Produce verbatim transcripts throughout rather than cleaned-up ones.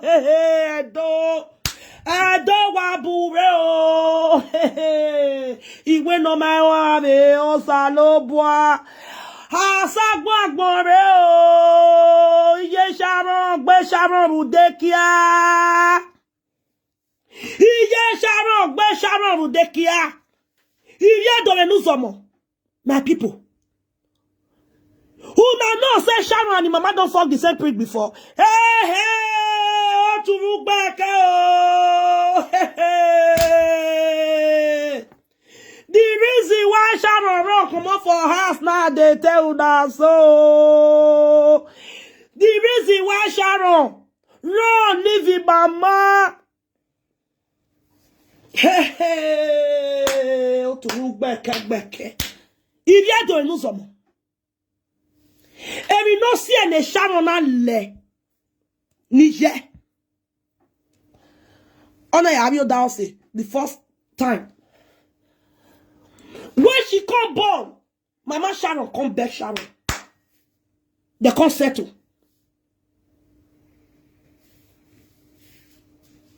Hehe, Ẹdo. Ẹdo wa bu vbe o. Hehe. Iwẹ ne ọ ma rẹn vbe Osanobua. Asagbọn agbọn rre o. Iye Sharon, gbe Sharon rhunmwuda ekia. Iye Sharon, gbe Sharon rhunmwuda ekia. Ivbi Ẹdo vbe ne uzọmọ. My people. Una know say Sharon and him mama don fuck the same prick before. Hey, hey, otu ru gbẹkẹ o. Hey, hey. The reason why Sharon run comot for house now, dey tell una so. The reason why Sharon run leave him mama. Hey, hey, otu ru gbẹkẹ gbẹkẹ. Ivbi Ẹdo vbe ne uzọmọ. Emwi ne ọ si ẹre ne Sharon na lẹ ni ye. Ọ na ya vbe oda ọse the first time. When she come born, Mama Sharon come beg Sharon. They come settle.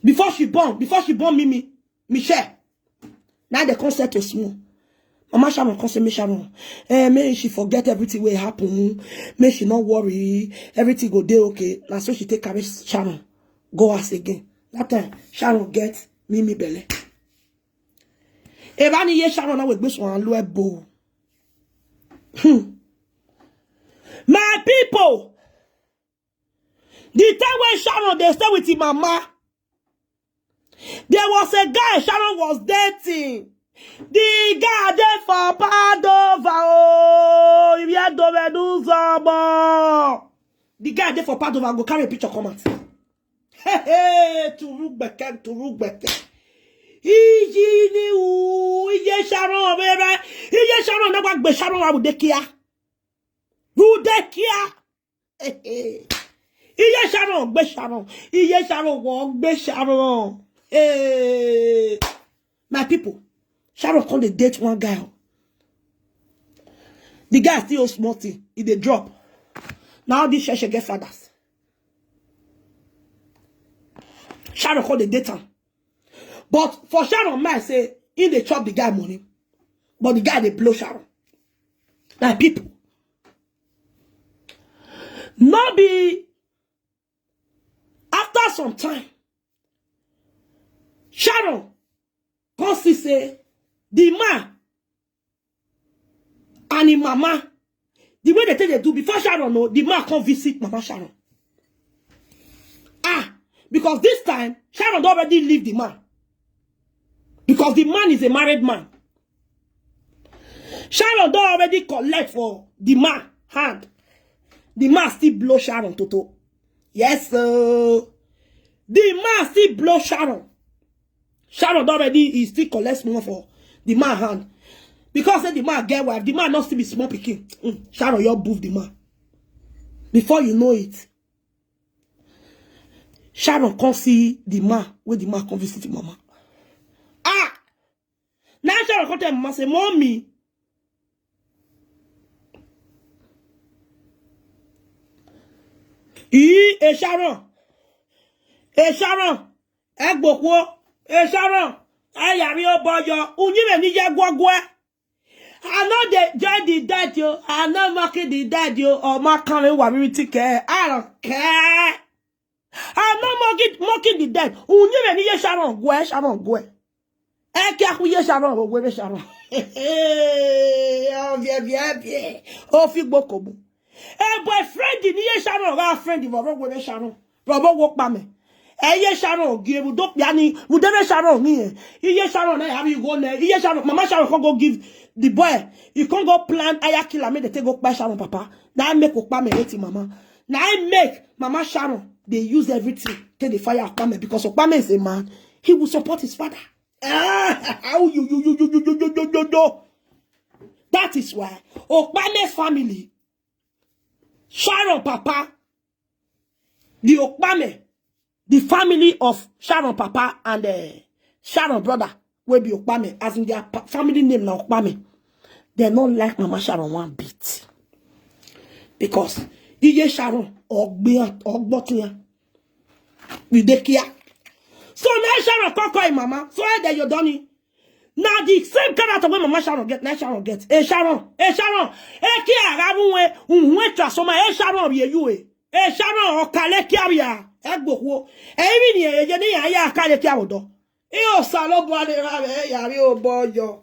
Before she born, before she born Mimi, Michelle. Now they come settle small. Mama Sharon come say, make Sharon, eh, make she forget everything wey happen. Make she not worry. Everything go dey okay. Na so she take carry Sharon go house again. That time, Sharon get Mimi belle. Eva ni ye Sharon na we gbe suan lu ebo. Hmm. My people, the time when Sharon dey stay with him mama, there was a guy Sharon was dating. The guy dey for Padova o. If you don't do something, the guy dey for Padova, go carry a picture come out. Hey, hey, otu ru gbẹkẹ, otu ru gbẹkẹ. Iji ni u, iye Sharon vbe rẹ, iye Sharon na wa gbe Sharon wa vbe ude kia. Vbe ude kia. Hey, hey. Iye Sharon gbe Sharon, iye Sharon wọ gbe Sharon. Hey. My people, Sharon come dey date one guy. The guy still old small thing, he dey drop. Now all these sheshe get fathers. Sharon come dey date am. But for Sharon mind say he dey chop the guy money. But the guy dey blow Sharon. My people. No be after some time, Sharon come see say the man and him mama, the way they take they do before Sharon, no, the man come visit Mama Sharon. Ah, because this time, Sharon don already leave the man. Because the man is a married man. Sharon don already collect for the man hand. The man still blow Sharon toto. Yes, sir. The man still blow Sharon. Sharon don already, he still collect small for the man hand. Because say the man get wife, the man not still be small pikin. Mm, Sharon, you boof the man. Before you know it, Sharon come see the man wey the man come visit him mama. Ah! Now Sharon come tell mama say, Mommy, ee, e Sharon, e Sharon, ẹgbokhuo, e Sharon, ayari obọyọ, uyinmwẹ ni ye guọguẹ. I no dey join the dead o. I no mocking the dead o. Ọ ma kan vbe wa vbe ti kẹ. I don't care. I no mocking, mocking the dead. Uyinmwẹ ni ye Sharon guẹ, Sharon guẹ. Ẹki akhu ye Sharon, vbe wẹ vbe Sharon. Ọ viẹ viẹ viẹ. Ọ fi gbo kobu. E boyfriend ni ye Sharon, gha friend vbe ọvbokhan wẹ vbe Sharon. Vbe ọvbokhan okpa mẹ. Ẹ ye Sharon gie, vbe udo kpia ni, vbe ude vbe Sharon ni. Iye Sharon na ya vbe igho nẹ. Iye Sharon, Mama Sharon come go give the boy. He come go plan hire killer make they take go kpai Sharon papa. Na I make okpa mẹ hate mama. Na I make Mama Sharon dey use everything take dey fire okpa mẹ because okpa mẹ is a man. He will support his father. Ah, how you, you, you. That is why Okpame family, Sharon papa, the Okpame, the family of Sharon papa and uh, Sharon brother will be Okpame, as in their pa- family name na Okpame. They don't like Mama Sharon one bit. Because Iye Sharon, Ogbian, Ogbotian, Vbe de kia. So na Sharon kọkọ e mama. So ẹdẹ ye odọ ni. Na the same character wey mama Sharon get, na Sharon get. E Sharon, e Sharon. E kia gha vbe uhunmwu, uhunmwu transformer, e Sharon vbe yu e. E Sharon ọ kale kia vbe a. Ẹgbokhuo. Ẹ i vbi ni ẹ ye ne iran ya kale kia vbe odọ. Iran Osanobua ne erha mwẹ, ẹ ya rhie obọ yọ.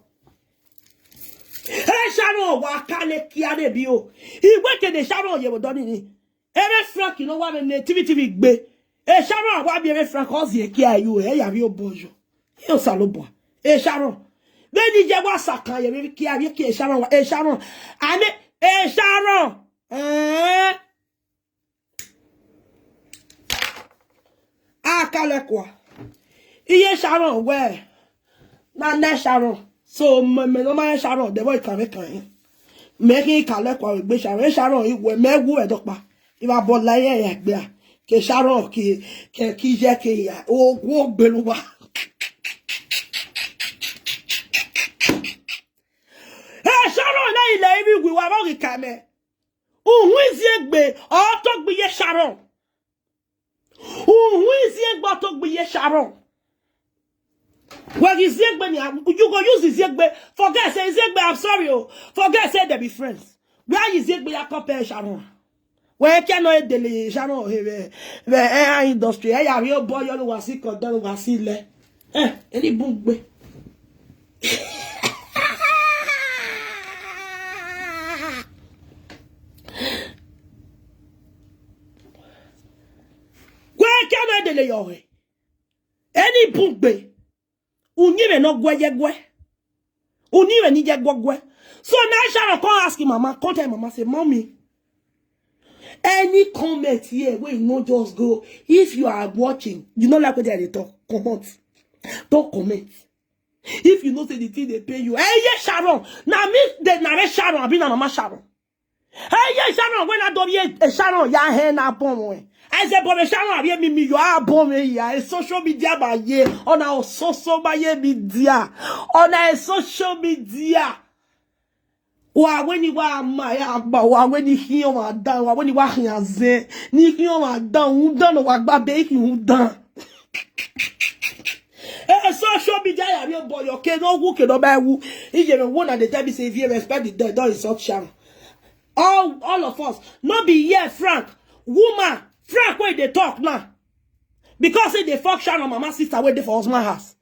E Sharon wa kale kia ne bi o. Iwẹ kene Sharon ye vbe odọ ni ni. Ere Frank ne ọ wa vbe ne TV TV gbe. E Sharon wa bi ere Frank ọ zie kia yu, ẹ ya rhie obọ yọ. Iran Osanobua. E Sharon. Vbene iye wa sakan ye vbe kia, vbe kia e Sharon wa, e Sharon. Ame, e Sharon. Eh. A ka lẹ kua. Iye Sharon wẹ, na nẹ Sharon. So, mẹ, mẹ ne ọ ma rẹn Sharon, de vbọ I kan vbe kan rẹn. Mẹ khin ka lẹ kua vbe egbe Sharon, Sharon, I wẹ, mẹ wu ẹdẹ ọkpa. I vbe abọ la irẹn ya egbe a. Ke Sharon, ke, ke, ke iye ke ya. O, wo gbele uwa. E Sharon na i lẹ ivbi iwi wa vbe ọ ghi ka mẹ. Uhunmwu iziegbe, ọ tọ gbe iye Sharon. Uhunmwu iziegbe, ọ tọ gbe iye Sharon. Wẹ ghi ziegbe nian, you go use iziegbe. Forget say iziegbe, I'm sorry o. Forget say they be friends. Wẹ a ye iziegbe ya compare Sharon. Wẹ kia nọ e dele Sharon he vbe, vbe, eh, industry. Ẹ ya rhie obọ yọ ne uwa si condemn, ne uwa si lẹ. Eh, eni bun gbe. Wẹ kia nọ e dele yọ he. Eni bun gbe. Uyinmwẹ ne ọ guẹ ye guẹ. Uyinmwẹ ni ye guẹ guẹ. So now Sharon come ask him mama, come tell mama say, "Mommy, any comment here wey you no just go, if you are watching, you no like wetin I dey talk, comot. Don't comment. If you know say the thing dey pain you." Eh, ye Sharon. Na me dey narrate Sharon, abi na mama Sharon? Ẹ ye Sharon wẹ na do rhie e Sharon ya hẹ na bọ mwẹ. Ẹzẹ bọ vbe Sharon avbe mimi yo a bọ mwẹ ya, e social media ba ye, ọna o social ba ye media. Ọna e social media. Wa wẹ ni wa ma ya gba, wa wẹ ni khian wa dan, wa wẹ ni wa khian zẹ, ni khian wa dan, u dan no wa gba be ki u dan. Eh, social media ya rhie obọ yọ, ke no wu, ke no ba wu. Iye me wo na dey tell me say if you respect the dead, don't insult Sharon. All, all of us, no be here, Frank. Woman, Frank, wey dey talk now. Because he dey fuck Sharon mama sister wey dey for husband house.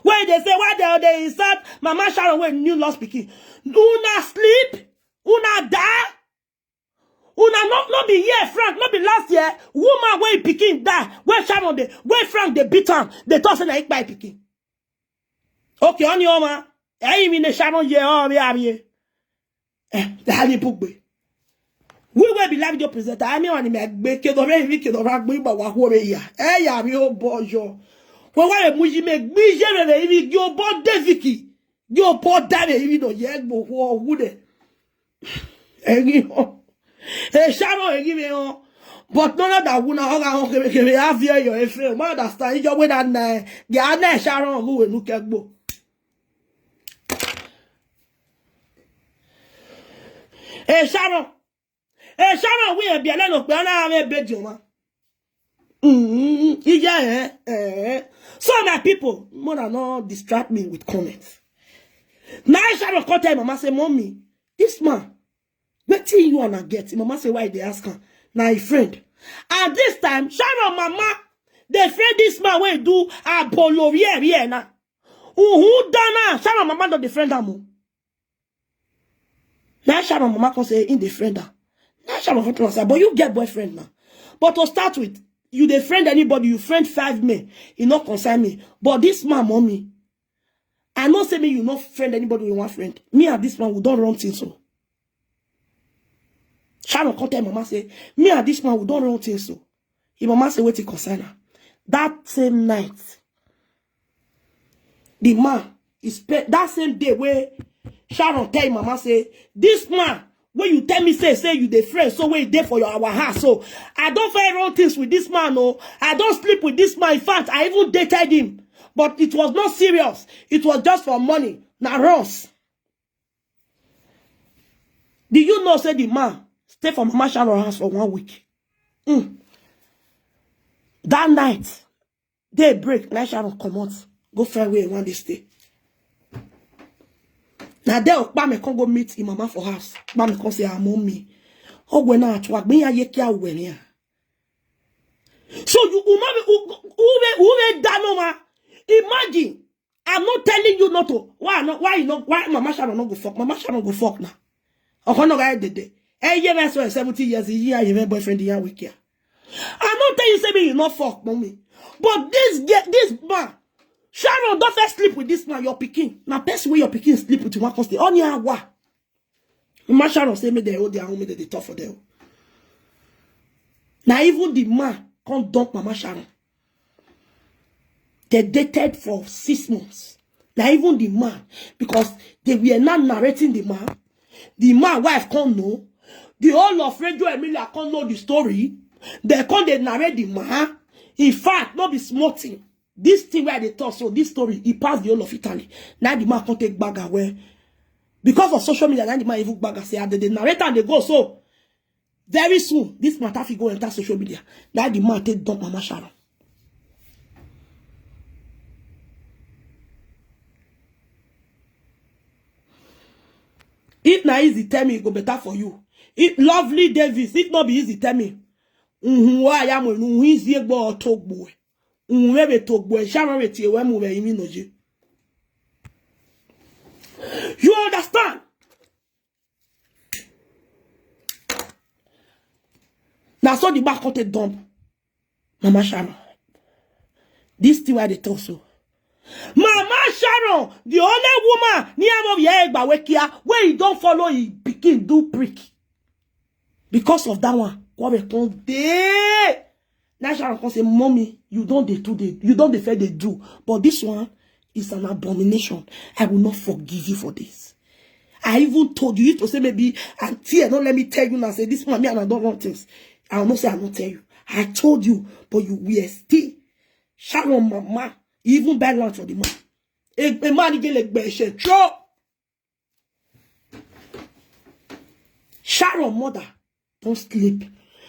Wey dey say, why they dey insult mama Sharon wey new lost pikin? Una sleep? Una die? Una no, no be here, Frank, no be last year, woman wey pikin die, wey Sharon dey, wey Frank dey beat am, dey talk say na him kpai pikin. Okay, oni ọma, ẹyin mi ne Sharon ye ọ vbe avie. Eh, da ni bugbe. We wey be live video presenter, ami ọni me gbe ke do re mi ke do ra gbe ba wa ho re ya. E ya mi o boyo. We wa mu yi me gbe je re re mi gi obo David. Gi obo da re mi no ye gbo ho wu de. Eghi họn. E Sharon eghi vbe họn. But none of that wuna ọ gha họn kevbe kevbe a viẹ yọ efe. Ma understand. Iyọ wẹ na na, ya na Sharon ghe uwẹ ne u ke gbo. E Sharon. E Sharon wẹ biẹlẹ ne okpia na vbe ebe diọn mwa. Mm, yeah, eh, eh. So my people, mother no distract me with comments. Now Sharon come tell mama say, "Mommy, this man, wetin you wanna get?" Mama say, "Why they ask am?" Na his friend. And this time, Sharon mama, they friend this man wey do abolo here, here now. Who, who done now? Sharon mama don dey friend am o. Now Sharon mama come say in the friend am. Now Sharon come tell am say, "But you get boyfriend now." But to start with, you dey friend anybody, you friend five men, e no concern me. But this man, mommy, I know say me, you no friend anybody with one friend. Me and this man, we don't run things so. Sharon come tell mama say, "Me and this man, we don't run things so." His mama say, "Wetin concern am?" That same night, the man, he spent that same day where Sharon tell him mama say, "This man, when you tell me say, say you dey friend, so wey dey for your, our house, so I don't find wrong things with this man, oh. I don't sleep with this man. In fact, I even dated him. But it was not serious. It was just for money. Na runs." Do you know say the man stay for Mama Sharon house for one week? Mm. That night, day break, na Sharon comot, go find where he wan dey stay. Na there Okpame come go meet him mama for house. Okpame come say, "Ah, mommy, ọ wẹ na tua gbin ya ye kia wẹ nia." So you, u ma be, u, u be, u be da no ma. Imagine, I'm not telling you not to. Why not? Why you not? Why Mama Sharon not go fuck? Mama Sharon go fuck now. Ọkọ no guy dede. Eh, yeah, that's why seventy years, he, yeah, he boyfriend, yeah, we care. I no tell you say me you not fuck, mommy. But this girl, this man, Sharon, don't first sleep with this man, your pikin. Now, person where your pikin sleep with one constant. Only hour. Mama Sharon say make they hold their own, make they dey talk for them. Now, even the man can't dump Mama Sharon. They dated for six months. Now, even the man, because they were not narrating the man. The man wife can't know. The whole of Radio Emilia can't know the story. They can't dey narrate the man. In fact, not be small thing. This thing where they talk, so this story, he passed the whole of Italy. Now the man can't take back away. Because of social media, now the man even back and say, "Ah, they, they narrate and they go." So, very soon, this matter fit go enter social media. Now the man take dump Mama Sharon. If na easy, tell me, it go better for you. If Lovely Davis, if not be easy, tell me. Uhun, wa ya mo nu, uhun, easy egbo to gbo. Uhun, we be to gbo, Sharon we tie we mu we imi no je. You understand? Now, so the back cut a dump. Mama Sharon. This thing why they talk so. Mama Sharon, the only woman, ni am of ye egba we kia, where he don't follow he pikin do prick. Because of that one, come dey. Now Sharon come say, "Mommy, you don't dey do the, you don't dey fair dey do. But this one is an abomination. I will not forgive you for this." I even told you, you to say maybe, "Auntie, don't let me tell you now, say this one, me and I don't run things." I will not say I don't tell you. I told you, but you were still. Sharon mama, you even buy land for the man. A, a man get like bear share. Sure. Sharon mother don't sleep.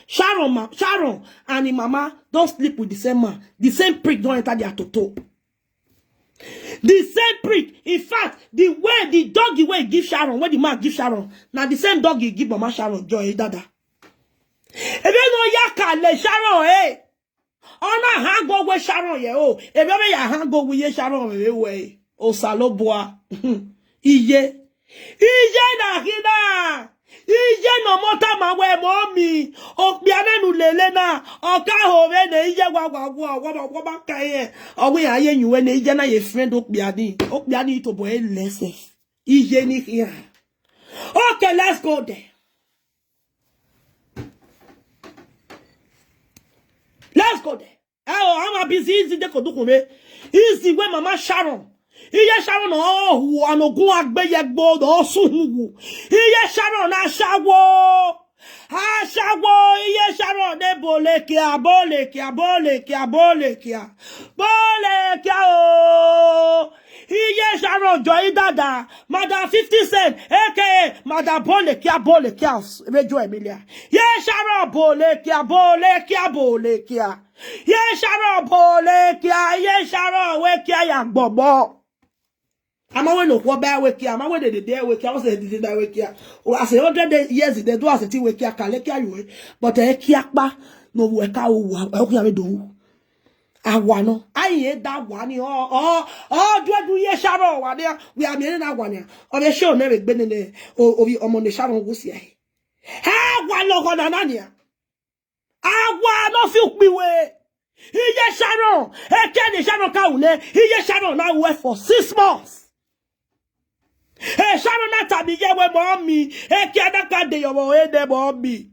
Sharon ma, Sharon and him mama don't sleep with the same man. The same prick don't enter their toto. The same prick. In fact, the way the doggy wey give Sharon, when the man give Sharon, now the same doggy give Mama Sharon joy, dada. If you know Yaka le Sharon, eh? Ọ na hang go we Sharon ye o. Ebe ọ vbe ya hang go we ye Sharon vbe we. Osalobua. Iye. Iye na khin na. Iye ne ọ mọ tama wẹ, "Mọmi, okpia na ne u lele na, ọ ka ho vbe ne iye wa wa wa wa wa wa ka ye." Ọ wẹ iran ye yin wẹ ne iye na ye friend okpia ni. Okpia ni tobọ ẹre lẹ sef. Iye ni khian. Okay, let's go there. Let's go there. Ẹ o, a ma bi izi, izi de ko dukhun vbe. Izi wẹ Mama Sharon. Iye Sharon ọ hu anogun agbe ye egbo, ọ sẹ uhunmwu. Iye Sharon na ashawo. Ashawo, iye Sharon ne bọlẹ kia, bọlẹ kia, bọlẹ kia, bọlẹ kia. Bọlẹ kia o. Iye Sharon joy dada, Madam fifty Cent, A K A Madam Bọlẹ kia, bọlẹ kia, Radio Emilia. Iye Sharon bọlẹ kia, bọlẹ kia, bọlẹ kia. Iye Sharon bọlẹ kia, iye Sharon we kia ya gbọgbọ. A ma wẹ ne okhuo ba we kia, a ma wẹ ne dede we kia, ọ sẹ dede da we kia. O, as a hundred years they do as a thing we kia, ka le kia yu we. But ẹ kia kpa, no we ka o wa, ẹ o kia vbe do wu. Awa nọ, a i re da wa ni, ọ, ọ, ọ, duẹdu iye Sharon wa ni, we a miẹn na wa ni. Ọ vbe show nẹ vbe gbe nene, o, ovbi ọmọ ne Sharon wu si ẹre. Awa lọghọ nana nia. Awa nọ fi ukpi we. Iye Sharon, eke ne Sharon ka wu nẹ, iye Sharon na wu for six months. E Sharon na tama iye wẹ, "Mọmi, eke na ka de yọ vbe ọre nẹ, mọmi.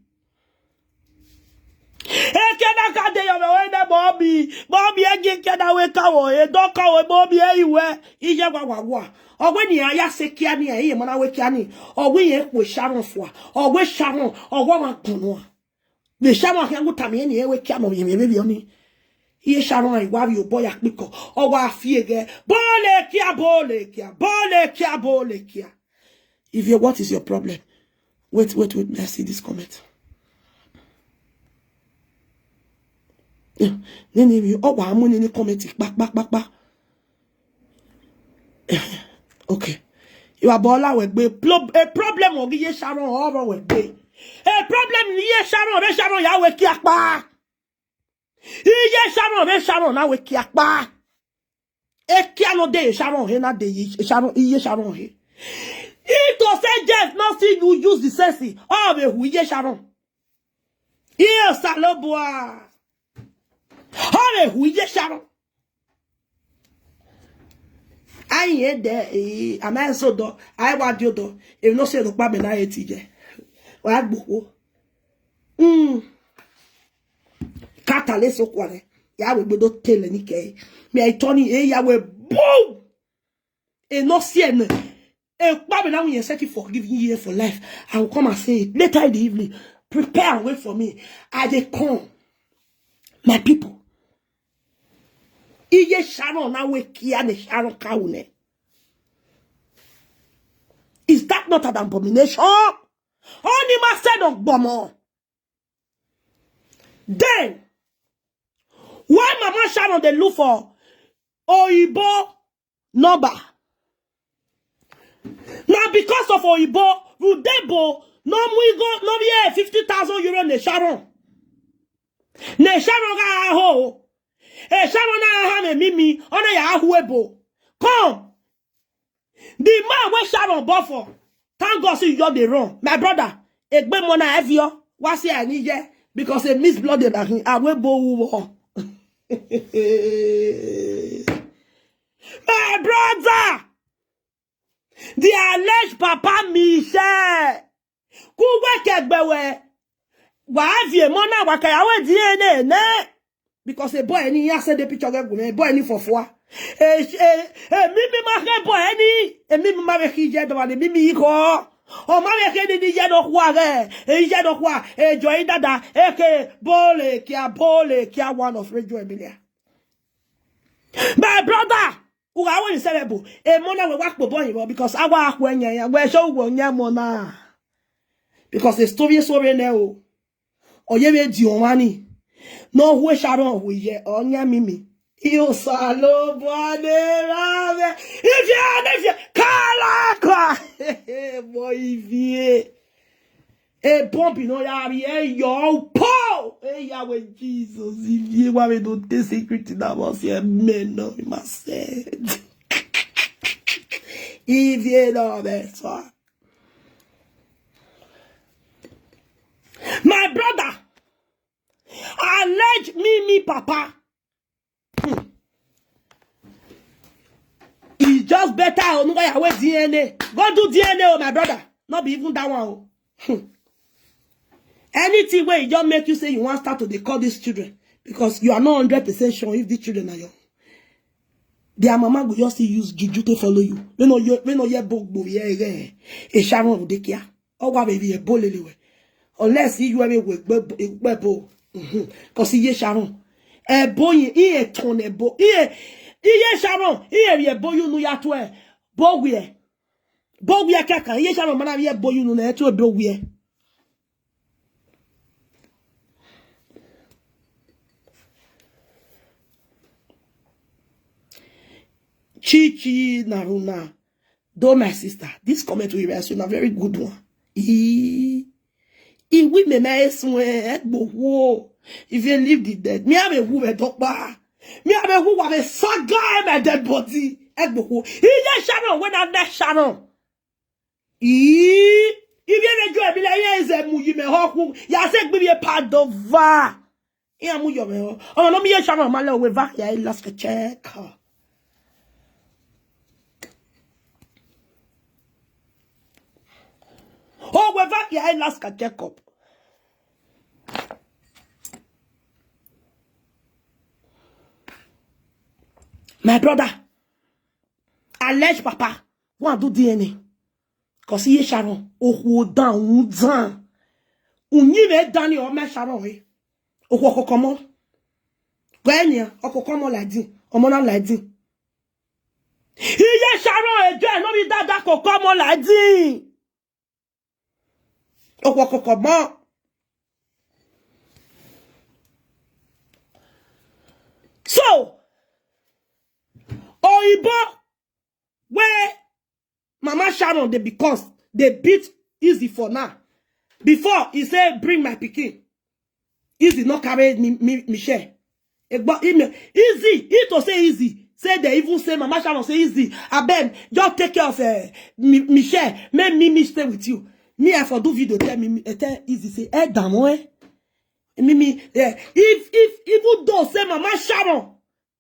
Eke na ka de yọ vbe ọre nẹ, mọmi. Mọmi, eke na wẹ ka wọ, e dọ ka wọ, mọmi, ẹ i wẹ." Iye wa wa wa. Ọ wẹ ne iran ya sẹ kia ni, iye ma na wẹ kia ni. Ọ wẹ irẹn khuẹ Sharon fua. Ọ wẹ Sharon, ọ wa ma gbọnnọ. Vbe Sharon khian gu tama irẹn ne irẹn wẹ kia nọ vbe vbe vbe ọni. Iye Sharon i wa vbe obọ ya kpikọ. Ọ wa fi ẹghẹ. Bọlẹ kia, bọlẹ kia, bọlẹ kia, bọlẹ kia. If you, what is your problem? Wait, wait, wait. May I see this comment? Nene vbe ọ wa mu nene comment kpa kpa kpa kpa. Okay. Ivba bọ la wẹ gbe. Pro-, a problem ọ ghi ye Sharon ọ rọ wẹ gbe. A problem ni ye Sharon, vbe Sharon ya wẹ kia kpa. Iye Sharon, vbe Sharon na wẹ kia kpa. Ekia nọ de Sharon he na de ye Sharon, iye Sharon he. If to say Jeff no see you use the sense, ọ vbe hu iye Sharon. Iye Osalobua. Ọ vbe hu iye Sharon. Ayen de, eh, ama eso do, ai wa dio do. Emwi ne ọ si rhọkpa mẹ na re ti ye. Wa gbe okhuo. Mm. Ka ta lẹ eso kua rẹ. Ya wẹ gbe do tele ni kẹ. Mẹ ai tọ ni, e ya wẹ, boom! E no si ẹnẹ. Ekpa mẹ na wẹ yẹn set you forgive ye for life. I will come and say it later in the evening. Prepare and wait for me. I dey come. My people. Iye Sharon na wẹ kia ne Sharon ka ru nẹ. Is that not an abomination? Ọni ma sẹ nọ gbọmọ. Then, why Mama Sharon dey look for Oyibo number? Na because of Oyibo, Rudebo, no mu igho, no be fifty thousand euro ne Sharon. Ne Sharon gha ho. E Sharon na ha mẹ Mimi, ọ na ya hu ebo. Come. The man wey Sharon bought for, thank God say you just dey run. My brother, egbe mọ na ẹviọ, wa si a ni ye, because a mix blood na hin, a wẹ bo wu wọ. My brother, the alleged papa Michelle, ku wẹ kẹgbẹ wẹ, wa viọ emọ na, wa ka ya wẹ D N A nẹ. Because a boy ni ya send a picture ghe gu mwẹ, a boy ni fọfua. E, e, e, Mimi ma khin boy ni, e Mimi ma vbe khin ye dọmwa ni, Mimi igho. Ọ ma vbe khin ni, ni ye nọkhua ghe, e ye nọkhua, e jọ i dada, eke bole kia, bole kia, one of Radio Emilia. My brother, u gha wẹ ni sẹ vbe ebo, emọ na wẹ wa kpobọ yin vbọ, because a wa khu ẹyan ya, wẹ sẹ uwẹ ọyan emọ na. Because a story so re nẹ o. Ọ ye vbe di ọmwa ni. Ne ọ hu Sharon hu ye, ọ yan Mimi. Osalobua ne ra vbe. Ivie ne ivie. Kalaka. Boy, ivie. A bomb no ya vbe yo po. E ya wẹ Jesus, ivie wa vbe do te secret na vbe si mẹ nọ, ma sẹ. Ivie nọ vbe so. My brother, alleged Mimi papa. Hmm. It's just better o, nuga ya wẹ D N A. Go do D N A o, my brother. Not be even that one o. Hmm. Anything wey e just make you say you wan start to dey call these children, because you are not hundred percent sure if these children are your, their mama go just still use juju take follow you. Vbene ọ ye, vbene ọ ye ebo gbe ovbi ẹre ghe, e Sharon vbe de kia. Ọ wa vbe vbiẹ ebo lele wẹ. Unless iye uẹ vbe wẹ egbe ebo. Mhm. Cause iye Sharon. Ebo yin, iye tọn ebo. Iye, iye Sharon, iye vbiẹ ebo ye unu ya tuẹ. Bo wiẹ. Bo wiẹ kẹkan, iye Sharon ma na vbiẹ ebo ye unu nẹ, tuẹ bo wiẹ. Chichi Naruna, though my sister, this comment we write so na very good one. Ii, iwi mẹ ma esun ẹgbokhuo. If you leave the dead, mi a vbe wu vbe dọkpa. Mi a vbe wu wa vbe saga my dead body. Ẹgbokhuo. Iye Sharon, wẹ na nẹ Sharon. Ii, ivie vbe Joe Emile, iye zẹ mu yi mẹ họkhu. Ya sẹ gbe ivie Padova. Iran mu yọ mwẹ o. Ọmwa ne ọ miẹn Sharon ma lẹ, owẹ eva khia i last check. Owẹ eva khia i last check up. My brother, alleged papa, go and do D N A. Cause iye Sharon, okhuo dan, u dan. Uyinmwẹ dan ni ọ ma Sharon re. Okhuo ọkọkọ ọmọ. Gọẹ nian, ọkọkọ ọmọ laidin, ọmọ na laidin. Iye Sharon ejo ẹ nọ vbe dada ọkọkọ ọmọ laidin. Okhuo ọkọkọ ọmọ. Ibo, where Mama Sharon dey, because they beat Izzy for now. Before, he say, "Bring my pikin." Izzy no carry Mi-, Mi-, Michelle. Egbo, he me-, Izzy, he to say Izzy. Say they even say, Mama Sharon say, "Izzy, abeg, just take care of, eh, Mi-, Michelle. Make Mimi stay with you." Me, I for do video, tell Mimi, eh, tell Izzy say, "Eh, damn, eh?" Mimi, eh, if, if, even though say Mama Sharon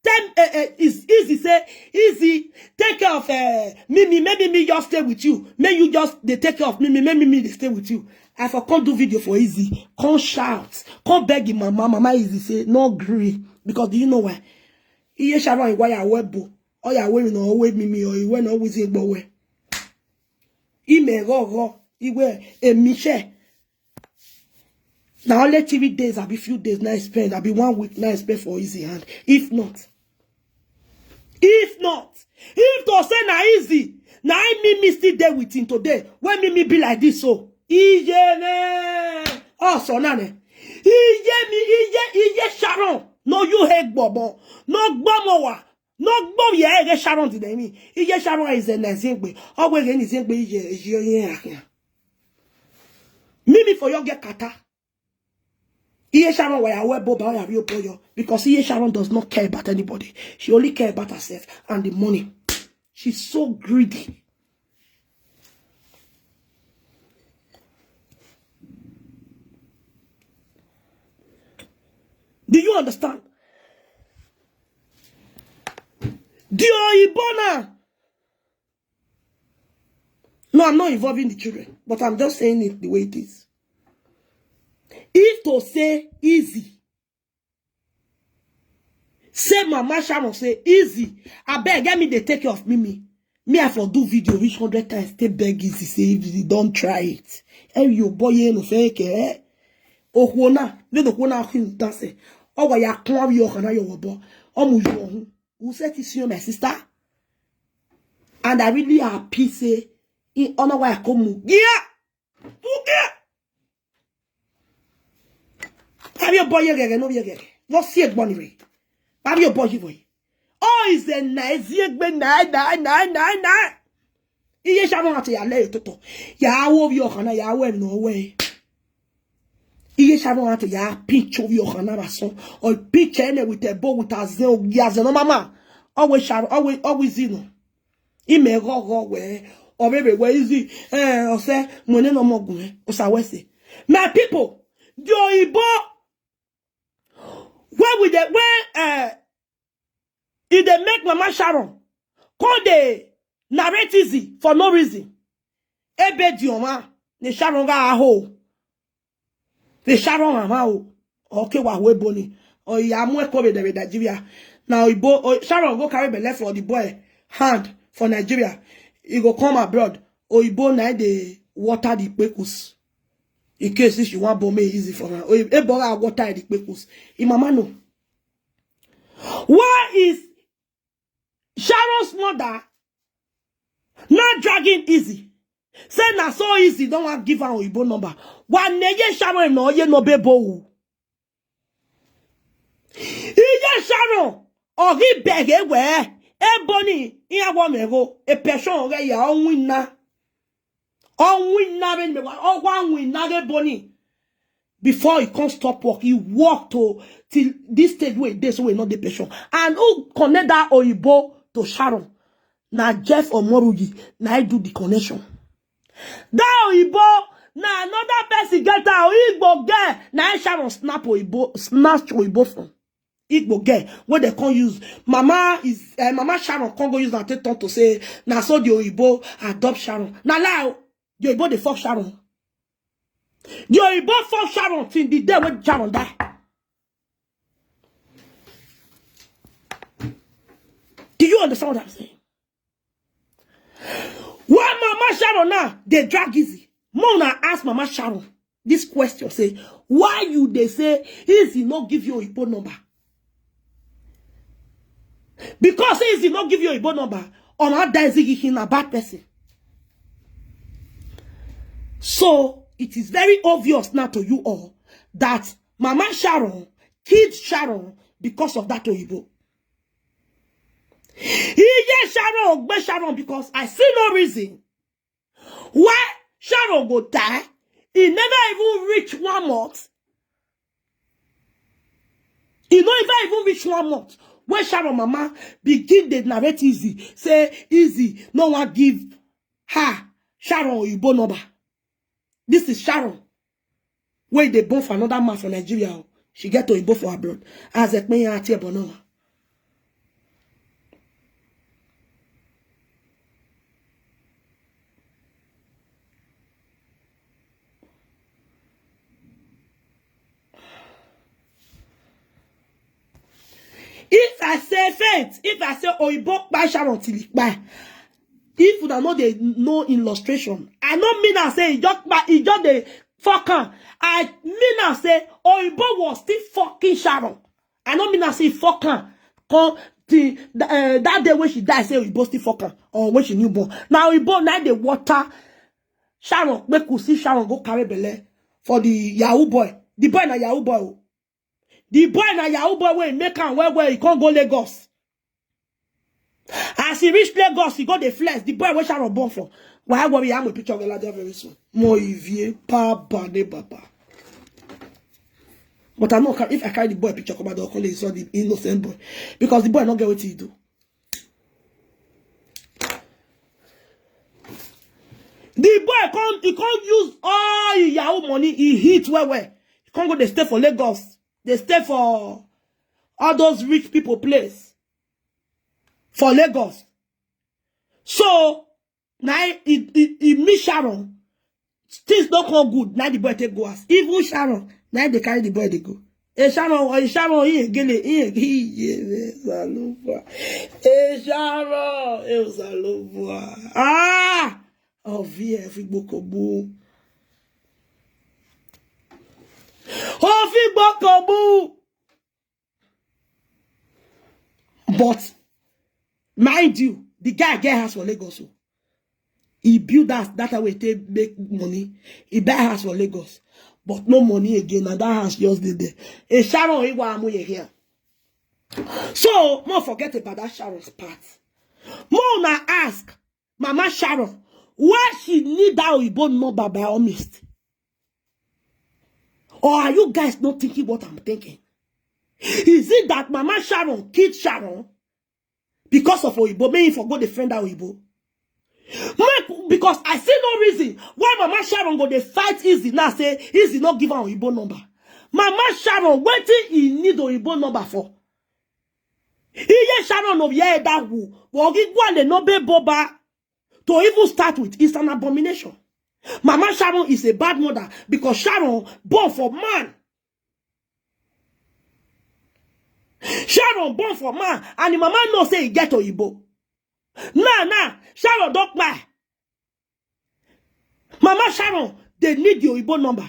tell, eh, eh, is Izzy say, "Izzy, take care of, eh, Mimi, make Mimi just stay with you. Make you just dey take care of Mimi, make Mimi dey stay with you." I for come do video for Izzy. Come shout. Come beg him mama. Mama Izzy say, "No gree." Because do you know why? Iye Sharon, why I wear bo? Or ya wear no, wear Mimi, or you wear no, with him, but wear. Ime ghọghọ, iwe, eh, Michelle. Na only three days, abi few days, na I spend, abi one week, na I spend for Izzy hand. If not, if not, if to say na Izzy, na I Mimi still dey with him today, when Mimi be like this, so, iye ne, oh, so na ne. Iye mi, iye, iye Sharon, no you he gbọbọ, no gbọmọ wa, no gbo ye ege Sharon di ne mi. Iye Sharon is a nice egbe. Ọ wẹ ghe ni zegbe iye, iye oyin akhian. Mimi for your get kata. Iye Sharon wa ya wẹ bo ba ya rio boyo, because Iye Sharon does not care about anybody. She only care about herself and the money. She's so greedy. Do you understand? The Oyibo now. No, I'm not involving the children, but I'm just saying it the way it is. If to say Izzy, say Mama Sharon say, "Izzy, abeg, let me dey take care of Mimi." Me, I for do video reach hundred times, take beg Izzy, say, "Izzy, don't try it." Eh, your boy, you know, fake, eh? Okhuo na, vbene okhuo na khin dase, ọ wa ya kun avbe ọkhan na ye ọmwa obọ, ọ mu ye ọhun. U set is you, my sister. And I really happy say, in honor wa ko mu. Yeah! Mu yeah! Avbe obọ ye ghẹghẹ, no ye ghẹghẹ. Vbọ si egbọn ni rre. Avbe obọ yi vbe. Oh, is a nice egbe, nice, nice, nice, nice, nice. Iye Sharon ate ya le toto. Ya wo ovbi ọkhan na, ya wo emwi ne ọ wẹ. Iye Sharon ate ya pinch ovbi ọkhan na vbe asọn. Ọ pinch ẹre nẹ with ẹbo, with azẹn, ogie azẹn nọ mama. Ọ wẹ Sharon, ọ wẹ, ọ wẹ Izzy nọ. Imẹ ghọghọ wẹ, ọ vbe vbe wẹ Izzy, eh, ọ sẹ, mu ẹnẹ ne ọ mọ gun, eh, Osa wẹ sẹ. My people, the Oyibo, when we dey, when, eh, e dey make Mama Sharon come dey narrate Izzy for no reason. Ebe di ọmwa ne Sharon gha ho. Vbe Sharon mama o, ọ ke wa hu ebo ni. Ọ ya mu ẹko vbe Nigeria. Na Oyibo, o, Sharon go carry belle for the boy hand for Nigeria. He go come abroad. Oyibo na dey water the kpekus. In case if you want bomb Izzy for her. Oyi-, ebo gha water the kpekus. Him mama know. Why is Sharon's mother now dragging Izzy? Say na so Izzy don't want give her Oyibo number. Wa ne ye Sharon no ye no bebo wu. Iye Sharon, ọ ghi bẹghe wẹ, ebo ni, iran wọ mẹ gho, e pension ghe ya, ọ winna. Ọ winna vbene mẹ wa, ọ wa winna ghe ebo ni. Before he come stop work, he work to till this stage wey he dey, so we no dey pension. And who connect that Oyibo to Sharon? Na Jeff Omoruyi, na he do the connection. That Oyibo, na another person get am, Igbo girl, na he Sharon snap Oyibo, snatch Oyibo from. Igbo girl, wey dem come use, Mama is, eh, Mama Sharon come go use am take turn to say, na so the Oyibo adopt Sharon. Na lie o, the Oyibo dey fuck Sharon. The Oyibo fuck Sharon till the day when Sharon die. Do you understand what I'm saying? Why Mama Sharon now dey drag Izzy? Mo na ask Mama Sharon this question, say, why you dey say Izzy no give you Oyibo number? Because say Izzy no give you Oyibo number, ọmwa da Izzy ghi khin na bad person. So it is very obvious now to you all that Mama Sharon killed Sharon because of that Oyibo. Iye Sharon gbe Sharon because I see no reason why Sharon go die. He never even reach one month. He no even even reach one month when Sharon mama begin dey narrate Izzy, say Izzy no wan give her Sharon oyibo number. This is Sharon wey dey born for another man for Nigeria o. She get oyibo for abroad. As ekpe yan ati ebo na. If I say faith, if I say oyibo kpa Sharon till he kpa, if una no dey know illustration, I no mean am say he just kpa, he just dey fuck am. I mean am say oyibo was still fucking Sharon. I no mean am say he fuck am. Come the, uh, that day when she die, say oyibo still fuck am or when she newborn. Now oyibo now dey water Sharon, make we see Sharon go carry belle for the Yahoo boy. The boy na Yahoo boy o. The boy na Yahoo boy wey make am well well, he come go Lagos. As he reach Lagos, he go dey flex. The boy wey Sharon born for. Why worry am with picture of Elijah very soon? Mo ivie, pa ba ne baba. But I know if I carry the boy picture come out, they'll call it so the innocent boy. Because the boy not get what he do. The boy come, he come use all his Yahoo money, he hit well well. He come go dey stay for Lagos. They stay for all those rich people place for Lagos. So now he, he, he meet Sharon. Things don't come good. Now the boy take go house. Even Sharon, now they carry the boy they go. Hey Sharon, hey Sharon, he gele, he he Osalobua. Hey Sharon, hey Osalobua. Ah, Ovie, Ofigbokobu. Ofigbokobu. But mind you, the guy get house for Lagos. So he build house that way to make money. He buy house for Lagos, but no money again. And that house just did there. A Sharon, he wa amu here. So, mo forget about that Sharon's part. Mo na ask, Mama Sharon, why she need that Oyibo number by all means? Or are you guys not thinking what I'm thinking? Is it that Mama Sharon killed Sharon because of Oyibo? May he forgot the friend that Oyibo. Because I see no reason why Mama Sharon go dey fight Izzy now say Izzy not give her Oyibo number. Mama Sharon, wetin he need Oyibo number for? Iye Sharon no yeah that who. But Ogigwale no be boba. To even start with, it's an abomination. Mama Sharon is a bad mother because Sharon born for man. Sharon born for man, and the mama know say he get Oyibo. Now, now, Sharon don't buy. Mama Sharon, they need the Oyibo number.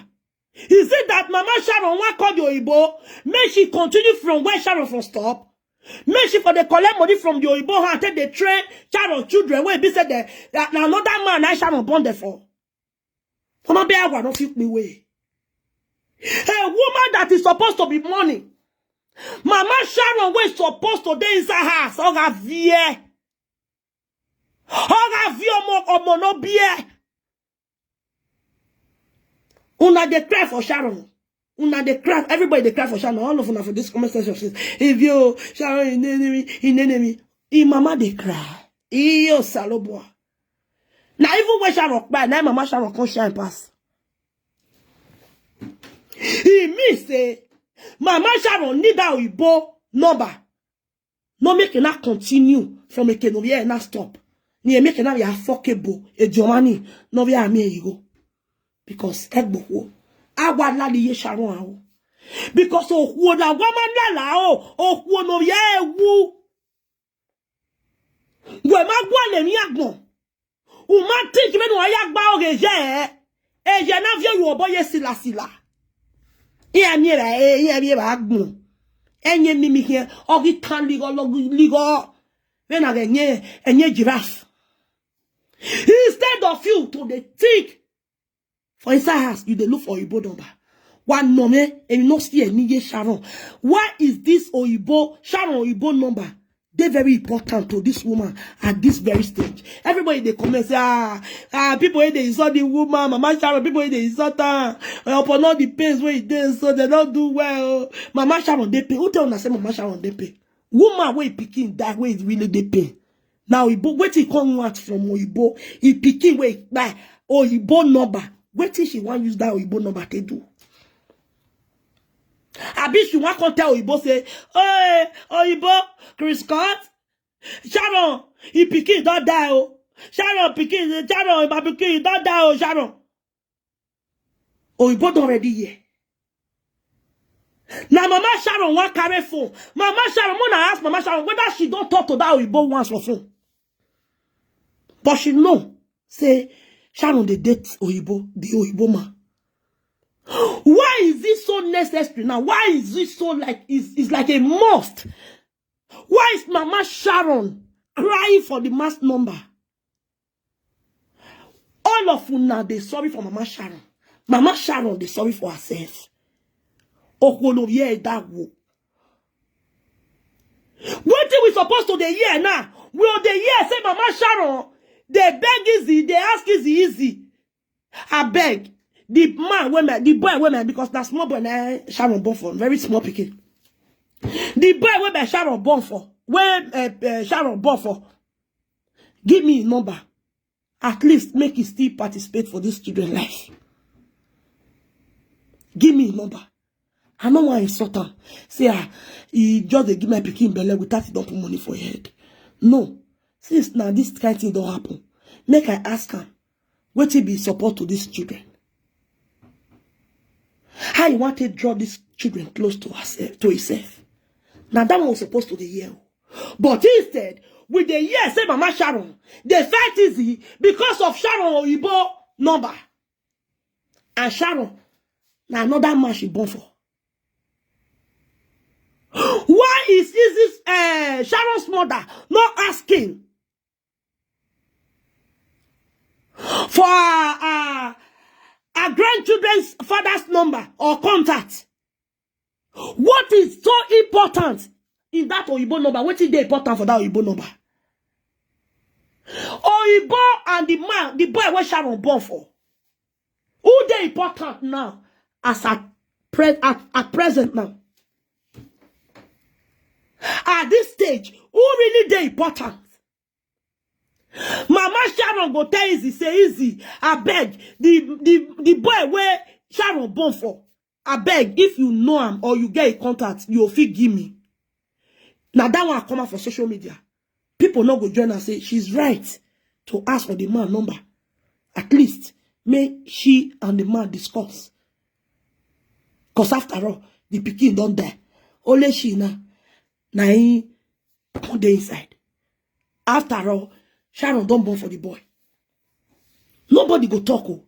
Is it that Mama Sharon wan call the Oyibo? Make she continue from where Sharon from stop. Make she for dey collect money from the Oyibo hand, take dey train Sharon children. Wey be say that na another man na Sharon born there for. Mama be agua no fit me way. A woman that is supposed to be mourning. Mama Sharon wey supposed to dey inside house. Oga vie. Oga vie omo, omo no bear. Una dey cry for Sharon. Una dey cry. Everybody dey cry for Sharon. All of una for this comment section since. If you Sharon, in enemy, in enemy. In mama dey cry. Iyo Osalobua. Now even when Sharon cry, now Mama Sharon come shine pass. He mean say Mama Sharon need that Oyibo number. No make una continue from eke no vbe na stop. Ni e make una ya fuck ebo, e Germany, no vbe a mi e igho. Because egbe okhuo. A wa lali ye Sharon aro. Because okhuo na wa ma lala o, okhuo no vbe wu. Wẹ ma gualọ emwi agbọn. U ma think vbene u ya gba ọghe ye, eye na viọ ru obọ ye sila sila. Iran miẹn ra, iran miẹn ra agbọn. Ẹyẹn mimi khian, ọ ghi kan ligho, lọghi ligho. Vbene a ghẹ ẹyẹn, ẹyẹn giraffe. Instead of you to dey think for inside house, you dey look for Oyibo number. Wa nọ mwẹ, emwi no si eni ye Sharon. Why is this Oyibo, Sharon Oyibo number dey very important to this woman at this very stage. Everybody dey comment say, ah, ah, people wey dey insult the woman, Mama Sharon, people wey dey insult her, eh, upon all the pains wey e dey, so dem no do well. Mama Sharon dey pain. Who tell una say Mama Sharon dey pain? Woman wey pikin die, wey really dey pain. Na oyibo, wetin e come want from oyibo? E pikin wey kpai, oyibo number. Wetin she wan use that oyibo number take do? Abi she wan come tell oyibo say, "Hey, oyibo, Chris Scott, Sharon, e pikin don die o. Sharon pikin, Sharon, my pikin don die o, Sharon." Oyibo don already hear. Na Mama Sharon wan carry phone. Mama Sharon, una ask Mama Sharon whether she don talk to that oyibo once for phone. But she know say Sharon dey date oyibo, the oyibo man. Why is it so necessary now? Why is it so, like, it's, it's like a must? Why is Mama Sharon crying for the man's number? All of una dey sorry for Mama Sharon. Mama Sharon dey sorry for herself. Okhuo ne ovbi ẹre da wo. Wetin we suppose to dey hear now? We go dey hear say Mama Sharon dey beg Izzy, dey ask Izzy, Izzy, abeg, the man wey my, the boy wey my, because na small boy na Sharon born for, very small pikin. The boy wey my Sharon born for, wey, eh, eh, Sharon born for, give me his number. At least make e still participate for this children life. Give me his number. I no wan insult am. Say, ah, e just dey give my pikin belle without e don put money for e head. No. Since na this kind thing don happen, make I ask am, wetin be support to these children? How e wan take draw these children close to herself, to himself? Na that one we suppose to dey hear o. But instead, we dey hear say Mama Sharon dey fight Izzy because of Sharon oyibo number. And Sharon, na another man she born for. Why is Izzy's, eh, Sharon's mother not asking for her, her, her grandchildren's father's number or contact? What is so important in that oyibo number? Wetin dey important for that oyibo number? Oyibo and the man, the boy wey Sharon born for. Who dey important now as at, pre-, at, at present now? At this stage, who really dey important? Mama Sharon go tell Izzy say, "Izzy, abeg, the, the, the boy wey Sharon born for, abeg, if you know am or you get a contact, you fit give me." Na that one come out for social media. People no go join and say she's right to ask for the man number. At least make she and the man discuss. 'Cause after all, the pikin don die. Only she na, na him come dey inside. After all, Sharon don born for the boy. Nobody go talk o.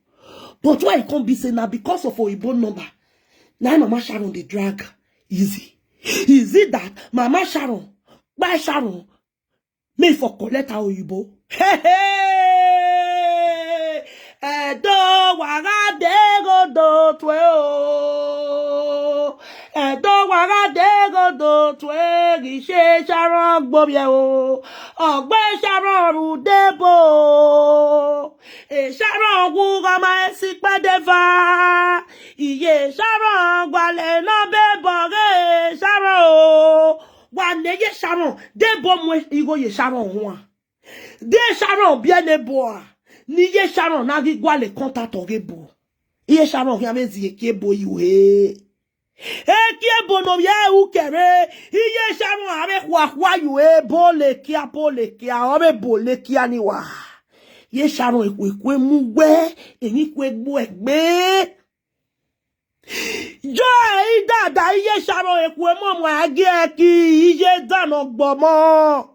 But why e come be say na because of oyibo number, na him Mama Sharon dey drag Izzy? Is it that Mama Sharon, by Sharon, make for collect her oyibo? Hey, hey! Ẹdo wa gha de gho do tue o. Ẹdo wa gha de gho do tue, ghi she Sharon gbobiẹ o. Ọgbe Sharon ru debo. E Sharon wu gha ma esi kpẹdẹ eva. Iye Sharon gualẹ ne ọ be bọ ghe Sharon o. Wa ne ye Sharon, debo mu igho ye Sharon huan. De Sharon biẹ ne ebo a, ne iye Sharon na ghi gualẹ contact ọghe ebo. Iye Sharon khian vbe zi eki ebo yu he. Eki ebo ne ovbi ẹre ru kẹre, iye Sharon a vbe khuakhua yu he, bo lekia, bo lekia, ọ vbe bo lekia ni wa. Iye Sharon ekhue mu wẹ, emwi kue gbe egbe. Joy dada, iye Sharon ekhue mu ọmwa gie ẹki, iye dan ọgbọmọ.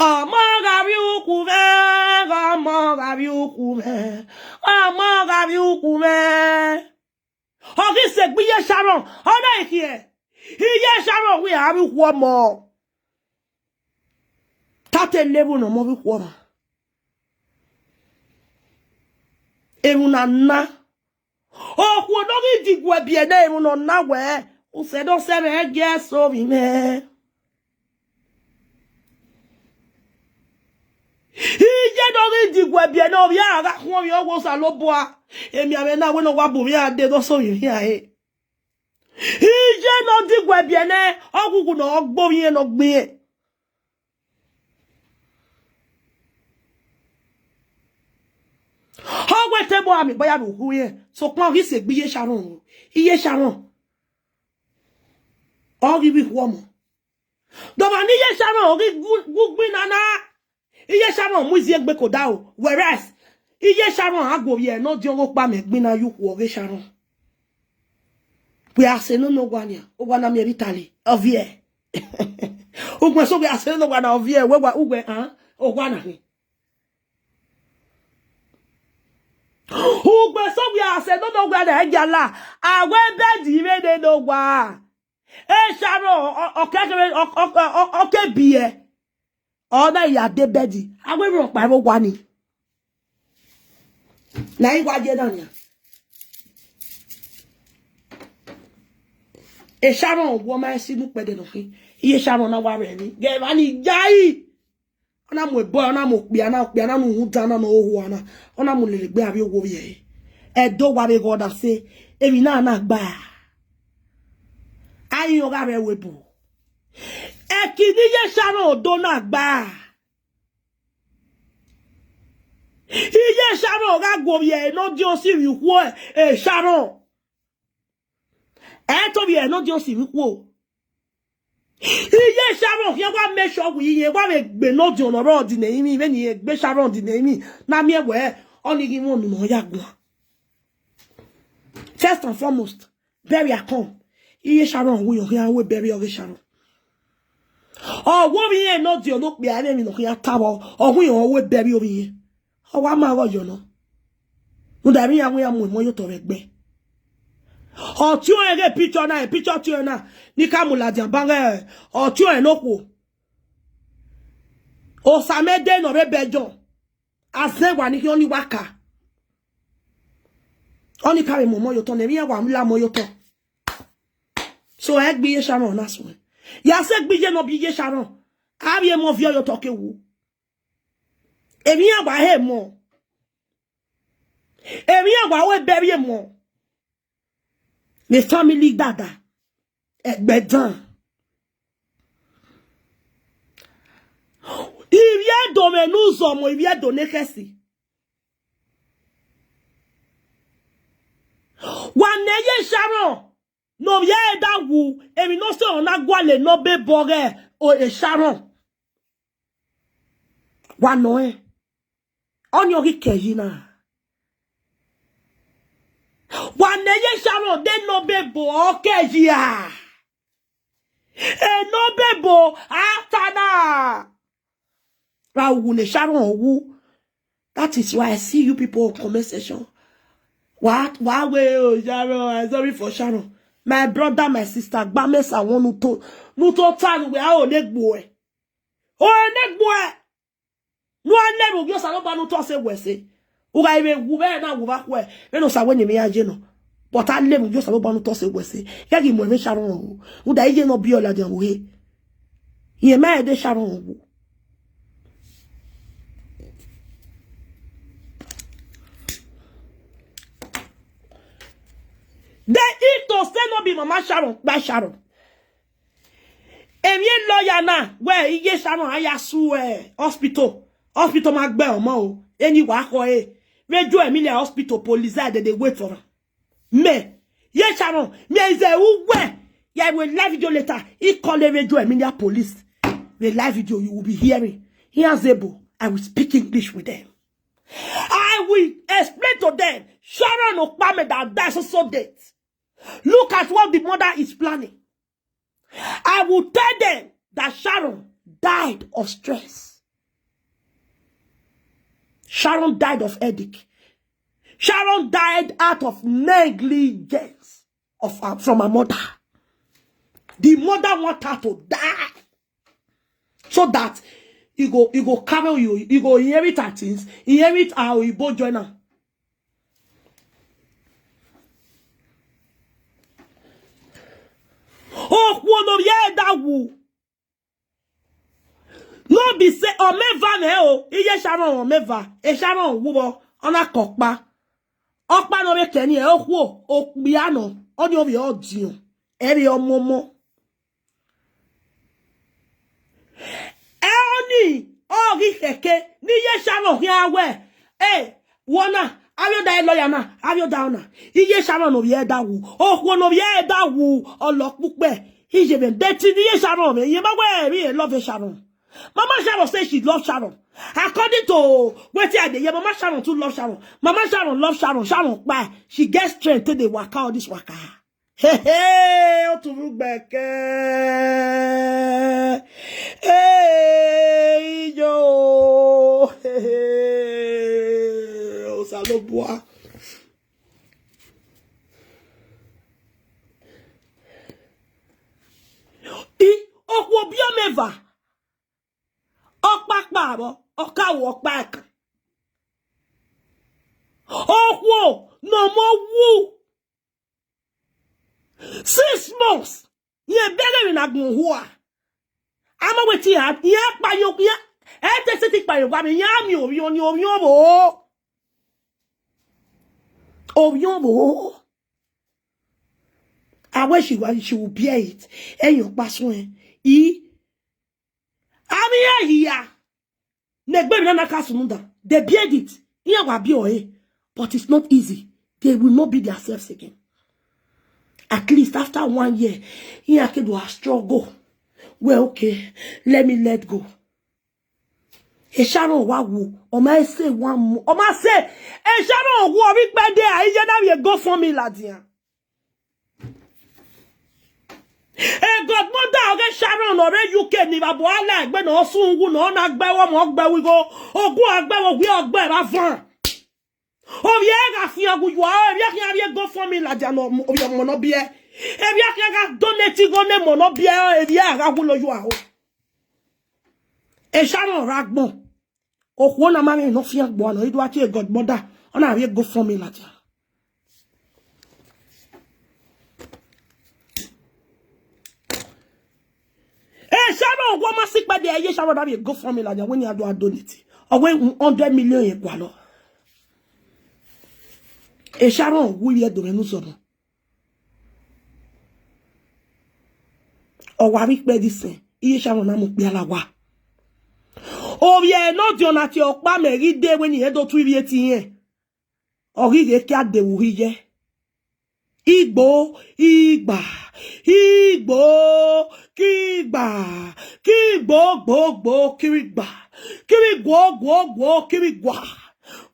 Ọmọ gha vbe ukhu mwẹ, ọmọ gha vbe ukhu mwẹ, ọmọ gha vbe ukhu mwẹ. Ọ ghi sẹ egbe iye Sharon, ọ na khian. Iye Sharon wẹ a vbe ukhu ọmọ. Tate levbo ne ọmọ vbe ukhu ọmwa. Emwi na na. Okhuo ne Ghi diguẹ biẹ ne emwi ne ọ na wẹ, usẹ ne ọ sẹ mwẹ gie ẹse ovbi mwẹ. Iye ne ọ ghi diguẹ biẹ ne ovbi a gha khuọnmwi ọghe Osanobua, emianmwẹ na wẹ ne ọ wa bu ovbi a dee ne ọ sẹ ovbi mwẹ ẹre. Iye ne ọ diguẹ biẹ nẹ, ọghughu ne ọ gbe ovbi irẹn ne ọ gbe irẹn. Ọ wẹ te bu a miẹn ba ya vbe okhuo irẹn, sokpan ọ ghi sẹ egbe iye Sharon o. Iye Sharon, ọ ghi vbe ikhuo ọmọ. Dọmwa ne iye Sharon ọ ghi gu, gu gbinna na. Iye Sharon mu izi egbe ke odaro, whereas iye Sharon a gu ovbi ẹre ne ọ diọn ọghe ọkpa mẹ gbinna ye ukhu ọghe Sharon. Wẹ a sẹ nene owa nian, owa na miẹn vbe Italy, ọ viẹ. Ugbẹn so wẹ a sẹ nene owa na, ọ viẹ, wẹ wa ugbẹn, ah, owa na hin. Ugbẹn so wẹ a sẹ nene owa na, ẹ gia la, a wẹ bed vbe nene owa. E Sharon, ọ, ọ, ọ ke, ọ, ọ, ọ, ọ ke biẹ. Ọ na ya de bed, a wẹ rhọkpa vbe owa ni. Na i wa ye na nian. E Sharon wọ ma si mu kpẹdẹ nọ khin. Iye Sharon na wa rẹ ni. Gẹ evba ni yayi. Ọ na mu ebọ, ọ na mu okpia na, okpia na ne uhunmwu dan na ne ọ ho owa na. Ọ na mu lele egbe avbe owo vbe ẹre. Ẹdẹ owa vbe ghe ọna sẹ, emwi na na gba. A i rẹn ọ gha rre ẹvbo ebo. Ẹki ne iye Sharon do na gba. Iye Sharon gha gu ovbi ẹre ne ọ diọn si vbe ikhuo e Sharon. Ẹ i to ovbi ẹre ne ọ diọn si vbe ikhuo. Iye Sharon khian wa make sure wẹ irẹn wa vbe gbe ne ọ diọn ne ọ rrọọ di ne ẹrinmwi, vbene irẹn gbe Sharon di ne ẹrinmwi, na miẹn wẹ ọnii ghi mwẹ unu ne ọ ya guan. First and foremost, burial come. Iye Sharon wu yọ khian wẹ burial ọghe Sharon. Ọ wẹ ovbi irẹn ne ọ diọn ne okpia ẹmwẹ emwi ne ọ khian ta vbọ, ọ wu yọ wẹ burial ovbi irẹn. Ọ wa ma ghe ọ yọ nọ. Rhunmwuda emwi iran wẹ iran mu emọ ye otọ vbe ẹgbẹ. Ọ tiọnrẹn ghe picture na, picture tiọnrẹn na, ne I ka mu ladian ban ghe, ọ tiọnrẹn ne okhuo. Osamẹdẹ ne ọ rre Belgium. Azẹn wa ni khian ọnii wa ka. Ọnii ka vbe mu ọmọ ye otọ, ne emwi iran wa la ọmọ ye otọ. So, ẹ gbe iye Sharon na suẹn. Ya sẹ gbe iye ne ọ biẹ iye Sharon. A vbe mu ọviọ ye otọ ke wu. Emwi iran wa he mọ. Emwi iran wa ru ebe vbe emọ. Vbe family dada. Ẹgbẹdan. Ivbi Ẹdo mwẹ ne uzọmọ, ivbi Ẹdo ne ekhẹsi. Wa nẹ iye Sharon, ne ovbi ẹre da wu, emwi ne ọ sẹ ọna gualọ ne ọ be bọ ghe o, e Sharon. Wa nọ rẹn. Ọnii ọ ghi kẹ yi na. Wa nẹ iye Sharon de ne ọ be bọ, ọ kẹ yi a. Eno bebo, a ta na. Ra wu ne Sharon wu. That is why I see you people on comment section. What? Why we, oh, Sharon? I'm sorry for Sharon. My brother, my sister, gba mesa won nuto, nuto ta nu we a o ne gbo e. O ne gbo e. Nu a levbe Ovbi Osanobua ne otọ sẹ wẹ sẹ. U gha vbe wu vbe na wu vbe akhuẹ, vbene Osa wẹ ne emwi iran ye nọ. But a levbe Ovbi Osanobua ne otọ sẹ wẹ sẹ. Ghẹ ghi mu ẹmwẹ Sharon ru. Rhunmwuda iye ne ọ biẹ ladian vbe ure. Rẹn ma ẹdẹ Sharon wu. Then if to say no be Mama Sharon, by Sharon. Emwi lawyer na, wẹ iye Sharon a ya sue hospital. Hospital ma gbe ọmọ o. Eni wa khọ e. Vbe Joe Emilia hospital, police side, they dey wait for am. Me, iye Sharon, me is a who where? Yeah, we live video later. He call the Radio Emilia police. The live video, you will be hearing. He has able. I will speak English with them. I will explain to them. Sharon Okpame that died so, so date. Look at what the mother is planning. I will tell them that Sharon died of stress. Sharon died of headache. Sharon died out of negligence of her, from her mother. The mother want her to die so that he go, he go carry you, he go inherit her things, inherit her oyibo join her. wu. No be say ọmeva mwẹ o, iye Sharon ọmeva, e Sharon wu vbọ, ọ na kọ ọkpa. Ọkpa ne ọ vbe kẹ ni, ẹ okhuo, okpia nọ, ọnii ovbi ọdiọn, ẹ vbe ọmọmọ. Ẹ ọnii, ọ ghi khẹke, ne iye Sharon khian wẹ, e, wọ na, avbe ọda lawyer na, avbe ọda ọna, iye Sharon ne ovbi ẹre da wu, okhuo ne ovbi ẹre da wu, ọlọkpukpẹ, iye mwẹ, de te ne iye Sharon mwẹ, iye ma wẹ emwi love Sharon. Mama Sharon say she love Sharon. According to wetin I dey hear, Mama Sharon too love Sharon. Mama Sharon love Sharon. Sharon kpa. She get strength take dey waka all this waka. Hey, hey, Oturugbeke. Hey, yo. Hey, hey, Osalobua. I, okhuo obiọmọ eva. Ọkpakpa vbọ, ọ ka wu ọkpa ẹkan. Okhuo ne ọ mu wu six months, irẹn bẹghe emwi ne agbọn hua. A ma wẹ te iran, iran kpa yo, iran, ẹ te sẹtin kpa yo gba mẹ, iran miẹn ovbiọn ni, ovbiọn vbo. Ovbiọn vbo. I wish she wa, she would bear it. Ẹyin ọkpa suẹn. I Avbe iran hia ne egbe emwi na na ka sunu dan, they bear it. Iran wa biẹ ọre, but it's not easy. They will not be themselves again. At least after one year, iran ke do a struggle. Well, okay, let me let go. E Sharon wa wu, ọ ma sẹ one mo-, ọ ma sẹ, e Sharon wu ovbi ikpẹdẹ a, iye na vbe GoFundMe ladian. E godmother ọghe Sharon ne ọ rre U K ni vbe abọ ala egbe ne ọ sẹ uwu ne ọ na gbe ẹvbo ọmọ, ọ gbe ẹvbo igho, ogun a gbe ẹvbo, owiẹ ọ gbe ẹvbo avan. Ovbi ẹre gha fian gu yua, ovbi ẹre khian vbe GoFundMe ladian ne ovbi ọmọ ne ọ biẹ. Ovbi ẹre khian gha donate igho ne emọ ne ọ biẹ, ovbi ẹre a gha wulo yua ho. E Sharon rre agbọn. Okhuo na ma mwẹ ne ọ fian gbe uwa ne ọ i do a tie godmother, ọ na vbe GoFundMe ladian. E Sharon, wẹ ọ ma sẹ ikpẹdẹ, iye Sharon da vbe GoFundMe ladian, wẹ ne iran do a donate. Ọ wẹ hundred million ye gualọ. E Sharon wu ivbi Ẹdo mwẹ ne uzọmọ. Ọ wa vbe ikpẹdẹ isẹn, iye Sharon na mu okpia la owa. Ovbi ẹre ne ọdiọn na tie ọkpa mẹ ghi de wẹ ne irẹn do tu ivbi eti irẹn. Ọ ghi ghe kia de vbe uhi ye. Igbo, igba, igbo, kigba, kigbo, gbo, gbo, kirigba, kiriguo, guo, guo, kirigua,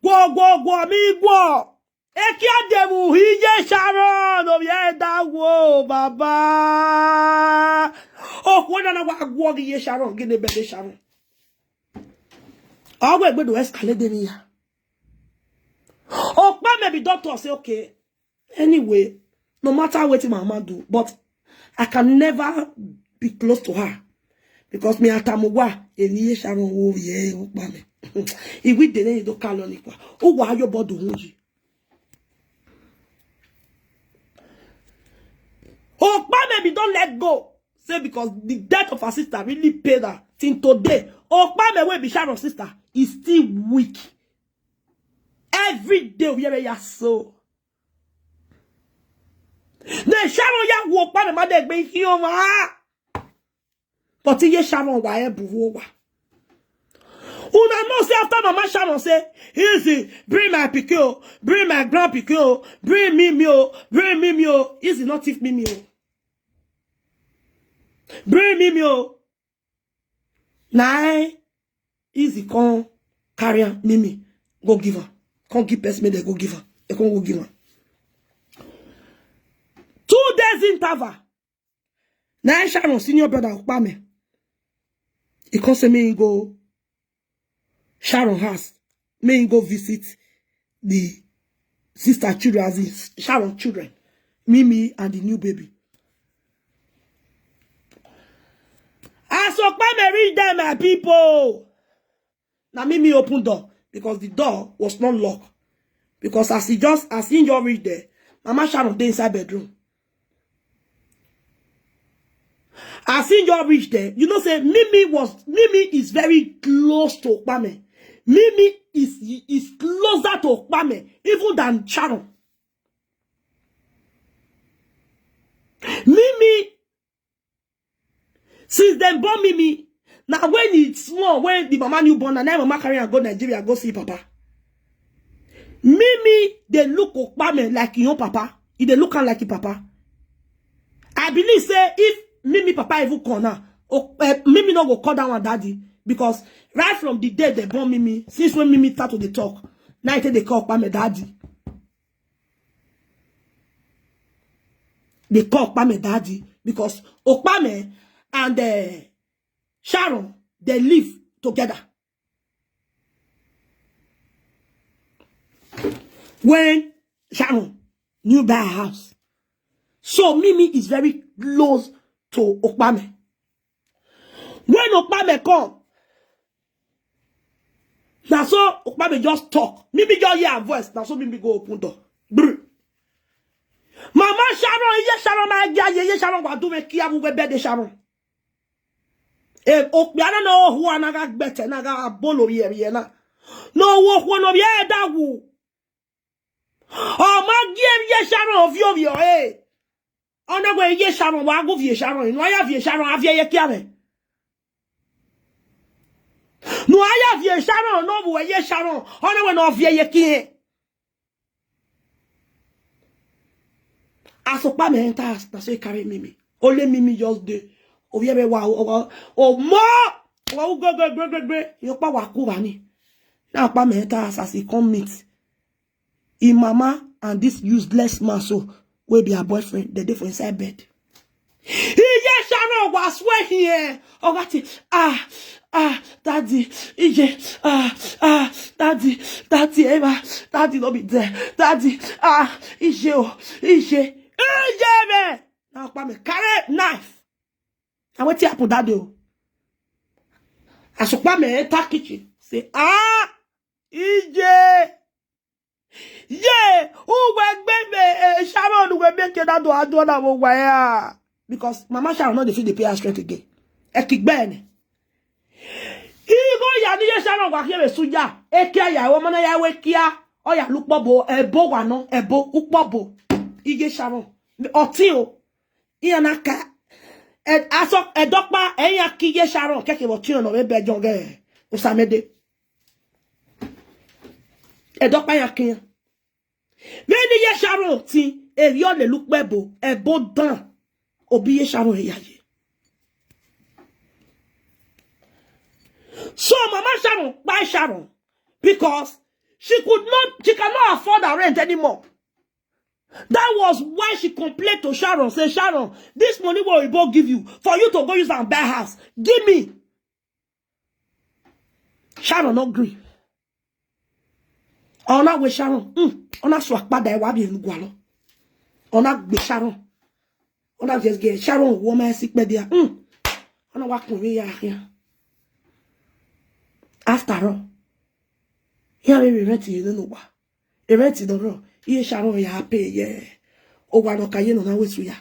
guo, guo, guo, mi guo. Ekia de vbe uhi ye Sharon, ovbi ẹre da wo, baba. Okhuo na na wa guọghọ iye Sharon, gele bẹghe Sharon. Ọ wẹ egbe do escalate emwi ya. Okpa mẹ be doctor say, okay, anyway, no matter wetin my mama do, but I can never be close to her. Because me atamu wa, eni ye Sharon wo ye okpa mẹ. Iwi dene do kalọ ni kwa. U wa yo bodo hu yi. Okpa mẹ be don let go. Say because the death of her sister really pain her. Till today, Okpa mẹ wey be Sharon sister is still weak. Every day we hear ya so. Ne Sharon ya wo Okpa mẹ ma de gbe ikhian ọmwa. But iye Sharon wa ẹ bu vbe owa. Una know say after Mama Sharon say, "Easy, bring my pikin o, bring my grand pikin o, bring Mimi o, bring Mimi o." Easy not thief Mimi o. Bring Mimi o. Na Easy come carry am, Mimi, go give am. Come give person make dem go give am. Dem come go give am. Two days interval. Na Sharon senior brother Okpa mẹ. He come say make him go Sharon house. Make him go visit the sister children, as in Sharon children. Mimi and the new baby. As Okpa mẹ reach there, my people, na Mimi open door because the door was not locked. Because as he just, as he just reach there, Mama Sharon dey inside bedroom. As he just reach there, you know say Mimi was, Mimi is very close to Okpame. Mimi is, is closer to Okpame even than Sharon. Mimi, since dem born Mimi, na when e small, when the mama newborn, na na mama carry am go Nigeria go see papa. Mimi dey look Okpame like him own papa. He dey look am like him papa. I believe say if Mimi papa even come now, O- eh, Mimi no go call that one daddy, because right from the day they born Mimi, since when Mimi start to dey talk, now he take dey call Okpame daddy. Dey call Okpame daddy because Okpame and uh, Sharon, they live together. When Sharon new buy a house, so Mimi is very close to Okpame. When Okpame come, na so Okpame just talk. Mimi just hear her voice. Na so Mimi go open door. Brr. Mama Sharon, iye Sharon ma gia ye, iye Sharon wa du mwẹ kia vbe uwu bed Sharon. E, okpia na ne ọ hua na gha gbẹtẹ na gha bolo vbiẹ vbiẹ na. Ne ọ wu okhuo ne ovbi ẹre da wu. Ọ ma gie iye Sharon ovbi ovbi ọre. Ọ na wẹ iye Sharon wa gu viẹ Sharon, ne a ya viẹ Sharon, a viẹ ye kia mwẹ. Ne a ya viẹ Sharon, ne ọ vbuẹ iye Sharon, ọ na wẹ ne ọ viẹ ye kiẹn. As Okpame enter house, na so he carry Mimi. Only Mimi just dey. Ovbi ẹre wa, wa, omo, wa u gbe gbe gbe gbe gbe. Iyọkpa wa ku vba ni. Na Okpame enter house as he come meet him mama and this useless man so wey be her boyfriend, they dey for inside bed. Iye Sharon wa sue hiẹn. Ọ gha te, ah, ah, daddy, iye, ah, ah, daddy, daddy, Emma, daddy no be there, daddy, ah, iye o, iye, iye mwẹ. Na Okpame carry knife. Na wetin happen that day o. As Okpame enter kitchen, say, ah, iye. Ye, uwẹ gbe me, eh, Sharon, uwẹ make that do, I do na wo wa ya. Because Mama Sharon no dey fit dey pay her strength again. Ẹ ki gbe ne. Igho ya ni ye Sharon wa khie vbe suya. Eke ya, wo mana ya we kia. Ọ ya lu ukpọbo, ebo wa nọ, ebo, ukpọbo. Iye Sharon. Ọtin o. Iran na ka. Ẹ, asọ, ẹdọkpa, ẹ iran ki ye Sharon, kẹkẹ vbe ọtin nọ vbe bẹjọ ghe. Osamẹde. Ẹdọkpa ya kian. Vbene iye Sharon tin, erriọ lele ukpẹ ebo, ebo dan, obọ iye Sharon ya ye. So Mama Sharon kpa Sharon because she could not, she cannot afford her rent anymore. That was why she complained to Sharon, say, Sharon, this money wey Oyibo give you for you to go use am buy house, give me. Sharon no gree. Ọ na wẹ Sharon, mm, ọ na sua kpada ẹwa vbe enu gualọ. Ọ na gbe Sharon. Ọ na just get Sharon wọ ma si kpẹdẹ a. Mm. Ọ na wa kun vbe ya khian. After all, iran vbe rent ye nene owa. Rent nọ rrọọ, iye Sharon ya pay ye owa ne ọ ka ye ne ọ na wẹ esu ya.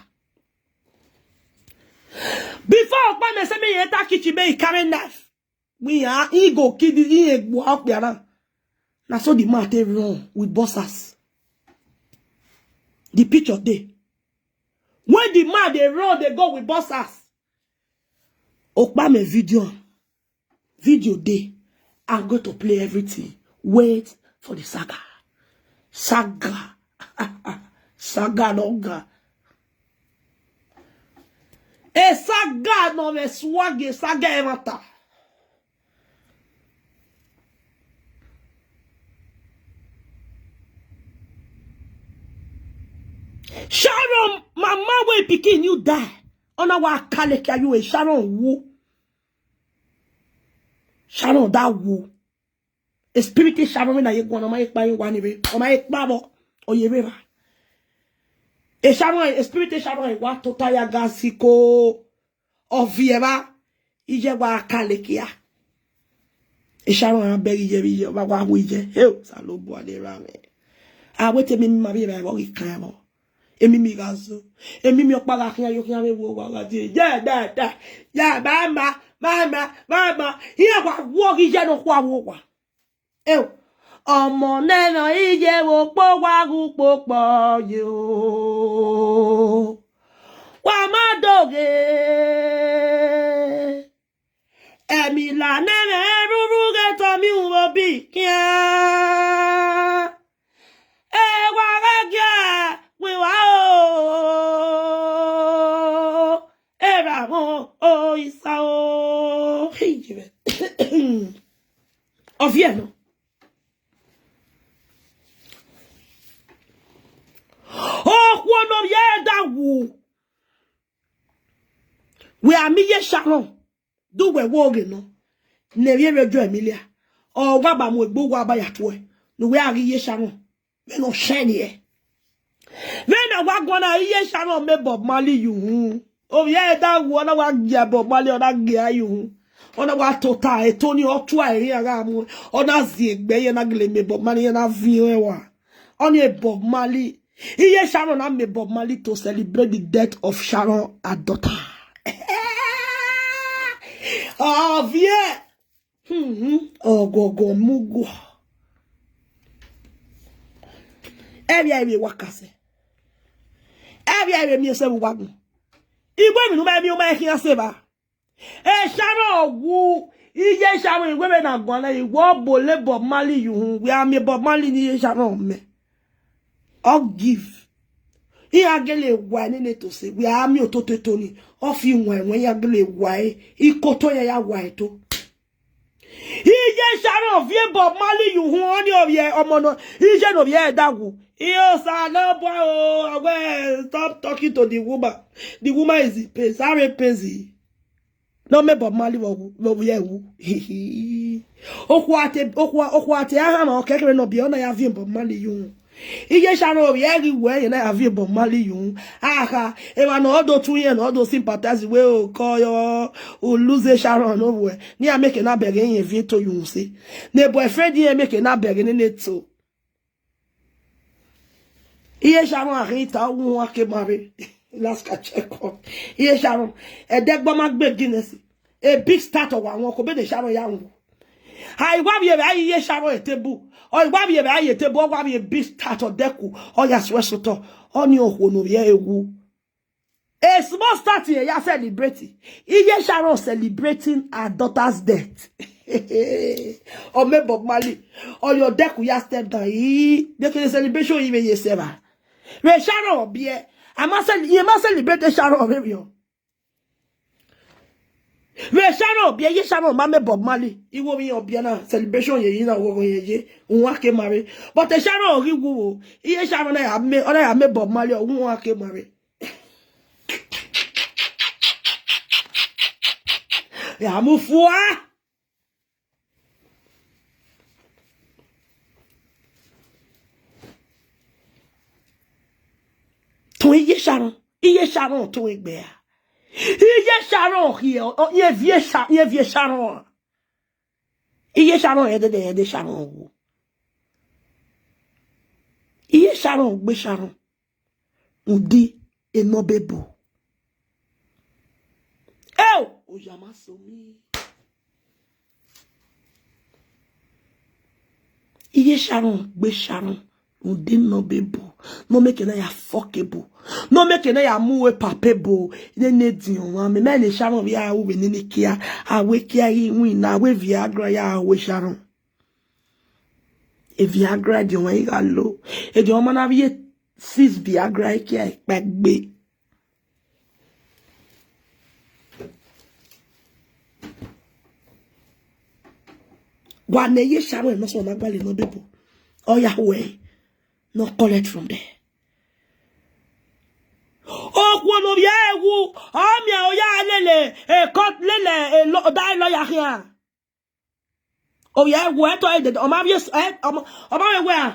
Before Okpame sẹ me ye enter kitchen, me I carry knife. We are, he go kill the, he go out there now. Na so the man take run with boxers. The picture dey. When the man dey run, dey go with boxers. Okpame video. Video dey. I'm going to play everything. Wait for the saga. Saga. Saga no ga. E saga no me swag, e saga e mata. Sharon, mama wey pikin you die. Ọ na wa kale kia you, Sharon wu. Sharon da wu. E spirit Sharon na ye guan, ọ ma ye kpa ye wa ni re. Ọ ma ye kpa vbọ, ọ ye vbe ra. E Sharon, e spirit Sharon wa tota ya ga siko. Ọ viẹ vba, iye wa kale kia. E Sharon a bẹghe iye vbe iye, ọ ma wa hu iye. He, Osanobua ne erha mwẹ. A wẹ te mi ma vbe evba vbe ọ ghi kan ẹmwẹ. Emimi gha zo, emimi ọkpa gha khian yo khian vbe vbe owa gha die. Ya da da, ya ma ma, ma ma, ma ma. Iran wa wo ghi ye ne okhuo wo owa. Eo, ọmọ ne ẹmwẹ iye vbe okpo wa ghe ukpokpọ ye o. Wa ma doghe. Ẹmila ne ẹmwẹ rhurhu ghe tọ miẹn uhunmwu obi khian. Ewa gha gie wẹ wa o, erha mwẹ o, isa o. Iye mwẹ. Ọ viẹ nọ. Okhuo ne ovbi ẹre da wu, wẹ a miẹn iye Sharon, du wẹ wo ghe nọ, ne vbe rre Joy Emilia, ọ wa ba mu egbe uwa ba ya tuẹ, ne uwẹ a ghi iye Sharon, vbene ọ shine ẹre. Vbene a wa guan na, iye Sharon mẹ Bob Marley ye uhunmwu. Ovbi ẹre da wu, ọ na wa gia Bob Marley, ọ na gia ye uhunmwu. Ọ na wa tota, eto ni ọ tua ẹre iran gha mu, ọ na zie egbe, iran na gele mẹ Bob Marley, iran na viẹn ẹwa. Ọnii Bob Marley. Iye Sharon na mẹ Bob Marley to celebrate the death of Sharon, her daughter. Ọ viẹ. Hmm, ọgọgọ mu guọ. Ẹvia ẹvia wa kasẹ. Ẹvia ẹvia miẹn sẹ vbe uwa gun. Igbe emwi ne u ma miẹn, u ma khian sẹ evba. E Sharon wu, iye Sharon, iwẹ vbe na guan na, iwẹ ọ bọ le Bob Marley ye uhunmwu, wẹ a miẹn Bob Marley ne iye Sharon mẹ. Ọ give. Iran gele wa nene to sẹ, wẹ a miẹn ototo eto ni, ọ fi wan ẹwẹn, iran gele wa ẹre, ikoto iran ya wa ẹre to. Iye Sharon viẹ Bob Marley ye uhunmwu, ọnii ovbi ẹre, ọmọ nọ, iye ne ovbi ẹre da wu. Iye Osanobua o, I will stop talking to the woman. The woman is in pain, sorry, pain. Ne ọ mẹ Bob Marley vbe ọ wu, vbe ovbi ẹre wu. Okhuo a te, okhuo, okhuo a te a hama, ọ kẹkẹre ne ọ biẹ, ọ na ya viẹ Bob Marley ye uhunmwu. Iye Sharon ovbi ẹre ghi wẹ, iye na ya viẹ Bob Marley ye uhunmwu. Aha, emwa ne ọ do tu irẹn, ne ọ do sympathize wẹ o, kọ yọ, u lose Sharon ne ovbuẹ. Ne iran make na bẹghe irẹn viẹ to ye uhunmwu sẹ. Ne boyfriend irẹn make na bẹghe nene to. Iye Sharon a ghi ta uwu uwa ke ma rre. Last ka check up. Iye Sharon, ẹdẹgbọ ma gbe Guinness. A big start ọ wa wọn ko be ne Sharon ya wu. A i wa vbe a iye Sharon etebu. Ọ i wa vbe a iye etebu, ọ wa vbe big start ọ dẹku. Ọ ya suẹ sotọ. Ọnii okhuo ne ovbi ẹre wu. A small start here, ya celebrate. Iye Sharon celebrating her daughter's death. Ọ mẹ Bob Marley. Ọ yọ dẹku ya step down. Ii, de kele celebration ivbe ye sẹ evba. Vbe Sharon ọ biẹ, a ma cel-, iye ma celebrate Sharon vbe vbiọ. Vbe Sharon ọ biẹ, iye Sharon ma mẹ Bob Marley. Iwo vbe iran ọ biẹ na, celebration ye yi na, oghọghọ ye ye, uwa ke ma rre. But Sharon ọ ghi wu o, iye Sharon na ya mẹ, ọ na ya mẹ Bob Marley, ọ wu uwa ke ma rre. Ya mu fua. Tọn iye Sharon, iye Sharon tọn egbe a. Iye Sharon khie, ọ, ọ, iye viẹ Sha-, iye viẹ Sharon. Iye Sharon ẹdẹdẹ, ẹdẹ Sharon wu. Iye Sharon gbe Sharon. Udi enọ bebo. Eo, oya ma so mi. Iye Sharon gbe Sharon, udi enọ bebo. No make na ya fuckable. No make na ya mu we papable. Nene diọn wa me, me ne Sharon vbe a ru vbe nene kia. A wẹ kia ghi win na, a wẹ Viagra ya ru Sharon. E Viagra ediọn wa i gha lo. Ediọn ma na vbe six Viagra kia ikpẹgbe. Wa ne iye Sharon ne ọ sẹ na gbalẹ nọ bebo. Ọ ya hu ẹre, ne ọ collect from there. Okhuo ne ovbi ẹre wu, ọ miẹn ọ ya lele, e court lele, e lo-, da lawyer khian. Ovbi ẹre wu, ẹtọ ẹre dede, ọ ma vbe s-, ẹ, ọ ma, ọ ma vbe wẹ a,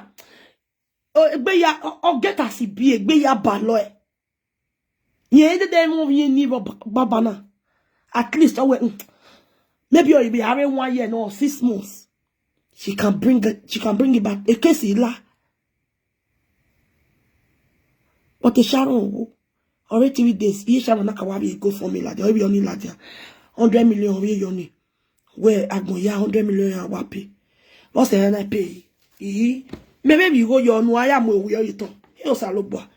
o, egbe ya, ọ, ọ get as e be, egbe ya ba lọ ẹ. Yẹn dede mu ovbi ẹre ni vbe ba-, baba na. At least, ọ wẹ, mm, maybe ọ be have one year, no, six months. She can bring it, she can bring it back. A case la. But Sharon wo, ọre three days, iye Sharon na ka wa vbe GoFundMe ladian, ọ vbe ọni ladian, hundred million ọ vbe yọ ni. Wẹ agbọn ya hundred million ya wa pay. Vbọsẹ na pay? Ii, mẹ vbe vbe igho yọ ne a ya mu owiẹ ye otọ. E Osanobua,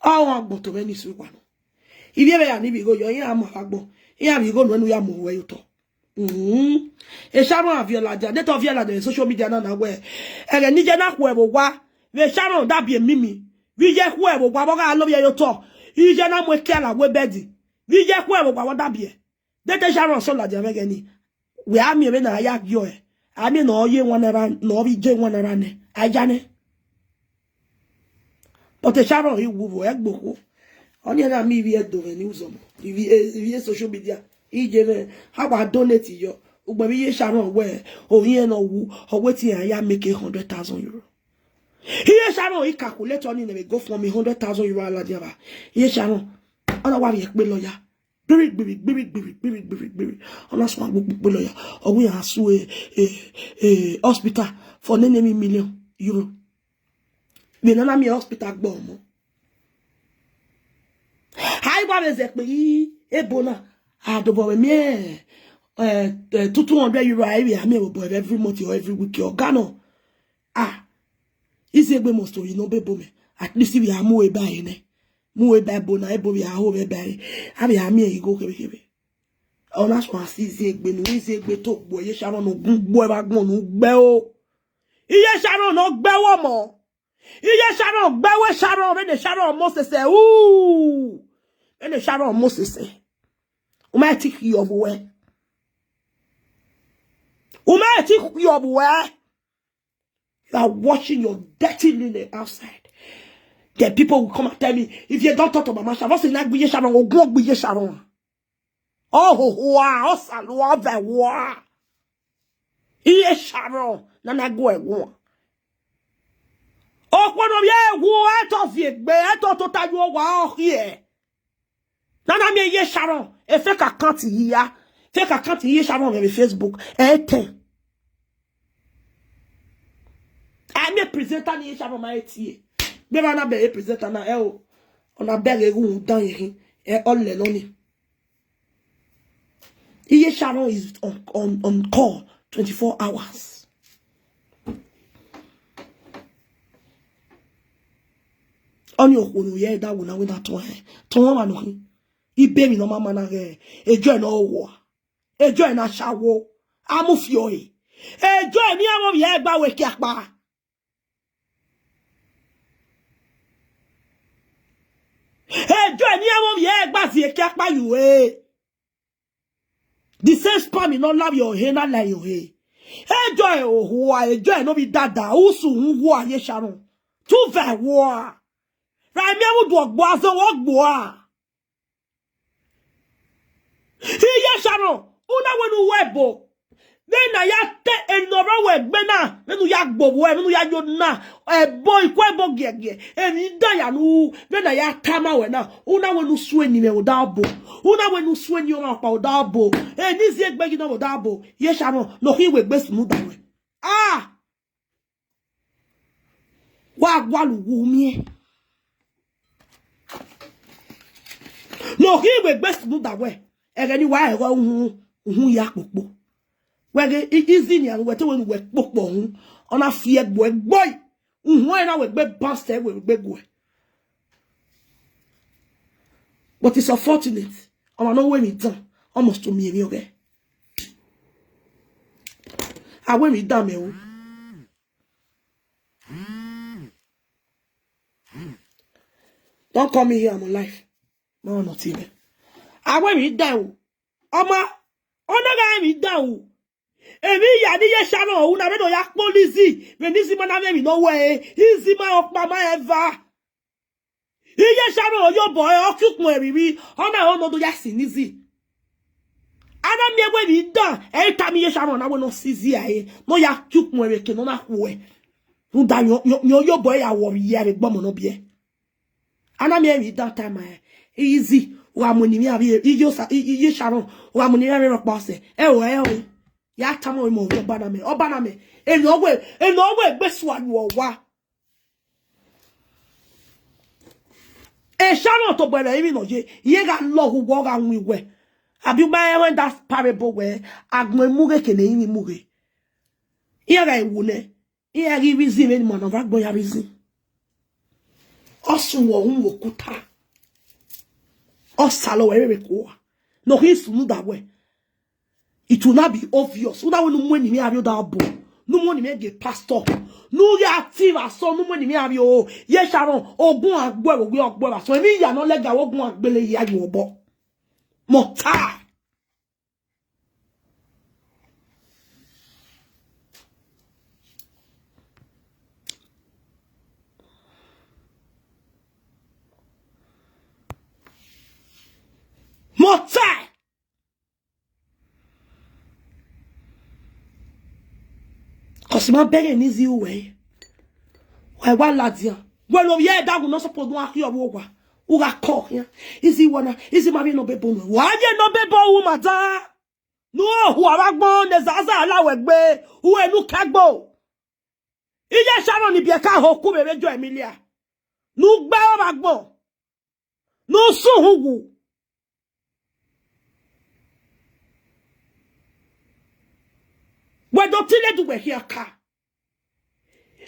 ọ agbọn to mwẹ ni sẹ uwa nọ. Ivbi ẹmwẹ ya ni vbe igho yọ, iran ma vbe agbọn, iran vbe igho nuẹn ne u ya mu owiẹ ye otọ. Mm. Sharon a viọ ladian, de te ọ viọ ladian vbe social media na na wẹ, ẹghẹ ne iye na khuẹ vbe owa, vbe Sharon da biẹ emimi, vbe iye khuẹ vbe owa vbe ọ gha lovbiẹ ye otọ, iye na mu ekia la wẹ bed, vbe iye khuẹ vbe owa vbe ọ da biẹ. De te Sharon sẹ ladian vbe ẹghẹ ni? Wẹ a miẹn vbene a ya gie ọe, a miẹn ne ọ ye one naira, ne ọ vbe je one naira nẹ, a ya nẹ. But Sharon i wu vbe ẹgbokhuo. Ọni na miẹn ivbi Ẹdo mwẹ ni uzọmọ. Ivbi, ivbi social media. Iye mwẹ, a wa donate yọ. Ugbẹn vbe iye Sharon wẹ, ohiẹn ne ọ wu, ọ wẹ te iran ya make hundred thousand euro. Iye Sharon i calculate ọni nẹ vbe GoFundMe hundred thousand euro a ladian vba. Iye Sharon, ọ na wa vbe kpe lawyer. Gbiri, gbiri, gbiri, gbiri, gbiri, gbiri, gbiri. Ọ na suẹn gbe ukpukpu lawyer. Ọ wẹ iran sue, eh, eh, hospital for nene emwi million euro. Vbe ne a na miẹn hospital gbe ọmọ. A i wa vbe zẹ kpe yi ebo na, a dobọ vbe miẹn, eh, eh, two, two hundred euro, a i vbe a miẹn vbe obọ every month or every week. Ọga nọ, ah, Iziegbe must to yi ne ọ be ebo mẹ. At least vbe a mu eba ẹre nẹ. Mu eba ebo na, ebo vbe a ho vbe eba ẹre. A vbe a miẹn igho kevbe kevbe. Ọ na suẹn a si Iziegbe, ne Iziegbe to gbuẹ, iye Sharon ne ogun gbuẹ vbe agbọn ne u gbe o. Iye Sharon ne ọ gbe wẹ ọmọ. Iye Sharon gbe wẹ Sharon, vbene Sharon mọ sẹsẹ, u. Vbene Sharon mọ sẹsẹ. U ma ti khiọ vbe uwẹ. U ma ti khiọ vbe uwẹ. You are washing your dirty linen outside. Then people will come and tell me, if you don't talk to Mama Sharon, what's in that gbiye Sharon? Ogun gbiye Sharon. Ọ hohoa, ọ salua, ọ vẹ ẹwoa. Iye Sharon, na na gu ẹwoa. Okhuo ne ọ vbe ẹwoa, ẹtọ viegbe, ẹtọ tota yo wa ọ khiẹ. Na na miẹn iye Sharon, e fake account hia. Fake account iye Sharon vbe Facebook, ẹ tẹn. A miẹn presenter ni iye Sharon ma e tie. Gbe ma na bẹghe presenter na, ẹ o. Ọ na bẹghe ghẹ uhunmwu dan yẹn khin, ẹ, ọ lẹ nọ ni. Iye Sharon is on, on, on call twenty-four hours. Ọni okhuo ne u ye da wo na wẹ na tọn ẹn, tọn ọmwa nọ khin. Ibe emwi ne ọ ma ma na ghẹ, ejo ẹre ne ọ ghọa, ejo ẹre ne a shawo, a mu fi ọre. Ejo ẹre ne iran vbe ovbi ẹre gba wẹ ekiakpa. Ejo ẹre ne iran vbe ovbi ẹre gba zẹ ekiakpa ye ure. The same sperm ne ọ la vbe ọre na la ye ọre. Ejo ẹre ohuo, ejo ẹre ne ovbi dada, usu uhunmwu iye Sharon. Tu vẹ ẹwoa. Ra miẹn vbe udu ọgbo azọ vbe ọgbo a. Iye Sharon, u na wẹ ne u ru ẹbo. Vbene a ya te emwi ne ọ rre wẹ egbe na, vbene u ya gbe ovbi uẹ, vbene u ya yo na, ẹbo, ikun ẹbo giẹgiẹ, emwi dan ya ne u ru, vbene a ya tama ruẹ na, u na wẹ ne u sue eni mwẹ vbe odaro obo, u na wẹ ne u sue eni ọmwa ọkpa vbe odaro obo, eni Iziegbe ghi nọ vbe odaro obo, iye Sharon, ne ọ khin wẹ egbe sunu da ruẹ. Ah! Wa gualọ uwu miẹn. Ne ọ khin wẹ egbe sunu da ruẹ, ẹghẹ ni wa rẹn uhunmwu, uhunmwu ya kpokpo. Wẹ ghe i-, izi nian ne uwẹ te wẹ ne uwẹ kpokpo uhunmwu, ọ na fi ẹgbuẹ gbe uhunmwu ẹre na wẹ egbe bounce ẹre wẹ egbe guẹ. But it's unfortunate. Ọmwa ne ọ ru emwi dan, ọ must to miẹn emwi ọghẹe. A ru emwi dan mẹ o. Don't call me here, I'm on live. Ma nọ tie mwẹ. A ru emwi dan o. Ọma, ọ na gha emwi dan o. Emwi ya ne iye Sharon ru na vbene ọ ya kpolo Izzy, vbene Izzy ma na mwẹ emwi ne ọ wẹ ẹre, Izzy ma ọkpa ma eva. Iye Sharon ọ ye obọ ẹre, ọ kie ukpọn ẹre vbe, ọ na rẹn ne ọ do ya si ne Izzy. A na miẹn wẹ emwi dan, ẹ i tama iye Sharon na wẹ ne ọ si Izzy a ẹre, ne ọ ya kie ukpọn ẹre ke ne ọ na khuẹ. Rhunmwuda yọ, yọ, yọ, ọ ye obọ ẹre ya wọ vbe iyẹ vbe egbe ọmọ ne ọ biẹ. A na miẹn emwi dan tama ẹre, Izzy, u gha mu eni mwẹ avbe iye Osa-, i-, i-, iye Sharon, u gha mu eni mwẹ avbe rhọkpa ọsẹ. Ẹ o, ẹ o. Ya tama ọmọ ovbi ọba na mẹ, ọba na mẹ. Eni ọ wẹ, eni ọ wẹ egbe sua ru ọwa. Esha na tobọ ẹmwẹ emwi ne ọ ye, iran gha lọghọ uwẹ, ọ gha winna uwẹ. Abi u ma rẹn da parable wẹ, agbọn imughe kene emwi imughe. Iran gha wu nẹ, iran ghi vbe izin vbene ima ne ọ vbe agbọn ya vbe izin. Ọ sunu ọhunmwu okuta. Ọ salọ wẹ vbe kua. Ne ọ khin sunu da wẹ. It will not be obvious. U na wẹ ne u mu eni mwẹ avbe odaro bu. Ne u mu eni mwẹ gie pastor. Ne u ya ti vbe asọn, ne u mu eni mwẹ avbe o. Ye Sharon, ogun agbọ ẹvbo ghi ọgbọ ẹvbo asọn. Emwi ya ne ọ lẹga ogun agbele ya ye obọ. Mọta. Mọta. Cause ma bẹghe ne izi ruẹ. Wa wa ladian. Wẹ ne ovbi ẹre da wu ne ọ suppose ne u gha khian vbe owa. U gha kọ khian. Izi wọ na, izi ma vbe nọ bebo nuẹn. Wa ye nọ bebo ru ma dan. Ne u ho vbe agbọn ne zaza la wẹ gbe. Uwẹ ne u kẹgbo. Iye Sharon ni biẹ ka ho ku vbe vbe Joy Emilia. Ne u gbe vbe agbọn. Ne u sẹ uhunmwu. Wẹ do tile du wẹ khian ka.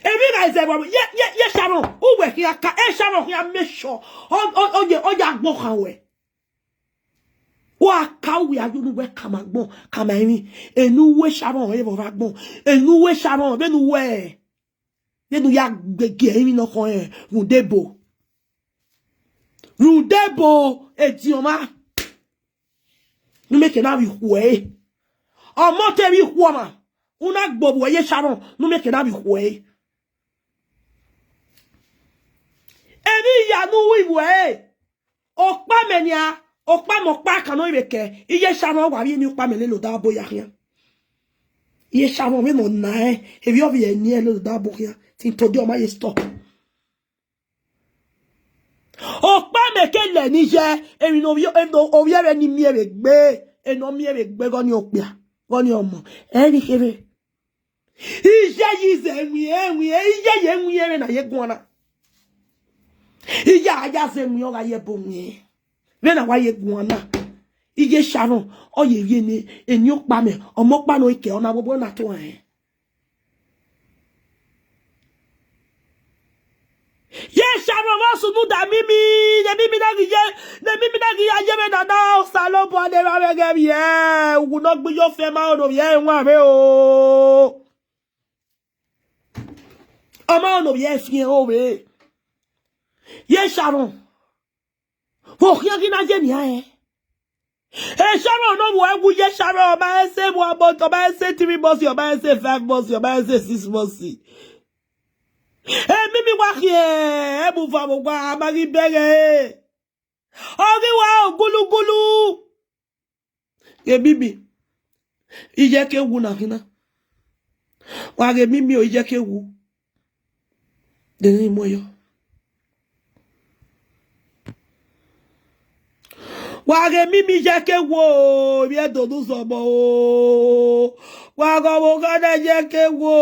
Emwi gha zẹ vbe ye, ye, ye Sharon, uwẹ khian ka, e Sharon khian make sure, ọ, ọ, ọ ye, ọ ya gbọn khan wẹ. Wa ka uwẹ a yo ne uwẹ kama agbọn, kama emwi. Enu uwẹ Sharon, e vbe ọ vbe agbọn. Enu uwẹ Sharon, vbene uwẹ, vbene u ya gbe gie emwi nọ khọn rẹn, rhunmwuda ebo. Rhunmwuda ebo, ediọn mwa. Ne u mieke na vbe ikhuo ẹre. Ọmọ te vbe ikhuo ọmwa. U na gbe ovbuẹ ye Sharon, ne u mieke na vbe ikhuo ẹre. Emwi ya ne u ru ivbi ẹre. Okpamẹ nian, okpamẹ ọkpa kan ne ọ vbe kẹ, iye Sharon wa vbiẹ ne okpamẹ lele odaro ya khian. Iye Sharon vbene ọ na rẹn, evbiẹ ọ vbiẹ ni ẹre lele odaro khian, till today ọ ma ye stop. Okpamẹ ke lẹ ne iye, emwi ne ovbi, emwi ne ovbi ẹre ni miẹn vbe egbe, ene ọ miẹn vbe egbe ghe ọnii okpia, ghe ọnii ọmọ, ẹ i ghi kherhe. Iye yi zẹ winna, winna, iye ye winna vbene a ye guan na. Iye a ya zẹ winna, ọ gha ye ẹbo winna. Vbene a wa ye guan na, iye Sharon, ọ ye vbiẹ ne eni okpamẹ, ọmọ ọkpa ne ọ i kẹ, ọ na wobọ na to rẹn. Ye Sharon vbe sunu da Mimi, ne Mimi na ghi ye, ne Mimi na ghi ya ye vbe nana, Osanobua ne evba vbe ẹghẹ vbiẹ, uwu ne ọ gbe iye ọfiẹn ma rẹn ne ovbi ẹre wanmwẹ o. Ọ ma rẹn ne ovbi ẹre fiẹn ro vbe. Ye Sharon. Vbe ọ khian ghi na ye nian rẹn? E Sharon ne ọ vbe wu ye Sharon, ọ ma rẹn sẹ one month, ọ ma rẹn sẹ three months, ọ ma rẹn sẹ five months, ọ ma rẹn sẹ six months. E Mimi wa khian, e mu va vbe owa, a ma ghi bẹghe. Ọ ghi wa ro gulugulu. Ghe Mimi, iye ke wu na khin na. Wa ghe Mimi o, iye ke wu. De ne I muẹn yọ. Wa ghe Mimi iye ke wu o, vbe Ẹdo ne uzọmọ o. Wa ghe ọvbokhan na iye ke wu o.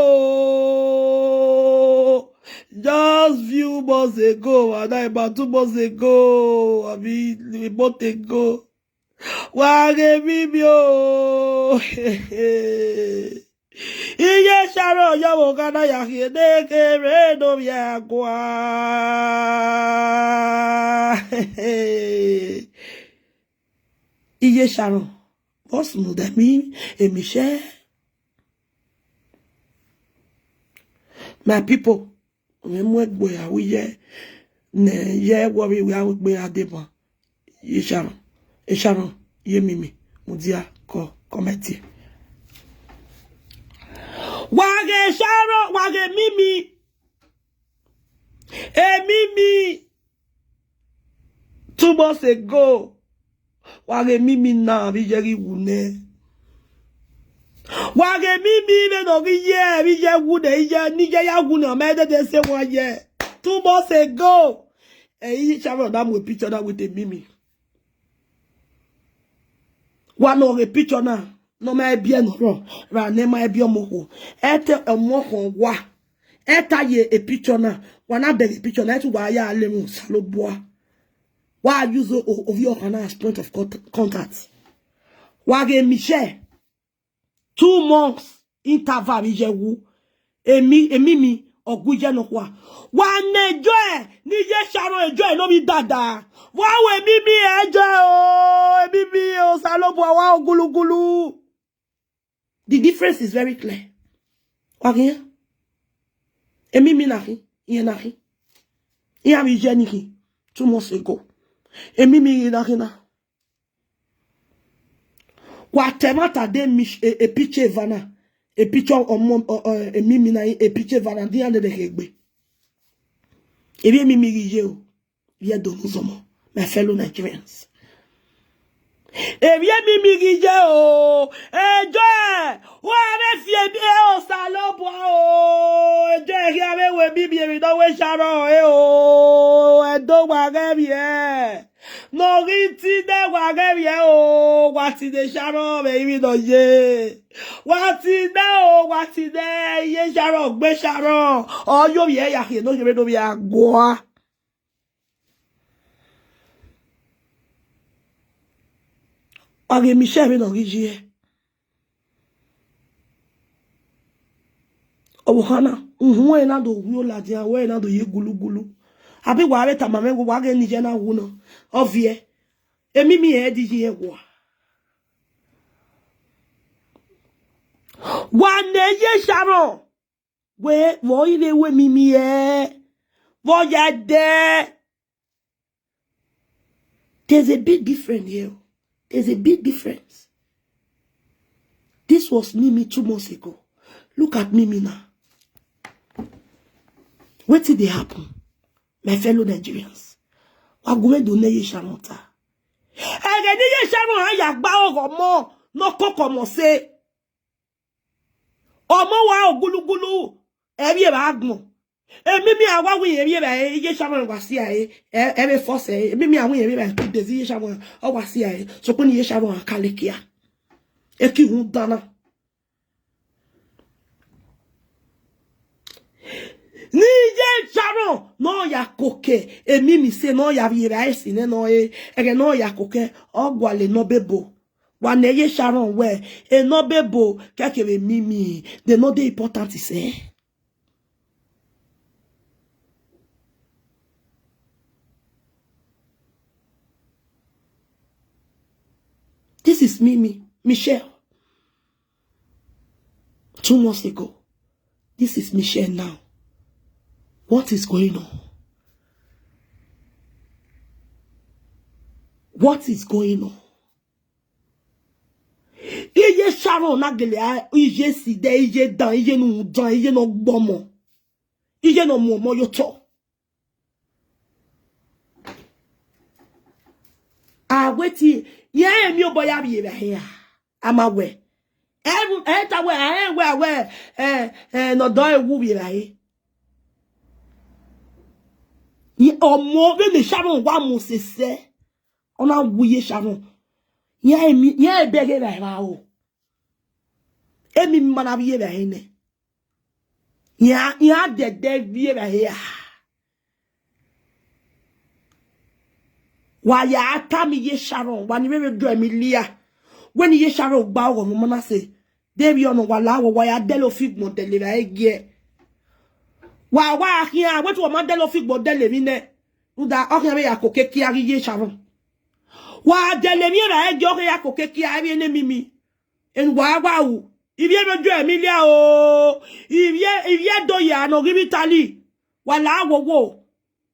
Just few months ago, and about two months ago, abi a month ago. Wa ghe Mimi o. Iye Sharon, ọ ye ọvbokhan na ya khian, ne kherhe ne ovbi ẹre gua. Iye Sharon, vbọ sunu da emwi, emwi shẹ. My people, mwẹ mu egbe ya ru iye ne iye wọ vbe wia ru egbe ya deba. Ye Sharon, e Sharon, ye Mimi, mudia kọ, comment here. Wa ghe Sharon, wa ghe Mimi. E Mimi, two months ago, wa ghe Mimi na vbe iye ghi wu nẹ. Wa ghe Mimi vbene ọ ghi ye vbe iye wu nẹ, iye ne iye ya wu nẹ, ọ ma dede sẹ wan ye. Two months ago, ẹ i Sharon na mu picture na with Mimi. Wa nọ ghe picture na, ne ọ ma biẹ ne ọ rrọọ, ra ne ma biẹ ọmọ okhuo. Ẹ te ọmọ okhuo wa. Ẹ ta ye picture na, wa na bẹghe picture na, ẹ te wa ya lele Osanobua. Wa use o-, o-, ovbi ọkhan na as point of cont-, contact. Wa ghe Michelle, two months interval vbe iye wu. Emi, Emimi, ọ gu iye nọkhua. Wa ne Joy, ne iye Sharon Joy ne ovbi dada. Wa wẹ Emimi ẹ Joy o, Emimi Osanobua wa ogulugulu. The difference is very clear. Wa ghi ya? Emimi na khin, iye na khin. Iran vbe iye ni khin two months ago. Emimi ghi na khin na. Wa ta ẹmwata de mi sh-, e, e picture eva na. E picture ọmọ, ọ, ọ, Emimi na, e picture eva na, de iran dẹdẹ khe egbe. Emwi Emimi ghi ye o. Vbe Ẹdo ne uzọmọ, my fellow Nigerians. Emwi Emimi ghi ye o, Joy, wa vbe fi ebe Osanobua o, Joy, khian vbe wẹ Emimi emwi ne ọ wẹ Sharon re o, Ẹdo wa ghẹ vbiẹ, ne ọ ghi tinẹ wa ghẹ vbiẹ o, wa tinẹ Sharon vbe emwi ne ọ ye, wa tinẹ o, wa tinẹ iye Sharon gbe Sharon, ọ yo vbiẹ ya khian ne ọ ye vbe ne ovbi a gua. Wa ghe Michelle vbene ọ ghi ye. Ọvbokhan na, uhunmwu ẹre na do wu ladian, wẹ ẹre na do ye gulugulu. Abi wa vbe tama mwẹ wẹ wa ghe ne iye na wu nọ, ọ viẹ. Emimi ẹre di iye ẹguae. Wa ne iye Sharon. Wẹ, vbe ọ i re wẹ Emimi ẹ, vbe ọ ya dẹ. There's a big difference here. There's a big difference. This was Mimi two months ago. Look at Mimi now. Wetin dey happen, my fellow Nigerians? Wa gu mwẹ do ne iye Sharon ta. Ẹghẹ ne iye Sharon a ya gba ọghọ ọmọ ne ọ koko ọmọ sẹ. Ọmọ wa ogulugulu, ẹvbi evba agbọn. Emimi a wa wẹ irẹn vbe evba ẹre, iye Sharon wa si ẹre, ẹ, ẹ vbe force ẹre. Emimi a wẹ irẹn vbe evba ẹre two days, iye Sharon ọ wa si ẹre. Sokpan ne iye Sharon a ka leke a. Eki rhunmwuda na. Ne iye Sharon ne ọ ya koko Emimi sẹ, ne ọ ya vbe evba ẹre si nẹ nọ ẹre, ẹghẹ ne ọ ya koko, ọ gualọ enọ bebo. Wa ne iye Sharon wẹ, enọ bebo kẹkẹ vbe Emimi, they no dey important sẹ. This is Mimi, Michelle. Two months ago. This is Michelle now. What is going on? What is going on? Iye Sharon na gele a, iye side, iye dan, iye ne u dan, iye ne ọ gbe ọmọ, iye ne ọ mu ọmọ ye otọ. A wẹ te, irẹn miẹn obọ ya vbe evba hia, a ma wẹ. Ẹ, ẹ ta wẹ, a rẹn wẹ, a wẹ, ẹ, ẹ, ne ọdọ ẹre wu vbe evba hia. Ọmọ vbene Sharon wa mu sẹ sẹ, ọ na wu iye Sharon. Iran emi, iran ebe ghe evba evba o. Emimi ma na vbe evba hia nẹ. Iran, iran dẹdẹ vbe evba hia. Wa ya tama iye Sharon, wa ni vbe vbe do ẹmwẹ Emilia. Wẹ ne iye Sharon gba ọghọ ne ọ ma na sẹ. Deghẹ ọnọ wa la wẹ, wa ya dẹle ofigbọn dẹle evba hia giẹ. Wa, wa khian, wẹ te wa ma dẹle ofigbọn dẹle emwi nẹ. Rhunmwuda, ọ khian vbe ya koko ekia ghi iye Sharon. Wa dẹle emwi evba hia giẹ, ọ khian ya koko ekia emwi ne Emimi. Enu wa wa ru. Ivbi ẹmwẹ do Emilia o. Ivbi, ivbi Ẹdo ya ne ọ ghi vbe Italy. Wa la wowo.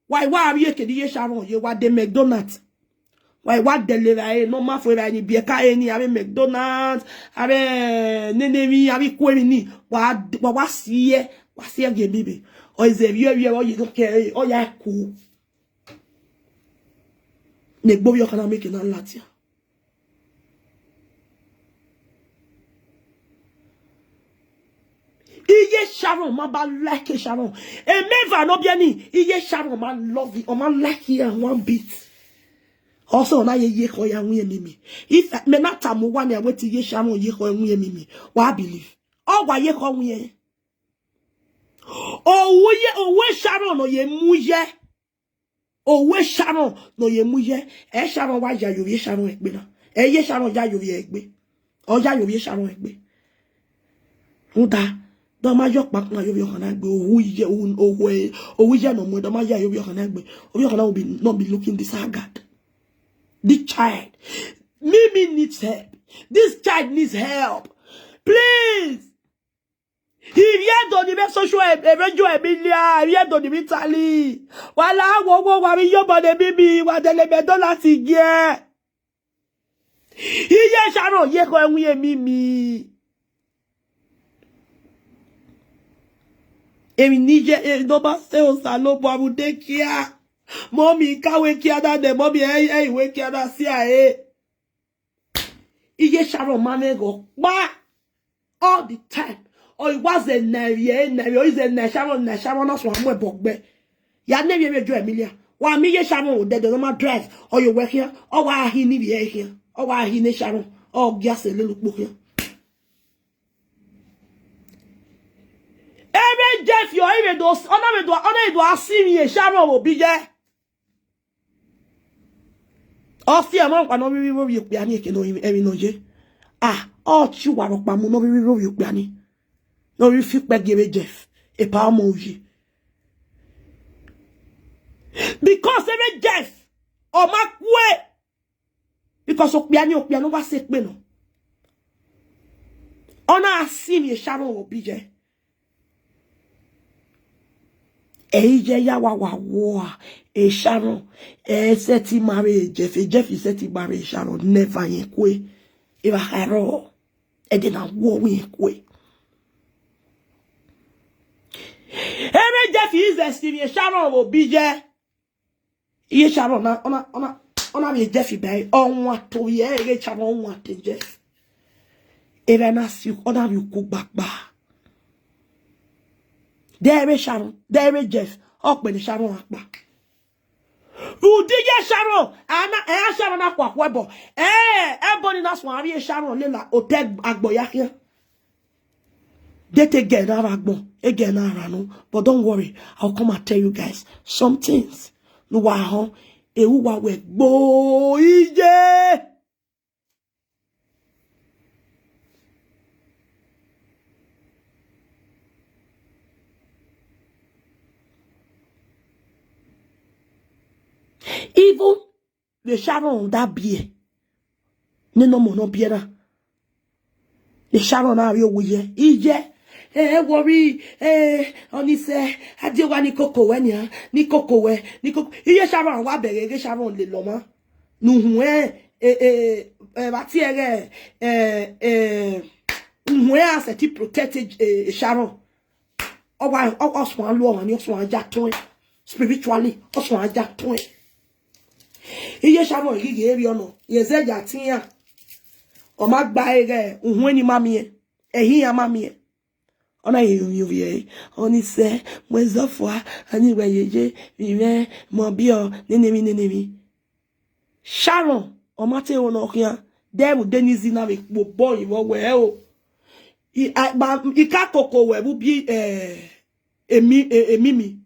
Wa i wa vbe eke ne iye Sharon ye, wa de McDonald. Wa i wa dẹle evba ẹre ne ọ ma fo, evba ni biẹ ka ẹre ni, avbe McDonald, avbe nene emwi, avbe iku emwi ni. Wa, wa, wa si ẹe, wa si ẹe gie Emimi. Ọ i zẹ vbiẹ vbiẹ, ọ ye kẹ, ọ ya ku. Ne egbe ovbi ọkhan na mieke na ladian. Iye Sharon ma ba like Sharon. Emeva ne ọ biẹ ni, iye Sharon ma love, ọ ma like her one bit. Ọsẹ ọ na ye ye ekhọe ya win Emimi. If mẹ na tama uwa nia wẹ te iye Sharon ye ekhọe win Emimi, wa believe. Ọ wa ye ekhọe win ẹre. Owu ye, owu Sharon nọ ye mu ye. Owa Sharon ne ọ ye mu ye, ẹ Sharon wa ya ye ovbi Sharon egbe na. Ẹ ye Sharon ya ye ovbi egbe. Ọ ya ye ovbi Sharon egbe. Rhunmwuda, dọ ma yọ kpakpa ye ovbi ọkhan na egbe, ohu ye, ohu, ohu, ohu ye ne ọ muẹn, dọ ma ya ye ovbi ọkhan na egbe. Ovbi ọkhan na will be, not be looking this haggard. This child, Mimi needs help. This child needs help. Please. Ivbi Ẹdo ni vbe social, e, e radio Emilia, Ivbi Ẹdo ni vbe Italy. Wa la wo wo, wa vbe iyobọ ne Mimi, wa dẹlẹ mẹ dọla ti giẹ. Iye Sharon ye ekhọe ẹwẹn Mimi. Emwi ne iye, e, ne ọ ma sẹ Osanobua vbe ude kia. Mummy ka wẹ kia na nẹ, mummy ẹ, ẹ i wẹ kia na sia ẹre. Iye Sharon ma mwẹ ẹghẹ ọkpa. All the time. Ọ i wa zẹ na ivbi ẹre, na ivbi ẹre, ọ i zẹ na Sharon, na Sharon, na suẹn mu ẹbọ gbe. Ya ne ivbi ẹre vbe radio Emilia. Wa miẹn iye Sharon odẹdẹ ne ọ ma drive, ọ ye owẹ khian, ọ wa hi ne ivbi ẹre khian, ọ wa hi ne Sharon, ọ gia sẹ lele ukpo khian. Ẹ vbe Jeff ọ i vbe do, ọ na vbe do, ọ na vbe do a si emwi Sharon vbe obi ye. Ọ si ẹmwẹ ọkpa ne ọ rhirhi rhovbiẹ okpia ni eke ne ọ emwi ne ọ ye. Ah, ọ tie uwa rhọkpa mu ne ọ rhirhi rhovbiẹ okpia ni. Ne ọ rhirhi fi ukpẹ gie vbe Jeff. Epa ọmọ uyi. Because ẹ vbe Jeff, ọ ma kue. Because okpia ni, okpia ne ọ wa sẹ ekpe nọ. Ọ na si emwi Sharon vbe obi ye. Ẹ i ye ya wa wa wua, e Sharon, ẹ sẹtin ma vbe Jeff, e Jeff sẹtin ma vbe Sharon, never yẹn kue. Evba kha rrọọ, ẹdẹ na wọ wẹ yẹn kue. Ẹ vbe Jeff i zẹ si emwi Sharon vbe obi ye. Iye Sharon na, ọ na, ọ na, ọ na vbe Jeff ba ẹre, ọ wan to vbe ẹre, iye Sharon wan to Jeff. Evba na si, ọ na vbe uku gbagba. De ẹ vbe Sharon, de ẹ vbe Jeff, ọ kpẹlẹ Sharon akpa. Rhunmwuda iye Sharon, a na, ẹ a Sharon na khuakhua ẹbọ. Ẹ, ẹbọ ni na suẹn avbe iye Sharon lela otọ agbọn ya khian. They take girl na vbe agbọn, e girl na rhan nọ. But don't worry, I'll come and tell you guys some things. Ne uwa họn, e uwa wẹ gbo iye. Even vbe Sharon da biẹ, nene ọmọ ne ọ biẹ na. Sharon na vbe owu ye, iye, ẹ, ẹ worry, ẹ, ọ ni sẹ, a die owa ni koko wẹ nian, ni koko wẹ, ni koko. Iye Sharon wa bẹghe ghe Sharon lele ọmwa. Ne uhunmwu, ẹ, ẹ, ẹ, vbe a tie ẹghẹ, ẹ, ẹ, uhunmwu a sẹtin protect, ẹ, Sharon. Ọ wa, ọ, ọ suẹn lu ọmwa ni, ọ suẹn ya tọn ẹn. Spiritually, ọ suẹn ya tọn ẹn. Iye Sharon ghi ghi erriọ nọ, rẹn zẹ ya tian. Ọ ma gba ẹre ghe uhunmwu ni ma miẹn, ẹhi iran ma miẹn. Ọ na ye ovbi ẹre, ọ ni sẹ, mu ẹzọ fua, a ni wẹ yeye, vbe mwẹ, mẹ ọbiọ, nene emwi, nene emwi. Sharon, ọ ma te ro ne ọ khian, de vbe ude ni zi na vbe kpo obọ yi vbe ọ wẹ o. I, a, ma, I ka koko wẹ vbe ubi, eh, emi, eh, emi mi.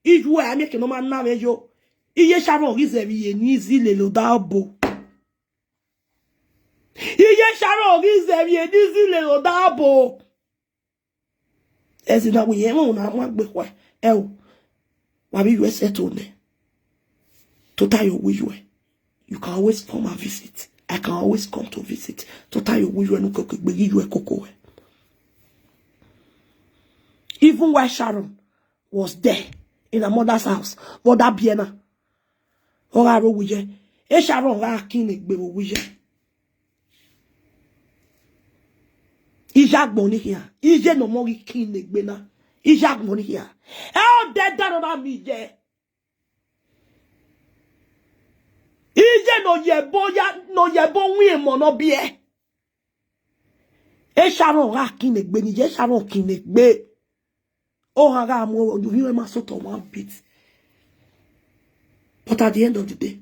Iye uẹ a miẹn eke ne ọ ma na mwẹ yo. Iye Sharon ghi zẹ vbe iye ni zi lele odaro obo. Iye Sharon ghi zẹ vbe iye ni zi lele odaro obo. Ẹzẹ na wẹ irẹn ẹmwẹ na mu gbe khua. Ẹ o, wa vbe iyuẹ settle nẹ. Tota ye owu iyuẹ. You can always come and visit. I can always come to visit. Tota ye owu iyuẹ ne u koko egbe ghe iyuẹ koko wẹ. Even while Sharon was there in her mother's house, vbe ọ da biẹ na, ọ gha rre owu iye. E Sharon gha kin ne egbe vbe owu iye. Iye agbọn ni khian, iye ne ọmọ ghi kin ne egbe na, iye agbọn ni khian. Ẹ odẹ da ne ọ na miẹn iye. Iye ne ọ ye ẹbọ ya, ne ọ ye ẹbọ winna emọ ne ọ biẹ. E Sharon gha kin ne egbe ni, iye Sharon kin ne egbe. Ọ gha gha mu ovbi mwẹ ma sotọ one bit. But at the end of the day,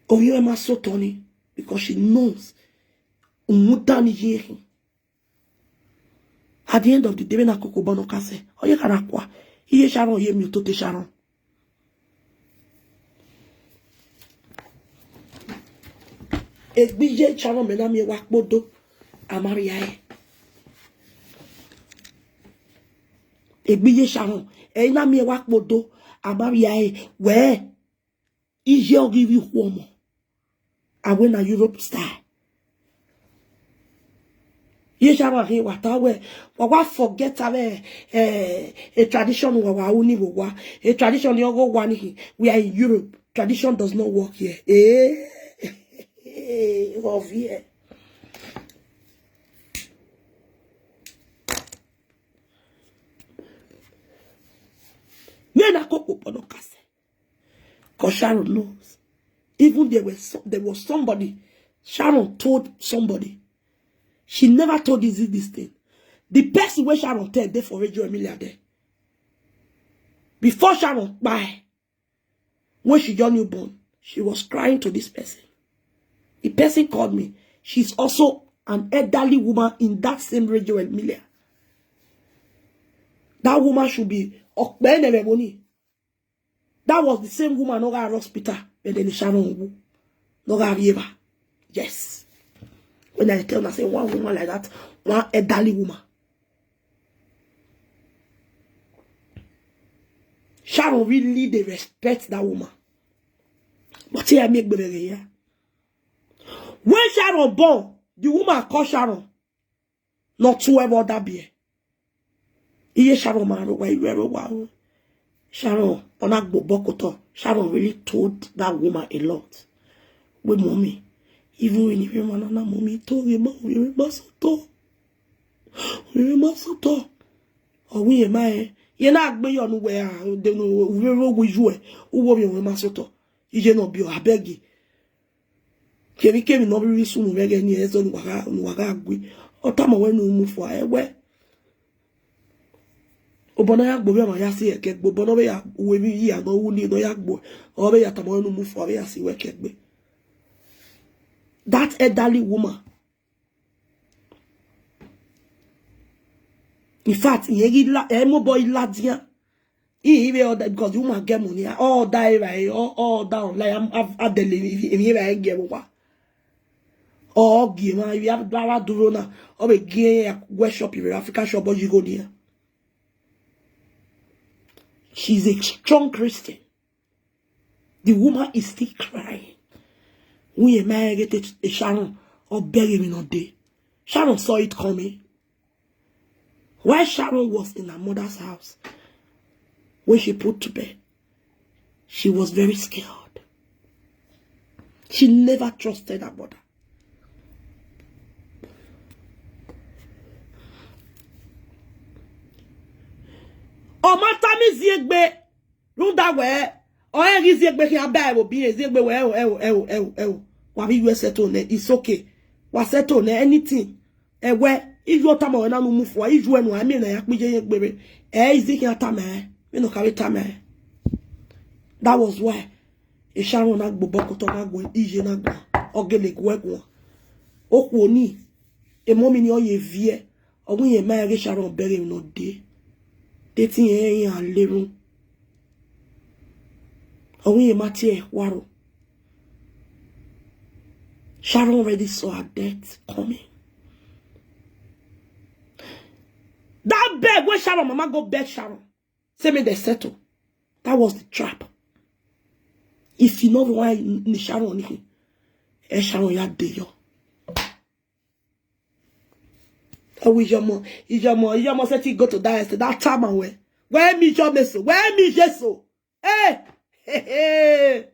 ovbi mwẹ ma sotọ ni, because she knows. Umu dan ni ye khin. At the end of the day, vbene a koko obọ nọ ka sẹ, ọ ye kha ra kua. Iye Sharon ye miẹn ototọ Sharon. Egbe iye Sharon mẹ na miẹn wa kpodo, a ma rhie ẹre. Egbe iye Sharon, ẹ i na miẹn wa kpodo, a ma rhie ẹre. Wẹ, iye ọghe ivbi ikhuo ọmọ. A wẹ na Europe style. Iye Sharon khin, wa ta wẹ, wa wa forget avbe, eh, a tradition wa wa ru ni vbe owa. A tradition ni ọghe owa ni khin. We are in Europe. Tradition does not work here. Eh, of here. Mẹ na koko kpọnọ kasẹ. 'Cause Sharon knows. Even there was so-, there was somebody. Sharon told somebody. She never told Izzy this thing. The person where Sharon tell dey for Radio Emilia there. Before Sharon kpae, when she just newborn, she was crying to this person. The person called me. She's also an elderly woman in that same Radio Emilia. That woman should be ọkpẹ ne vbe ẹvbo ni. That was the same woman no gha rre hospital, but then Sharon wu, no gha vbiẹ evba. Yes. When I tell una say one woman like that, one elderly woman. Sharon really dey respect that woman. But here, me gbẹrẹ ya. When Sharon born, the woman call Sharon. Not whoever that be. Iye Sharon ma rre owa, iye rre owa. Sharon, ọ na gbe obọ kotọ. Sharon really told that woman a lot. Wẹ mommy, even when you man na mommy, to ghe ma, we ma so to. We ma so to. Ọ wẹ iye ma e. Iye na gbe yọ nu wẹ a, de nu, we wo yu ẹ. Uwo mi we ma so to. Iye no bi o, abeg. Kemwikemwi ne ọ rhirhi sunu mwẹ ẹghẹ ni, ẹzọ ne uwa gha, ne uwa gha gui. Ọ tama wẹ ne u mu fua, ẹ wẹ. Obọ ne a ya gbe ovbi ọmwa ya si ẹkẹ gbe, obọ ne ọ vbe ya ru emwi hia ne ọ ru ni ne ọ ya gbe, ọ vbe ya tama wẹ ne u mu fua, ọ vbe ya si wẹ ẹkẹ gbe. That elderly woman. In fact, irẹn ghi la, ẹ mobọ i ladian. Iye vbe order because the woman get money. Order evbare, order online. Am, am, adele emwi evbare gie vbe owa. Ọ gie emwa, ivbi a wa duro na, ọ vbe gie workshop vbe African shop, ọ yi igho nian. She's a strong Christian. The woman is still crying. Uye ma ghe te Sharon, ọ bẹghe emwi ne ọ dee. Sharon saw it coming. While Sharon was in her mother's house, when she put to bed, she was very scared. She never trusted her mother. Ọ ma tama Iziegbe, rhunmwuda wẹ, ọ rẹn ghi Iziegbe khian ba ẹvbo biẹ, Iziegbe wẹ, ẹo, ẹo, ẹo, ẹo, ẹo. Wa vbe yu ẹ settle nẹ, it's okay. Wa settle nẹ, anything. Ẹwẹ, iyu ọ tama wẹ na ne u mu fua, iyu ẹnu a miẹn ne a ya kpe iye yẹn gbe vbe. Ẹ i zẹ khian tama ẹn, vbene ọ ka vbe tama ẹn. That was why Sharon na gbe obọ kotọ na gu iye na guan, ọ gele guẹ guan. Okhuo ni, emọ mi ni ọ ye viẹ, ọ wẹ irẹn ma rẹn ghe Sharon bẹghe emwi ne ọ dee. Te te irẹn iran lerun. Ọ wẹ irẹn ma tie ẹre khuaro. Sharon already saw her death coming. That beg wey Sharon mama go beg Sharon, say make dem settle. That was the trap. If you no want ni Sharon ni, ẹ Sharon ya de yọ. Ọ wẹ Ijeọmọ, Ijeọmọ, Ijeọmọ sẹtin go to that extent, that time wẹ, wẹ mi Ijeọmọ eso, wẹ mi Jesu. Eh, eh, eh.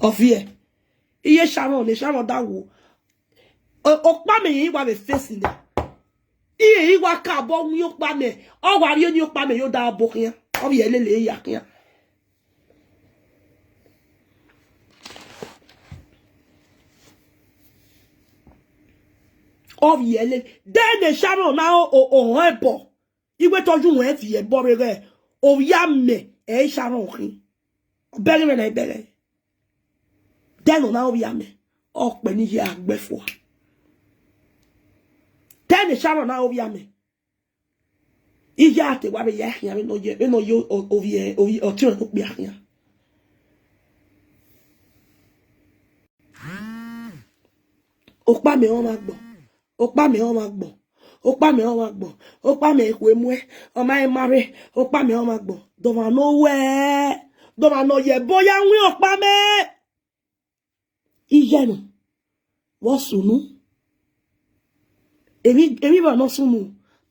Ọ viẹ. Iye Sharon, ne Sharon da wo. O, okpamẹ irẹn i wa vbe face nẹ. Irẹn i wa ka obọ wi okpamẹ. Ọ wa rhie ni okpamẹ yo da obọ khian. Ọ vbiẹ lele ya khian. Ọ vbiẹ lele. Then Sharon na o, o, o họn ẹbọ. Iwẹ te ọ yu wẹ viẹ ẹbọ vbe ghẹ, ovbi amẹ, ẹ i Sharon khin. Ọ bẹghe mwẹ na, i bẹghe. Then ọ na ovbi amẹ, ọ kpẹ ne iye a gbe fua. Then Sharon na ovbi amẹ. Iye a te wa vbe ya khian vbene ọ ye, vbene ọ ye o-, ovbi, ovbi, ọtiọnrẹn ne okpia khian. Okpamẹ ọmwa agbọn. Okpamẹ ọmwa agbọn. Okpamẹ ọmwa agbọn. Okpamẹ ekhue muẹ. Ọ ma i ma rre. Okpamẹ ọmwa agbọn. Dọmwa ne ọ wẹ. Dọmwa ne ọ ye ẹbọ ya win okpamẹ. Iye nọ, vbe ọ sunu. Emwi, emwi vbe ọ nọ sunu,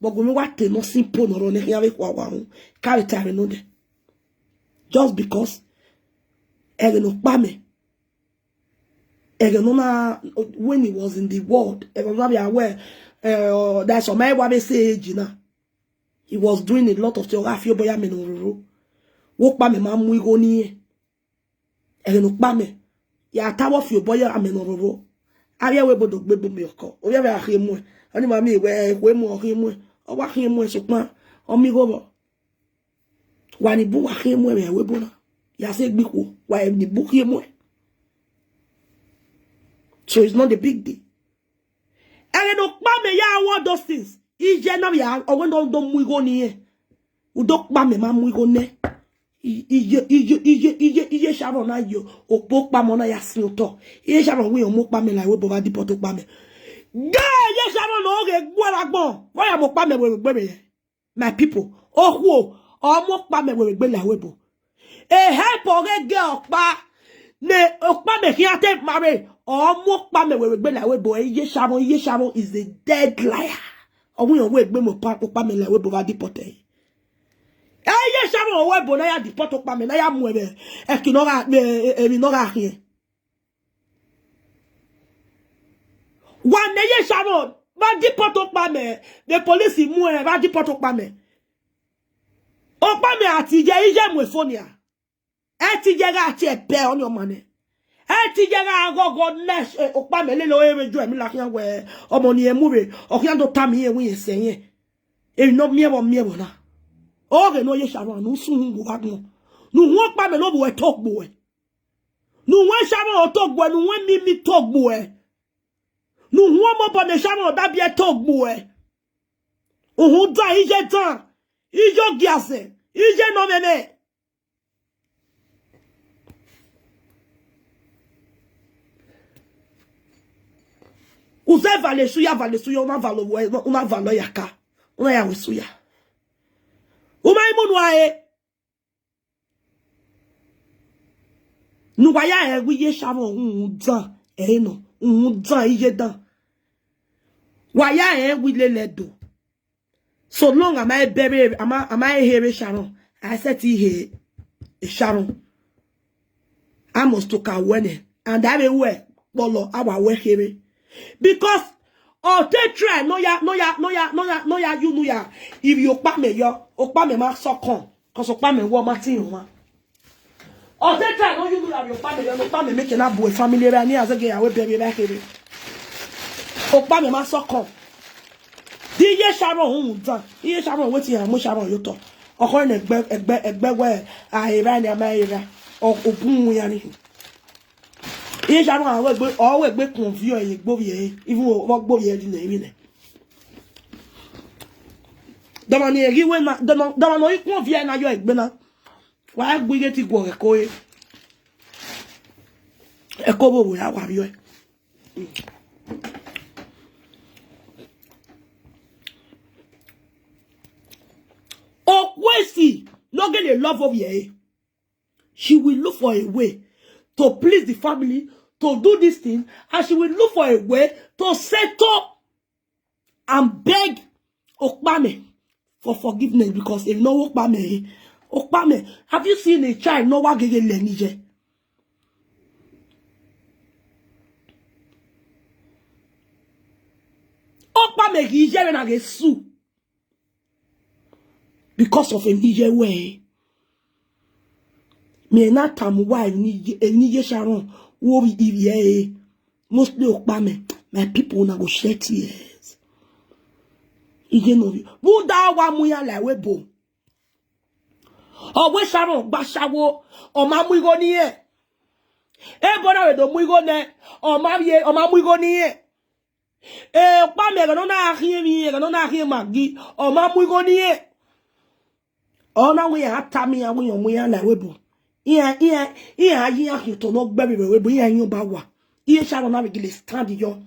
but gu mwẹ wa te nọ simple ne ọ rọ ne khian vbe khua wa ru, ka vbe ta ẹre nọ dẹ. Just because ẹghẹ ne okpamẹ, ẹghẹ ne ọ na, when he was in the world, ẹghẹ ne ọ na vbe a wẹ, eh, that's why ma wa vbe say age na. He was doing a lot of things, ọ gha fi obọ ya mẹ ne ọ roro. Vbe okpamẹ ma mu igho ne irẹn. Ẹghẹ ne okpamẹ ya ta vbe ọ fi obọ ya mẹ ne ọ roro. Avbe ẹvbo ebo do gbe ebo miẹn ọkọ. Ovbi avbe a khian muẹn. Ọni ma miẹn wẹ ekhue muẹn, ọ khian muẹn. Ọ wa khian muẹn, sokpan ọ miẹn igho vbọ. Wa ni bu wa khian muẹn vbe ẹvbo ebo na. Ya sẹ gbe ikhuo, wa ni bu khian muẹn. So it's not a big deal. Ẹghẹ ne okpamẹ ya ru all those things, iye na vbe a, ọ wẹ ne ọ do mu igho ne irẹn. Udo okpamẹ ma mu igho nẹ. I-, iye, iye, iye, iye, iye Sharon na yo, okpo okpamẹ na ya sin otọ. Iye Sharon wẹ ọ mu okpamẹ la ẹvbo ebo vbe a deport okpamẹ. Gẹ iye Sharon ne ọ ghe gbuẹ vbe agbọn, ọ ya mu okpamẹ vbe egbe vbe yẹ. My people, okhuo, ọ mu okpamẹ vbe egbe la ẹvbo ebo. E help ọghe gẹ ọkpa, ne okpamẹ khian te ma rre, ọ mu okpamẹ vbe egbe la ẹvbo ebo, iye Sharon, iye Sharon is a dead liar. Ọ wẹ ọ wẹ egbe mu okpamẹ la ẹvbo ebo vbe a deport ẹre. Iye Sharon ọ wẹ ebo na ya deport okpamẹ, na ya mu ẹvbo ẹki ne ọ gha, emwi ne ọ gha khian. Wa ne iye Sharon vbe a deport okpamẹ, vbe police mu ẹre vbe a deport okpamẹ. Okpamẹ a tie iye, iye mu efo nia. Ẹ tie iye gha tie ẹpẹ ọnii ọma nẹ. Ẹ tie iye gha ghọghọ nẹ, eh, okpamẹ lele ore vbe ju ẹmila khian wẹ ọmọ ni ẹ mu rre, ọ khian do tama irẹn wẹ irẹn sẹ irẹn. Emwi ne ọ miẹn vbe ọ miẹn vbe na. Ọghe ne ọ ye Sharon ne usun hu gha gbọn. Ne uhunmwu okpamẹ ne ọ vbe ẹ to gbe uẹ. Ne uhunmwu Sharon to gbe uẹ, ne uhunmwu mimi to gbe uẹ. Ne uhunmwu ọmọ obọ ne Sharon da biẹ to gbe uẹ. Uhunmwu dan, iye dan, iye ogiazẹ, iye ne ọ mwẹ mwẹ. U zẹ valọ esu ya, valọ esu ya, u na valọ owẹ, u na valọ ya ka, u na ya ru esu ya. U ma i mu unu a re. Ne uwa ya rẹn wẹ iye Sharon uhunmwu dan, ẹre nọ, uhunmwu dan, iye dan. Wa ya rẹn wẹ lele Ẹdo. So long a ma bẹvbe, a ma, a ma he vbe Sharon, a sẹtin he Sharon. A must to ka wẹ nẹ, and a vbe wẹ kpọlọ, a wa wẹ kherhe. Because ọ te try ne ọ ya, ne ọ ya, ne ọ ya, ne ọ ya, ne ọ ya ye unu ya, ivbi okpamẹ yọ, okpamẹ ma sọkọn, cause okpamẹ wẹ ọ ma tin ọmwa. Ọ te try ne ọ ye unu ya vbe okpamẹ, ne okpamẹ make na bu family ra, ne iran zẹgẹ ya wẹ bẹvbe evba kherhe. Okpamẹ ma sọkọn. Di iye Sharon uhunmwu dan, iye Sharon wetin iran mu Sharon ye otọ. Ọkhọ ne ẹgbẹ, ẹgbẹ, ẹgbẹ wẹ a he ra ne a ma he ra, ọ, obun iran ni. Iye Sharon a wẹ egbe, ọ wẹ egbe kun viọ ye egbe ovbi ẹre, even vbe ọgbe ovbi ẹre nẹ, emwi nẹ. Dọmọ ni ghi wẹ na, dọmọ, dọmọ ne ọ i kun ovbi ẹre na yọ egbe na. Wa gbe ighe te guọghọ ẹko re. Ẹko vbe owa wa vbiẹ. Okhuo esi ne ọ gele love ovbi ẹre. She will look for a way to please the family, to do this thing, and she will look for a way to settle and beg okpamẹ for forgiveness, because emwi ne ọ wẹ okpamẹ re, okpamẹ, have you seen a child ne ọ wa gele lẹ ne iye? Okpamẹ ghi iye vbe na ghe su because of emwi ne iye wẹ re. Mẹ na tama uwa emwi ne iye, emwi ne iye Sharon wo vbe ivbi ẹre. Mostly okpamẹ, my people, una go shed tears. Iye nọ vbe, rhunmwuda ọ wa mu iran la ẹvbo ebo. Ọ wẹ Sharon gba ashawo, ọ ma mu igho ne irẹn. Ebo na vbe do mu igho nẹ, ọ ma vbiẹ, ọ ma mu igho ne irẹn. Eh, okpamẹ, ẹghẹ ne ọ na khian emwi, ẹghẹ ne ọ na khian Maggi, ọ ma mu igho ne irẹn. Ọ na wẹ iran tama iran wẹ iran mu iran la ẹvbo ebo. Iran, iran, iran ye iran khian otọ ne ọ gbe vbe ẹvbo ebo, iran yan ọba wa. Iye Sharon na vbe gele stand yọ.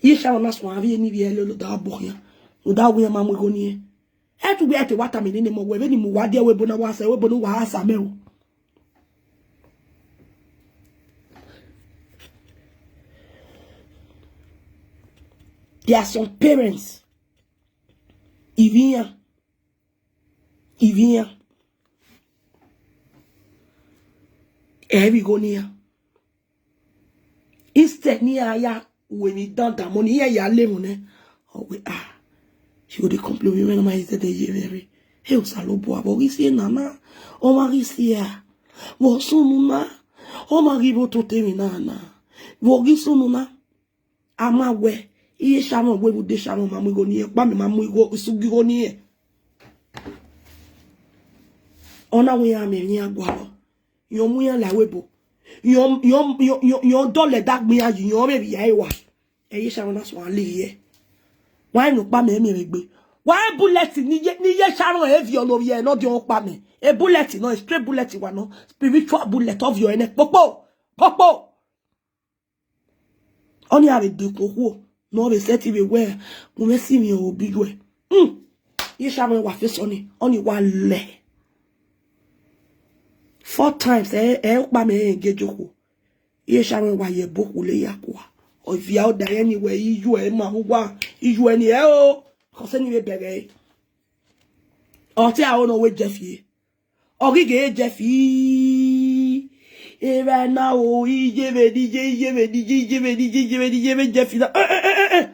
Iye Sharon na suẹn avbe eni vbiẹ lele odaro ọbokhian, odaro wẹ iran ma mu igho ne irẹn. Ẹ tu wẹ ẹ te wa tama nene mọ wẹ vbene mu wa die ẹvbo ebo na wa sa, ẹvbo ebo ne uwa a sa mẹ o. There are some parents, ivbi iran, ivbi iran, ẹ i vbe igho ne iran. Instead ne iran ya ru emwi dandan, mọ ne iran ya le emwi nẹ, ọ wẹ, ah, she go dey complain, ovbi mwẹ na ma ye zẹdẹ ye mwẹ rre. He Osanobua, vbe ọ ghi si na na, ọmwa ghi si a, vbe ọ sunu na, ọmwa ghi vbe ototọ emwi na na, vbe ọ ghi sunu na. A ma wẹ, iye Sharon wẹ vbe ude Sharon ma mu igho ne irẹn, ọkpa mẹ ma mu igho, isu gie igho ne irẹn. Ọ na wẹ iran mẹ emwi iran gualọ, iran mu iran la ẹvbo ebo, iran, iran, iran, iran, iran dọlọ ẹdẹ agbọn iran yi, iran vbe vbiẹ ẹre wa. Ẹ iye Sharon na suẹn a le vbiẹ. Wa rẹn ne ọkpa mẹ miẹn vbe egbe. Wa rẹn bullet ne iye, ne iye Sharon ẹ viọ ne ovbi ẹre ne ọ diọn ọkpa mẹ. E bullet nọ, straight bullet wa nọ, spiritual bullet, ọ viọ ẹre nẹ kpokpo, kpokpo. Ọnii a vbe dekun okhuo ne ọ vbe sẹtin vbe wẹ, u mwẹ si mwẹ obi yuẹ. Hmm. Iye Sharon wa fẹsọ ni, ọnii wa lẹ. Four times, ẹ, ẹ ọkpa mẹ rẹn gie jokhuo. Iye Sharon wa ye ẹbokhu le ya kua. Ọ via ọda ẹre ni wẹ, iyuẹ ma uwa, iyuẹ ni ẹ o. Kọsẹ ni vbe bẹghe ẹre. Ọ te aro ne ọ wẹ Jeff ye. Ọ ghi ghe Jeff. Evba na o, iye vbe ni iye, iye vbe ni iye, iye vbe ni iye, iye vbe ni iye, vbe Jeff na. Eh, eh, eh, eh, eh.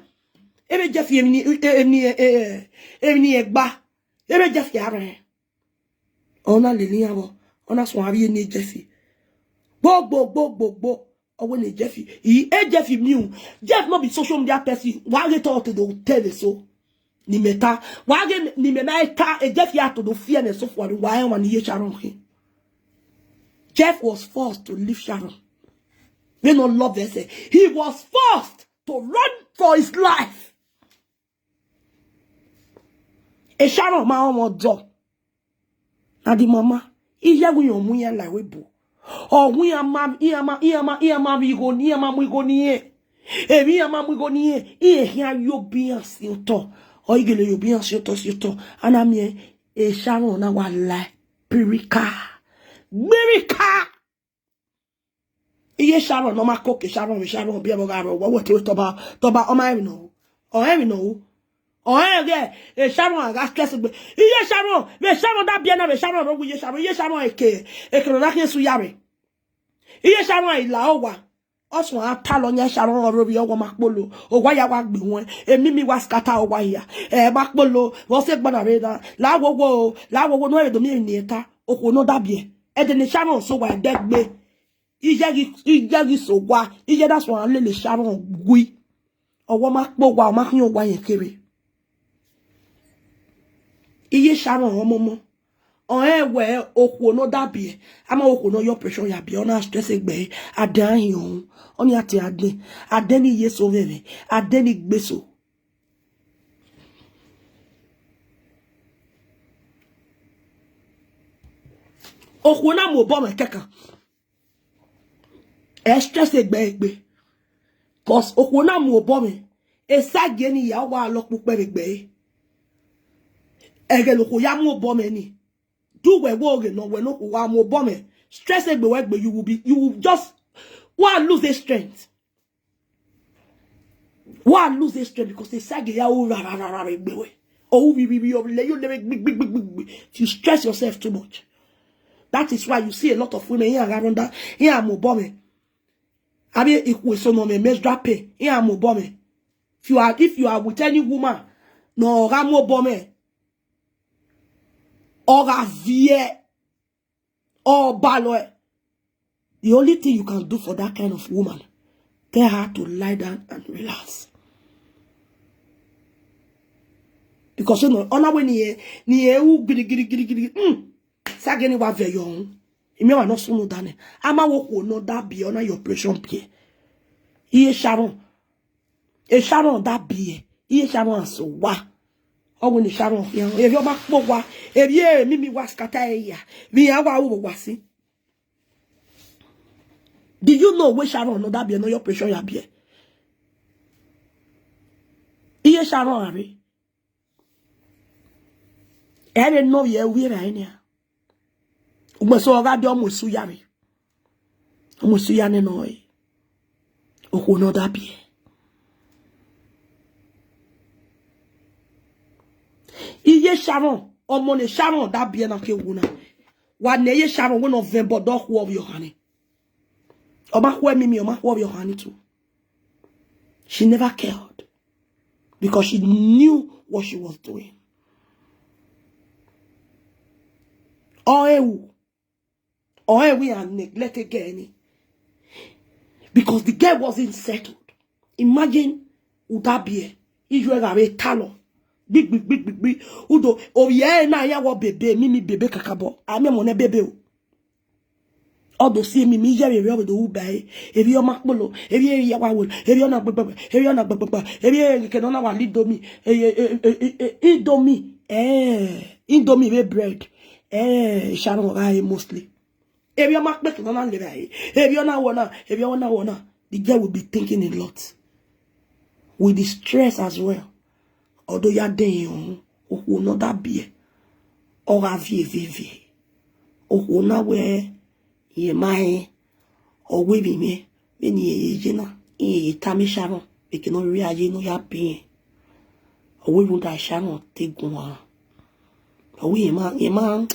Ebe Jeff emwi ni, emwi ni, eh, eh, emwi ni ẹgba. Ebe Jeff a rẹn. Ọ na lele iran vbọ, ọ na suẹn avbe eni Jeff. Gbo, gbo, gbo, gbo, gbo. Ọ wẹ ne Jeff, i, e Jeff miẹn. Jeff no be social media person. Wa ghe te ọ te do te vbe so. Ne imẹ ta. Wa ghe ne imẹ ma ta, e Jeff ya to do fiẹ ne so fua, wa rẹn ọmwa ne iye Sharon khin. Jeff was forced to leave Sharon. Vbene ọ love ẹsẹ, he was forced to run for his life. E Sharon ma rọnmwẹ ọdọ. Na the mama, iye ẹvbo iran mu iran la ẹvbo ebo. Ọ wẹ iran ma, iran ma, iran ma, iran ma vbe igho ni, iran ma mu igho ni irẹn. Emwi iran ma mu igho ni irẹn, iran khian ye obọ iran si otọ. Ọ i gele ye obọ iran si otọ, si otọ. A na miẹn, e Sharon na wa la ẹre. Pirika. Gbirika. Iye Sharon ne ọ ma koko Sharon vbe Sharon biẹ vbe ọ gha rrọọ, wẹ wẹ te wẹ tọba, tọba, ọ ma rẹn emwi ne ọ ru. Ọ rẹn emwi ne ọ ru. Ọ rẹn ghẹ, e Sharon a gha stress egbe. Iye Sharon, vbe Sharon da biẹ na, vbe Sharon rre owa iye Sharon, iye Sharon eke, eke ne ọ na khian esu ya vbe. Iye Sharon a i la owa. Ọ suẹn a talọ yan Sharon ọrọre ovbi ọghe ọmwa kpolo. Owa ya wa gbe iruẹn, emimi wa scatter owa hia. Ẹ ma kpolo, vbe ọ sẹ egbe na vbe na. La wowo o, la wowo ne u vbe do miẹn emwi ne irẹn ta. Okhuo ne ọ da biẹ. Ẹdẹ ne Sharon sẹ owa ẹdẹ gbe. Iye ghi, iye ghi sẹ owa, iye da suẹn a lele Sharon gui. Ọ wẹ ọ ma kpe owa, ọ ma khian owa rẹn kevbe. Iye Sharon ọmọmọ. Ọ rẹn wẹ okhuo ne ọ da biẹ, a ma okhuo ne ọ ye operation ya biẹ, ọ na stress egbe ẹre, adẹn a hin ọnrẹn, ọnii a tie adẹn, adẹn ni ye eso vbe ẹmwẹ, adẹn ni gbe eso. Okhuo na mu obọ mwẹ kẹkan. Ẹ stress egbe ẹre gbe. Cause okhuo na mu obọ mwẹ. Esagie ni ya wa lọ kpukpẹ vbe egbe ẹre. Ẹghẹ ne okhuo ya mu obọ mwẹ ni. Do wẹ wẹ oghe nọ, wẹ ne okhuo wa mu obọ mwẹ. Stress egbe wẹ gbe, you will be, you will just, wa lose the strength. Wa lose the strength because esagie ya ru ra ra ra ra vbe egbe wẹ. Ọ ru vbi vbi vbi, ọ lẹ yo lẹ vbe gbi gbi gbi gbi gbi. You stress yourself too much. That is why you see a lot of women, iran gha run down, iran mu obọ mwẹ. Avbe ikhuo eso nọ mwẹ menstrual pain, iran mu obọ mwẹ. If you are, if you are with any woman, ne ọ gha mu obọ mwẹ, ọ gha viẹ, ọ balọ ẹ. The only thing you can do for that kind of woman, tell her to lie down and relax. Because, you know, ọ na wẹ ne irẹn, ne irẹn ru girigiri girigiri. Hmm. Esagie ni wa viẹ yọ uhunmwu. Imẹ wa nọ sunu danẹ. A ma wẹ okhuo ne ọ da biẹ, ọ na ye operation biẹ. Iye Sharon. E Sharon da biẹ. Iye Sharon a sẹ owa. Ọ wẹ ne Sharon khian. Emwi ọ ma kpe owa. Emwi emimi wa scatter ẹre hia. Vbe iran wa ru vbe owa sin. Do you know wẹ Sharon ne ọ da biẹ ne ọ ye operation ya biẹ? Sharon gha rre. Ẹ vbe nọ vbe ẹ vbe ra nia. Ugbẹn so ọ gha de ọ mu esu ya vbe. Ọ mu esu ya nene ọre. Okhuo ne ọ da biẹ. Iye Sharon, ọmọ ne Sharon da biẹ na ke wu na. Wa nẹ iye Sharon wẹ ne ọ vẹn bọdọ khuọ vbe ọkhan ni. Ọ ma khuẹ mimi, ọ ma khuọ vbe ọkhan ni tu. She never cared because she knew what she was doing. Ọ ẹ wu, ọ ẹ wu iran neglect girl ni because the girl wasn't settled. Imagine, u da biẹ, iyuẹ gha vbe talọ, gbigbi gbigbi gbi, udo ovbi ẹre na ya wọ bebe, mimi bebe kakabọ, a miẹn ọmọ nẹ bebe o. Ọ do si emimi iye vbe, ọ vbe do ru ba ẹre, emwi ọ ma kpolo, emwi ya wa wẹ, emwi ọ na gbẹgbẹgbẹ, emwi ọ na gbẹgbẹgbẹ, emwi kene ọ na wa la Indomie, eh, eh, eh, eh, eh, Indomie, eh, Indomie vbe bread, eh, Sharon gha re mostly. Emwi ọ ma kpeke ne ọ na levba ẹre, emwi ọ na wọ na, emwi ọ na wọ na. The girl will be thinking a lot with the stress as well. Ọ do ya dẹn okhuo ne ọ da biẹ, ọ gha viẹ veve. Okhuo na wẹ, irẹn ma rẹn, ọ wẹ emwi mwẹ, vbene irẹn ye na, irẹn ye tama Sharon, vbe eke ne ọ rhirhi a ye ne ọ ya biẹ irẹn. Ọ wẹ rhunmwuda Sharon te guan. Ọ wẹ irẹn ma, irẹn ma,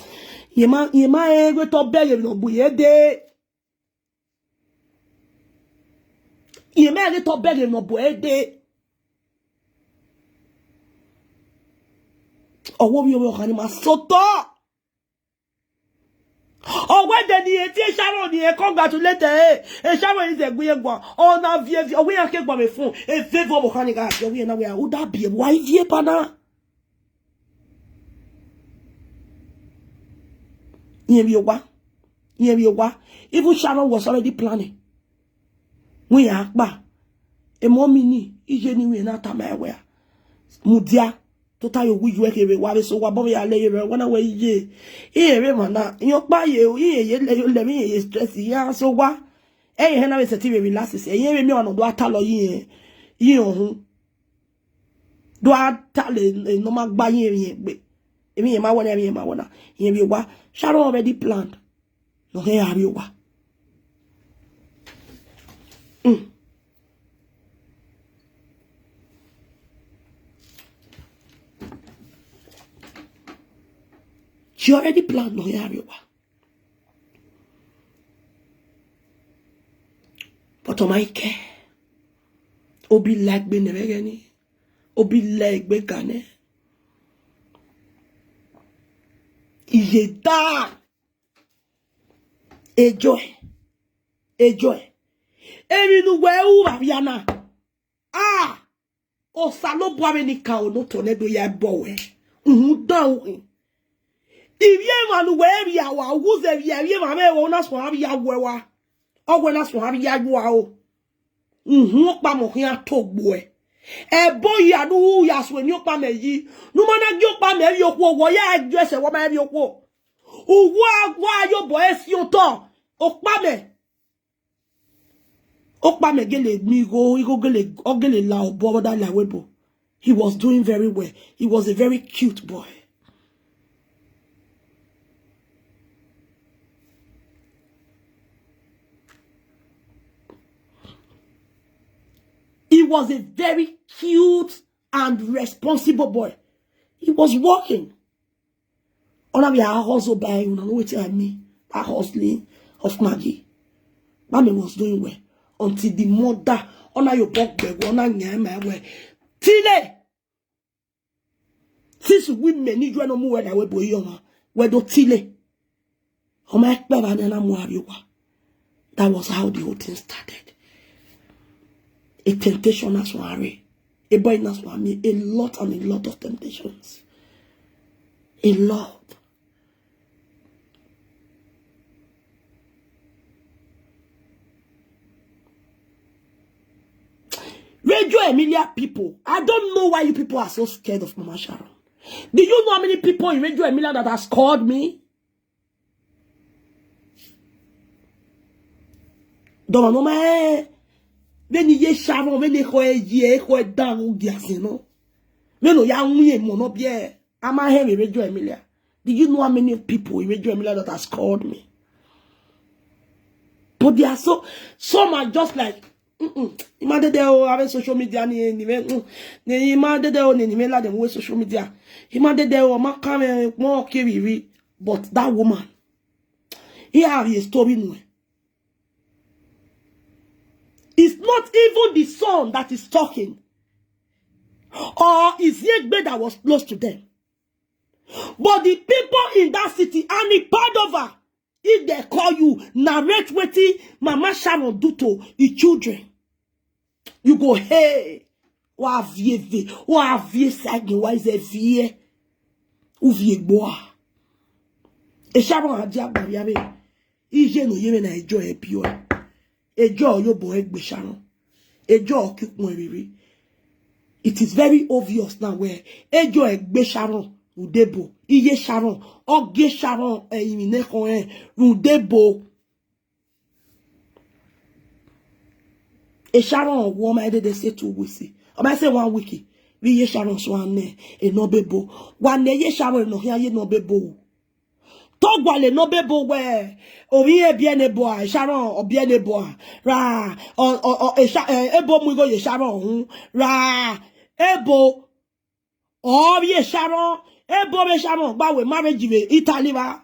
irẹn ma, irẹn ma rẹn wẹ te ọ bẹghe emwi ne ọ bu irẹn dee. Irẹn ma rẹn wẹ te ọ bẹghe emwi ne ọ bu ẹre dee. Ọ wẹ ovbi ọvbokhan ni ma sẹ otọ. Ọ wẹ de ne irẹn tie Sharon, ne irẹn congratulate ẹre, Sharon zẹ gbe iye guan, ọ na viẹ viẹ, ọ wẹ iran ke guan vbe fun, eveve ọvbokhan ni gha viọ, ọ wẹ iran na wẹ a, u da biẹ, wa i viẹ ba na. Irẹn vbe owa, irẹn vbe owa. Even Sharon was already planning. Wẹ iran kpa, emọ mi ni, iye ne iwinna tama ẹre wẹ a, mudia, tota ye owa iyuẹ kevbe wa vbe sẹ owa, bọ vbe ya lẹ ye vbe wa na wẹ iye. Irẹn vbe emwa na, irẹn ọkpa ye, irẹn ye lẹ yo lẹ vbe irẹn ye stress, iran sẹ owa. Ẹi hẹ na vbe sẹtin vbe relax sẹ, irẹn vbe miẹn ọmwa ne ọ do gha talọ ye irẹn, ye irẹn uhunmwu. Do a ta lẹ, eh, ne ọ ma gba ye emwi irẹn gbe. Emwi irẹn ma wẹ na, emwi irẹn ma wẹ na. Irẹn vbe owa. Sharon already planned ne ọ khẹ ya rrie owa. Mm. She already planned ne ọ khẹ ya rrie owa. But ọ ma i kẹ. Obi la egbe nẹ vbe ẹghẹ ni. Obi la egbe ga nẹ. Iye da. Enjoy. Enjoy. Emwi ne uwẹ ru vbe avia na. Ah! Osanobua vbene I ka ro ne otọ nẹ do ya ẹbọ ruẹ, uhunmwu dan ru khin. Ivbi emwa ne uwẹ vbiẹ ua, uwu zẹ vbiẹ, ivbi emwa vbe ẹvbo na suẹn avbiẹ ya wuẹ ua, ọ wẹ na suẹn avbiẹ ya yua o. Uhunmwu ọkpa mẹ ọ khian to gbuẹ. Ẹbọ hia ne u ru ya suẹn eni ọkpa mẹ yi, ne u ma na gie ọkpa mẹ vbiẹ okhuo, wẹ ọ ya gie ẹsẹ wẹ ọ ma vbiẹ okhuo. Uwu a wa ye obọ ẹre si otọ, ọkpa mẹ. Ọkpa mẹ gele mu igho, igho gele, ọ gele la obọ, ọ da la ẹvbo ebo. He was doing very well. He was a very cute boy. He was a very cute and responsible boy. He was working. Ọ na vbe a hustle by, una know wetin I mean by hustling of Maggi. Bamẹ was doing well until the mother, ọ na ye obọ gbe ẹvbo, ọ na yan ima wẹ, Tile! Since women ni yu ẹre ne ọ mu wẹ la ẹvbo ebo, iye ọmwa, wẹ do tile. Ọ ma kpẹ evba ne a na mu aro owa. That was how the whole thing started. A temptation na suẹn rre. A boy na suẹn meet a lot and a lot of temptations. A lot. Radio Emilia people, I don't know why you people are so scared of Mama Sharon. Do you know how many people in Radio Emilia that has called me? Dọmọ nọ ma, vbene iye Sharon, vbene ekhọe ye, ekhọe dan vbe ugiasin nọ. Vbene ọ ya winna emọ ne ọ biẹ, a ma hẹn vbe Radio Emilia. Do you know how many people in Radio Emilia that has called me? But they are so, some are just like, mm-mm. I ma dede o, avbe social media ni, ni mwẹ, mm, ni, I ma dede o, ni, ni mwẹ ladian vbe social media. I ma dede o, ọ ma kan mwẹ kpọn ke vbe ivbi. But that woman, he have a story nuẹn. It's not even the son that is talking, or Iziegbe that was close to them. But the people in that city, and in Padova, if they call you, narrate wetin Mama Sharon do to the children. You go, hey, wa vie ve, wa vie sagin, wa ize vie, u vie gboa. E Sharon a dia gba via vbe. Iye ne ọ ye mwẹ na, Ejoy ẹbiọe. Ejoy ọyobọ ẹgbe Sharon. Ejoy ọke ukpọn ẹvbirri. It is very obvious now where Ejoy ẹgbe Sharon rhunmwuda ebo. Iye Sharon, ọ gie Sharon ẹrinmwi ne ekhọe rhunmwuda ebo. E Sharon wọ, ọ ma dede say two weeks. Ọ ma say one week. Vbe iye Sharon suẹn nẹ enọbebo. Wa nẹ iye Sharon ne ọ khian ye enọbebo ru. Te ọ gualọ enọbebo wẹ, ovbi irẹn biẹ ne ebo a, Sharon ọ biẹ ne ebo a, ra, ọ, ọ, ọ, Esha-, eh, ebo mu igho ye Sharon uhunmwu, ra, ebo ọ vbe Sharon, ebo vbe Sharon gba wẹ marriage vbe Italy vba,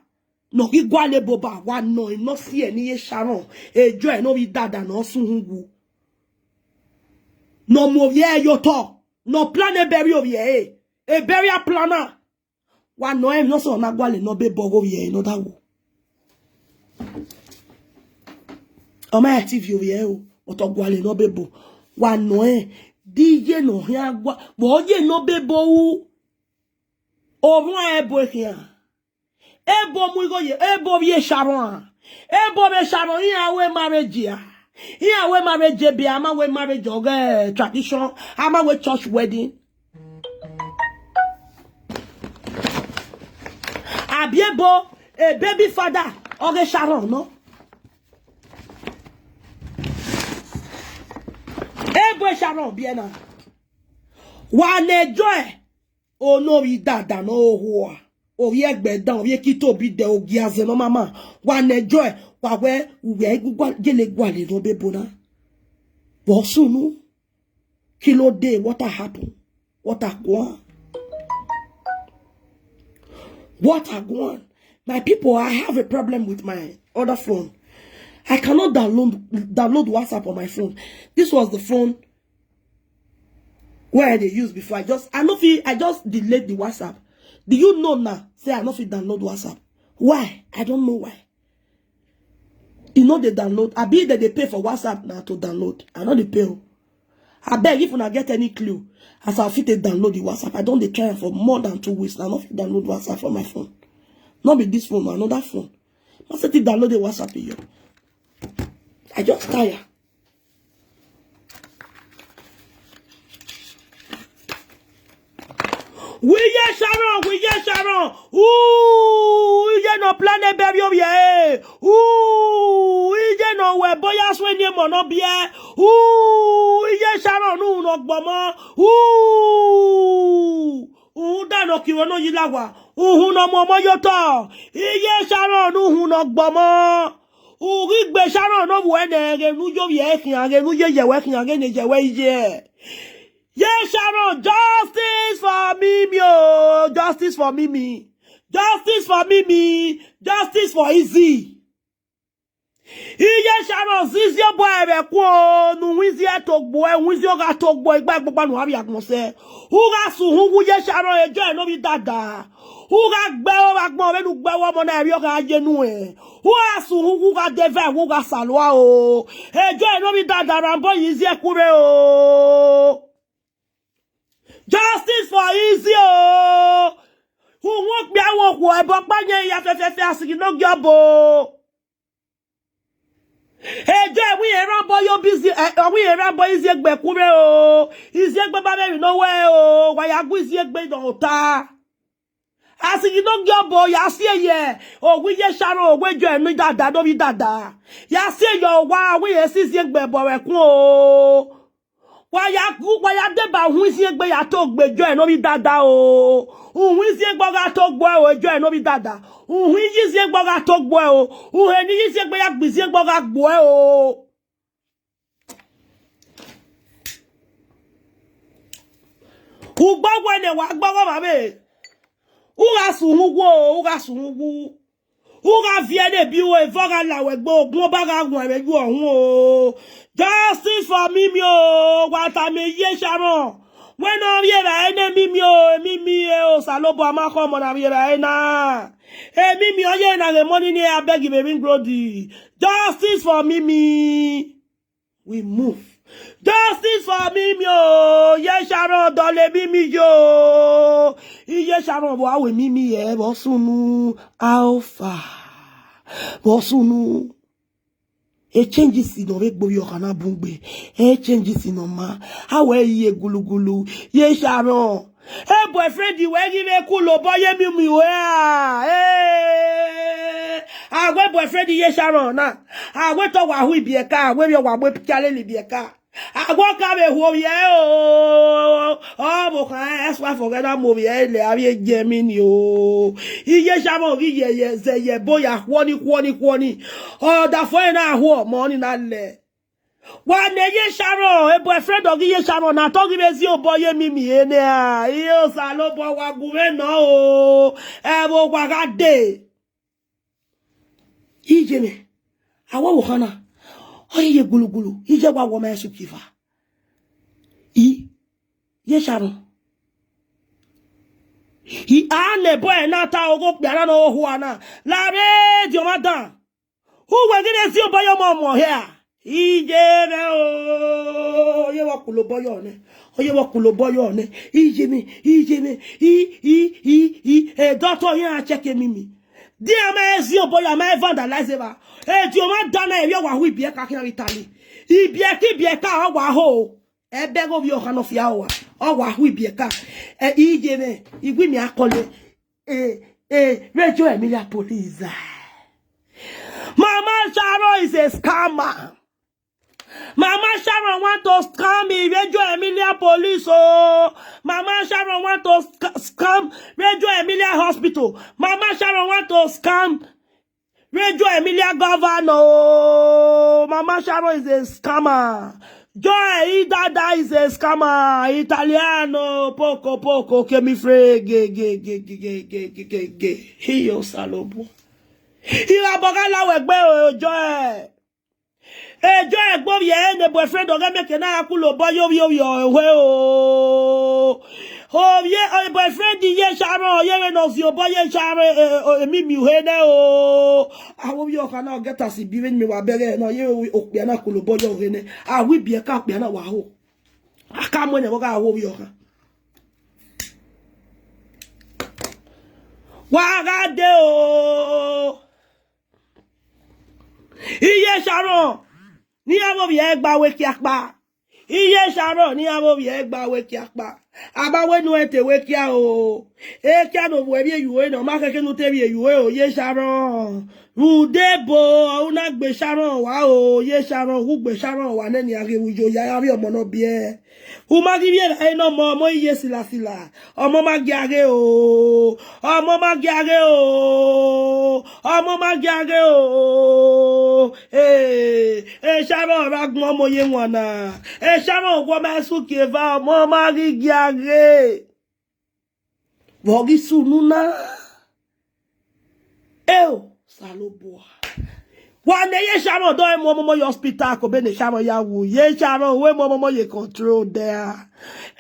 ne ọ ghi gualọ ebo ba, wa nọ emwi ne ọ si ẹre ne iye Sharon, Ejoy ne ovbi dada ne ọ sẹ uhunmwu, ne ọ mu ovbi ẹre ye otọ, ne ọ plan ebe rri ovbi ẹre, ebe rri a plan na. Wa nọ emwi ne ọ sẹ, ọ na gualọ enọbebo ọghe ovbi ẹre ne ọ da wo. Ọ ma ya te viọ ovbi ẹre o, but ọ gualọ enọbebo. Wa nọ ẹn, de iye ne ọ khian gua, vbe ọ ye enọbebo ru, orhuan ebo khian. Ebo mu igho ye, ebo vbe Sharon a. Ebo vbe Sharon, iran wẹ marriage a. Iran wẹ marriage ebe, a ma wẹ marriage ọghe tradition, a ma wẹ church wedding. Abi ebo, e baby father, ọghe Sharon nọ. Ebo Sharon biẹ na. Wa nẹ Ejoy, ono ovbi dada ne ọ ho a, ovbi ẹgbẹe dan, ovbi ekito bi dẹ, ogiazẹ ne ọ ma ma. Wa nẹ Ejoy, wa wẹ uwẹ gele gualọ enọbebo na. Vbe ọ sunu? Kí ló dé? What a happen? What a go on? What a go on? My people, I have a problem with my other phone. I cannot download, download WhatsApp on my phone. This was the phone where I dey use before. I just, I no fit, I just delete the WhatsApp. Do you know now? Say I no fit download WhatsApp. Why? I don't know why. E no dey download. Abi dem dey pay for WhatsApp na to download? I no dey pay o. Abeg, if una get any clue as I fit take download the WhatsApp, I don dey try am for more than two weeks now. I no fit download WhatsApp for my phone. No be this phone, na another phone. I say take download the WhatsApp here. I just tire. Wiye Sharon, wiye Sharon. Ooh, iye nọ plan ebe rri ovbi ẹre. Ooh, iye nọ wẹ ebo ya suẹn eni emọ ne ọ biẹ. Ooh, iye Sharon ne uhunmwu ne ọ gbe ọmọ. Ooh, uhunmwu dan ne ọ kiro ne ọ yi la owa. Uhunmwu ne ọ mu ọmọ ye otọ. Iye Sharon ne uhunmwu ne ọ gbe ọmọ. U ghi gbe Sharon ne ovbi uẹ nẹ, ghe ne u ye ovbi ẹre khian, ghe ne u ye iyẹ ruẹ khian, ghe ne iyẹ ruẹ iye. Ye Sharon, justice for Mimi o, justice for Mimi. Justice for Mimi, justice for Izzy. Iye Sharon, zizẹ obọ ẹre vbe ẹkun o, ne u hu Izzy to gbo, ẹ hu Izzy gha to gbo, igba gbagba ne u gha vbe agbọn sẹ. U gha sẹ uhunmwu ye Sharon, Ejoy ne ovbi dada. U gha gbe ẹre vbe agbọn, vbene u gbe ẹre ọmọ na, ẹre ọ gha ye nuẹn. U gha sẹ uhunmwu, u gha de eva, u gha salua o. Ejoy ne ovbi dada, rhan obọ ye Izzy ẹkun rre o. Justice for Izzy o. Uhunmwu okpia, uhunmwu okhuo, ẹbọ ọkpa yẹn ya fẹfẹfẹ, a sighi ne ọ gie ọbo. Ejoy, ẹwẹ irẹn rhan obọ ye obọ Izzy, ẹ, ẹwẹ irẹn rhan obọ Izzy egbe ẹkun rre o. Izzy egbe ba vbe emwi ne ọ wẹ o, wa ya gu Izzy egbe nọ ota. A sighi ne ọ gie ọbo, ya si ẹre ye owa Iye Sharon, owa Ejoy ne ovbi dada, ne ovbi dada. Ya si ẹre ye owa, owa irẹn si Izzy egbe ẹbọ vbe ẹkun o. Wa ya gu, wa ya deba uhunmwu iziengbe ya to gbe Joy ne ovbi dada o. Uhunmwu iziengbe ọ gha to gbe ẹ o, Joy ne ovbi dada. Uhunmwu iziengbe ọ gha to gbe ẹ o. Uhunmwu iziengbe ya gbe iziengbe ọ gha gbe ẹ o. Ugbọ wẹ ne wa gbe ọghọmwa vbe, u gha sẹ uhunmwu o, u gha sẹ uhunmwu. U gha viẹ ne ebi ruẹ, evọ gha la wẹ gbe, ogun ọba gha wan vbe yu ọhun o. Justice for Mimi o, wa tama Iye Sharon. Wẹ ne ọ rhie evbare ne Mimi o, Mimi e, Osanobua ma khọ ọmọ na rhie evbare na. E Mimi ọ ye na ghe mọ ni ni a beg vbe Ring Road. Justice for Mimi. We move. Justice for Mimi o, Iye Sharon dọlọ Mimi yo. Iye Sharon vbe a wẹ Mimi ye vbe ọ sunu, how far? Vbe ọ sunu. E changes nọ vbe gbe ovbi ọkhan na bun gbe. E changes nọ ma. A wẹ iye gulugulu. Iye Sharon. E boyfriend wẹ ghi vbe ku lobọ ye Mimi wẹ a. Eh. A wẹ boyfriend Iye Sharon na. A wẹ te ọ wa hu ibiẹka, a wẹ vbe ọ wa mu epialele ibiẹka. A wẹ ọ ka vbe hu ovbi ẹre o. Ọ vbe okhan ex-wife ọghẹ na mu ovbi ẹre lẹ, avbe Germany o. Iye Sharon ghi ye, ye, zẹ ye ẹbo ya khuọni, khuọni, khuọni. Ọdafẹn na hu ọmọ ni na lẹ. Wa ne Iye Sharon, e boyfriend ọ ghi Iye Sharon na, te ọ ghi vbe zin obọ ye Mimi ene a. Iye Osanobua wa gu mwẹ nọ o. Ẹvbo wa gha dee. Iye mwẹ, a wẹ vbe okhan na, ọ ye ye gulugulu, iye wa wọ ma esu kiva. I, Iye Sharon. I, a ne ẹbọ ẹre na ta ogho okpia na ne ọ ho ohua na, la vbe diọn mwa dan. Uwẹ ghi ne zin obọ ye ọmọ ọmọ hia. Iye mwẹ o, ọ ye vbe ọ ku lobọ yọ nẹ. Ọ ye vbe ọ ku lobọ yọ nẹ. Iye mwẹ, iye mwẹ, i, i, i, i, e doctor iran check Mimi. Dia ma zin obọ ya, ma vandalize evba. Ediọn mwa dan na, erriọ wa hu ibiẹka khian vbe Italy. Ibiẹka, ibiẹka, ọ wa ho. Ẹbẹ ghe ovbi ọkhan nọ fia rua, ọ wa hu ibiẹka. Ẹ, iye mwẹ, I wi mia kọle. Eh, eh, Radio Emilia police. Mama Sharon is a scammer. Mama Sharon want to scam me, Radio Emilia police, oh. Mama Sharon want to sc-, scam Radio Emilia hospital. Mama Sharon want to scam Radio Emilia governor, oh. Mama Sharon is a scammer. Joy Idada is a scammer. Italiano, poco, poco, che mi frega, ge, ge, ge. Iye Osanobua. Ira bọgha la wẹ gbe o, Joy. E Joy gbe ovbi ẹre ne boyfriend ọghe mẹ ke na ku lobọ ye ovbi ovbi ọhue o. Ovbi e, boyfriend Iye Sharon, ọ ye vbe ne ọ zin obọ ye Sharon, e, e, e, Mimi uhe nẹ o. Avbe ovbi ọkhan na, ọ get as e bi vbene mẹ wa bẹghe nẹ, ọ ye vbe okpia na ku lobọ ye uhe nẹ. A wi ibiẹka okpia na wa ho. A ka mu ẹnẹ vbe ọ gha ho ovbi ọkhan. Wa gha dee o. Iye Sharon, ne iran vbe ovbi ẹre gba wẹ kiakpa. Iye Sharon, ne iran vbe ovbi ẹre gba wẹ kiakpa. A ma wẹ ne u rẹn te wẹ kia o. Ekia ne ovbi uẹ vbiẹ ye uẹ nọ, ọ ma khẹke ne u te vbiẹ ye uẹ o, Iye Sharon. Vbe ude ebo, u na gbe Sharon wa o, Iye Sharon, u gbe Sharon wa nẹ, ne a ghe vbe uyo ya, avbe ọmọ ne ọ biẹ. U ma ghi vbiẹ evbare ne ọmọ, ọmọ i ye silasila. Ọmọ ma gia ghe o. Ọmọ ma gia ghe o. Ọmọ ma gia ghe o. Eh, Sharon ra gbọn ọmọ ye wan na. Sharon wọ ma su kie eva, ọmọ ma ghi gia ghe. Vbe ọ ghi sunu na? Eo, Osanobua. Wa ne Iye Sharon dọ mu ọmọmọ ye hospital, ko be ne Sharon ya wu. Iye Sharon, wẹ mu ọmọmọ ye control there.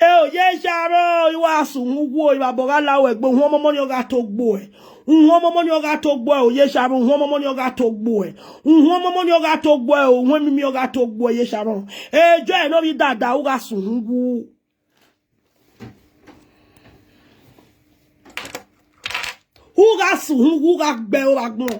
Eo, Iye Sharon, I wa sẹ uhunmwu, ivbabọ gha la wẹ gbe, uhunmwu ọmọmọ ni ọ gha to gbo ẹ. Uhunmwu ọmọmọ ni ọ gha to gbo ẹ, o Iye Sharon, uhunmwu ọmọmọ ni ọ gha to gbo ẹ. Uhunmwu ọmọmọ ni ọ gha to gbo ẹ, o, uhunmwu Mimi ọ gha to gbo ẹ, Iye Sharon. Ejọ ẹ ne ovbi dada, u gha sẹ uhunmwu. U gha sẹ uhunmwu, u gha gbe ẹre vbe agbọn.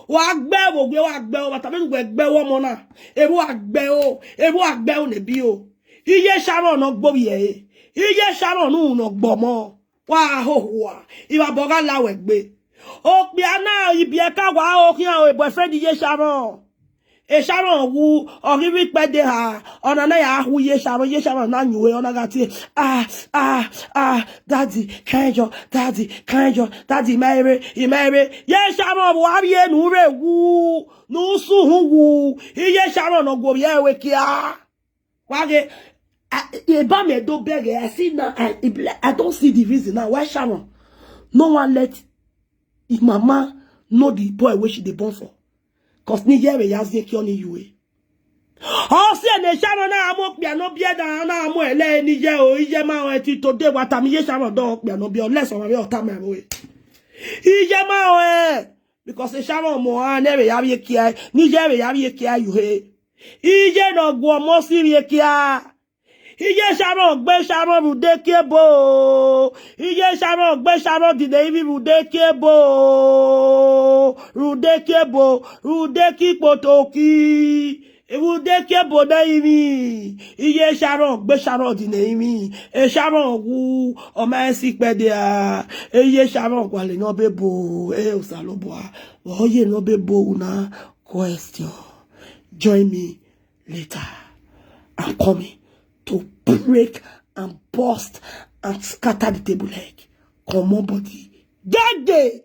Wa gbe ẹre vbe owiẹ, wa gbe ẹre vbe ọmọ, tama ne uwẹ gbe ẹre vbe ọmọ na. Erha uwa gbe ẹre o, erha uwa gbe ẹre ne ebi o. Iye Sharon ne ọ gbe ovbi ẹre. Iye Sharon ne uhunmwu ne ọ gbe ọmọ. Wa hoho ua, ivbabọ gha la wẹ gbe. Okpia na ibiẹka wa ho khian o, boyfriend Iye Sharon. Sharon wu, ọ ghi vbe ikpẹdẹ ha, ọna na ya hu Iye Sharon, Iye Sharon na yin ue, ọ na gha tie, ah, ah, ah, daddy, can you, daddy, can you, daddy, ima ere, ima ere. Iye Sharon vbe uwa vbiẹ ne u rre wu, ne u sẹ uhunmwu, Iye Sharon ne ọ gu ovbi ẹre ru ekia. Wa ghe, I, eba mẹ do bẹghe, I see now, I, I don't see the reason now why Sharon no wan let his mama know the boy wey she dey born for. 'Cause ne iye vbe ya zin ekiọ ni ye ue. Ọ si ẹre ne Sharon na mu okpia ne ọ biẹ da, na mu ẹlẹ ne iye o, iye ma rẹn till today, wa tama Iye Sharon do okpia ne ọ biẹ, unless ọmwa vbe ọ tama ẹvbo e. Iye ma rẹn, because Sharon mu ọnrẹn ne vbe ya vbiẹ ekia, ne iye vbe ya vbiẹ ekia ye ue. Iye ne ọ gu ọmọ si vbiẹ ekia. Iye Sharon gbe Sharon rhunmwuda ekiebo. Iye Sharon gbe Sharon dinna emwi rhunmwuda ekiebo. Rhunmwuda ekiebo, rhunmwuda eki ikpotoki. Rhunmwuda ekiebo ne emwi. Iye Sharon gbe Sharon dinna emwi. Sharon wu, ọ ma rẹn si ikpẹdẹ a. Iye Sharon gualọ ne ọ be bo. E Osanobua, ọ ye ne ọ be bo una. Question. Join me later. I'm coming to break and burst and scatter the table leg. Comot body. Gege!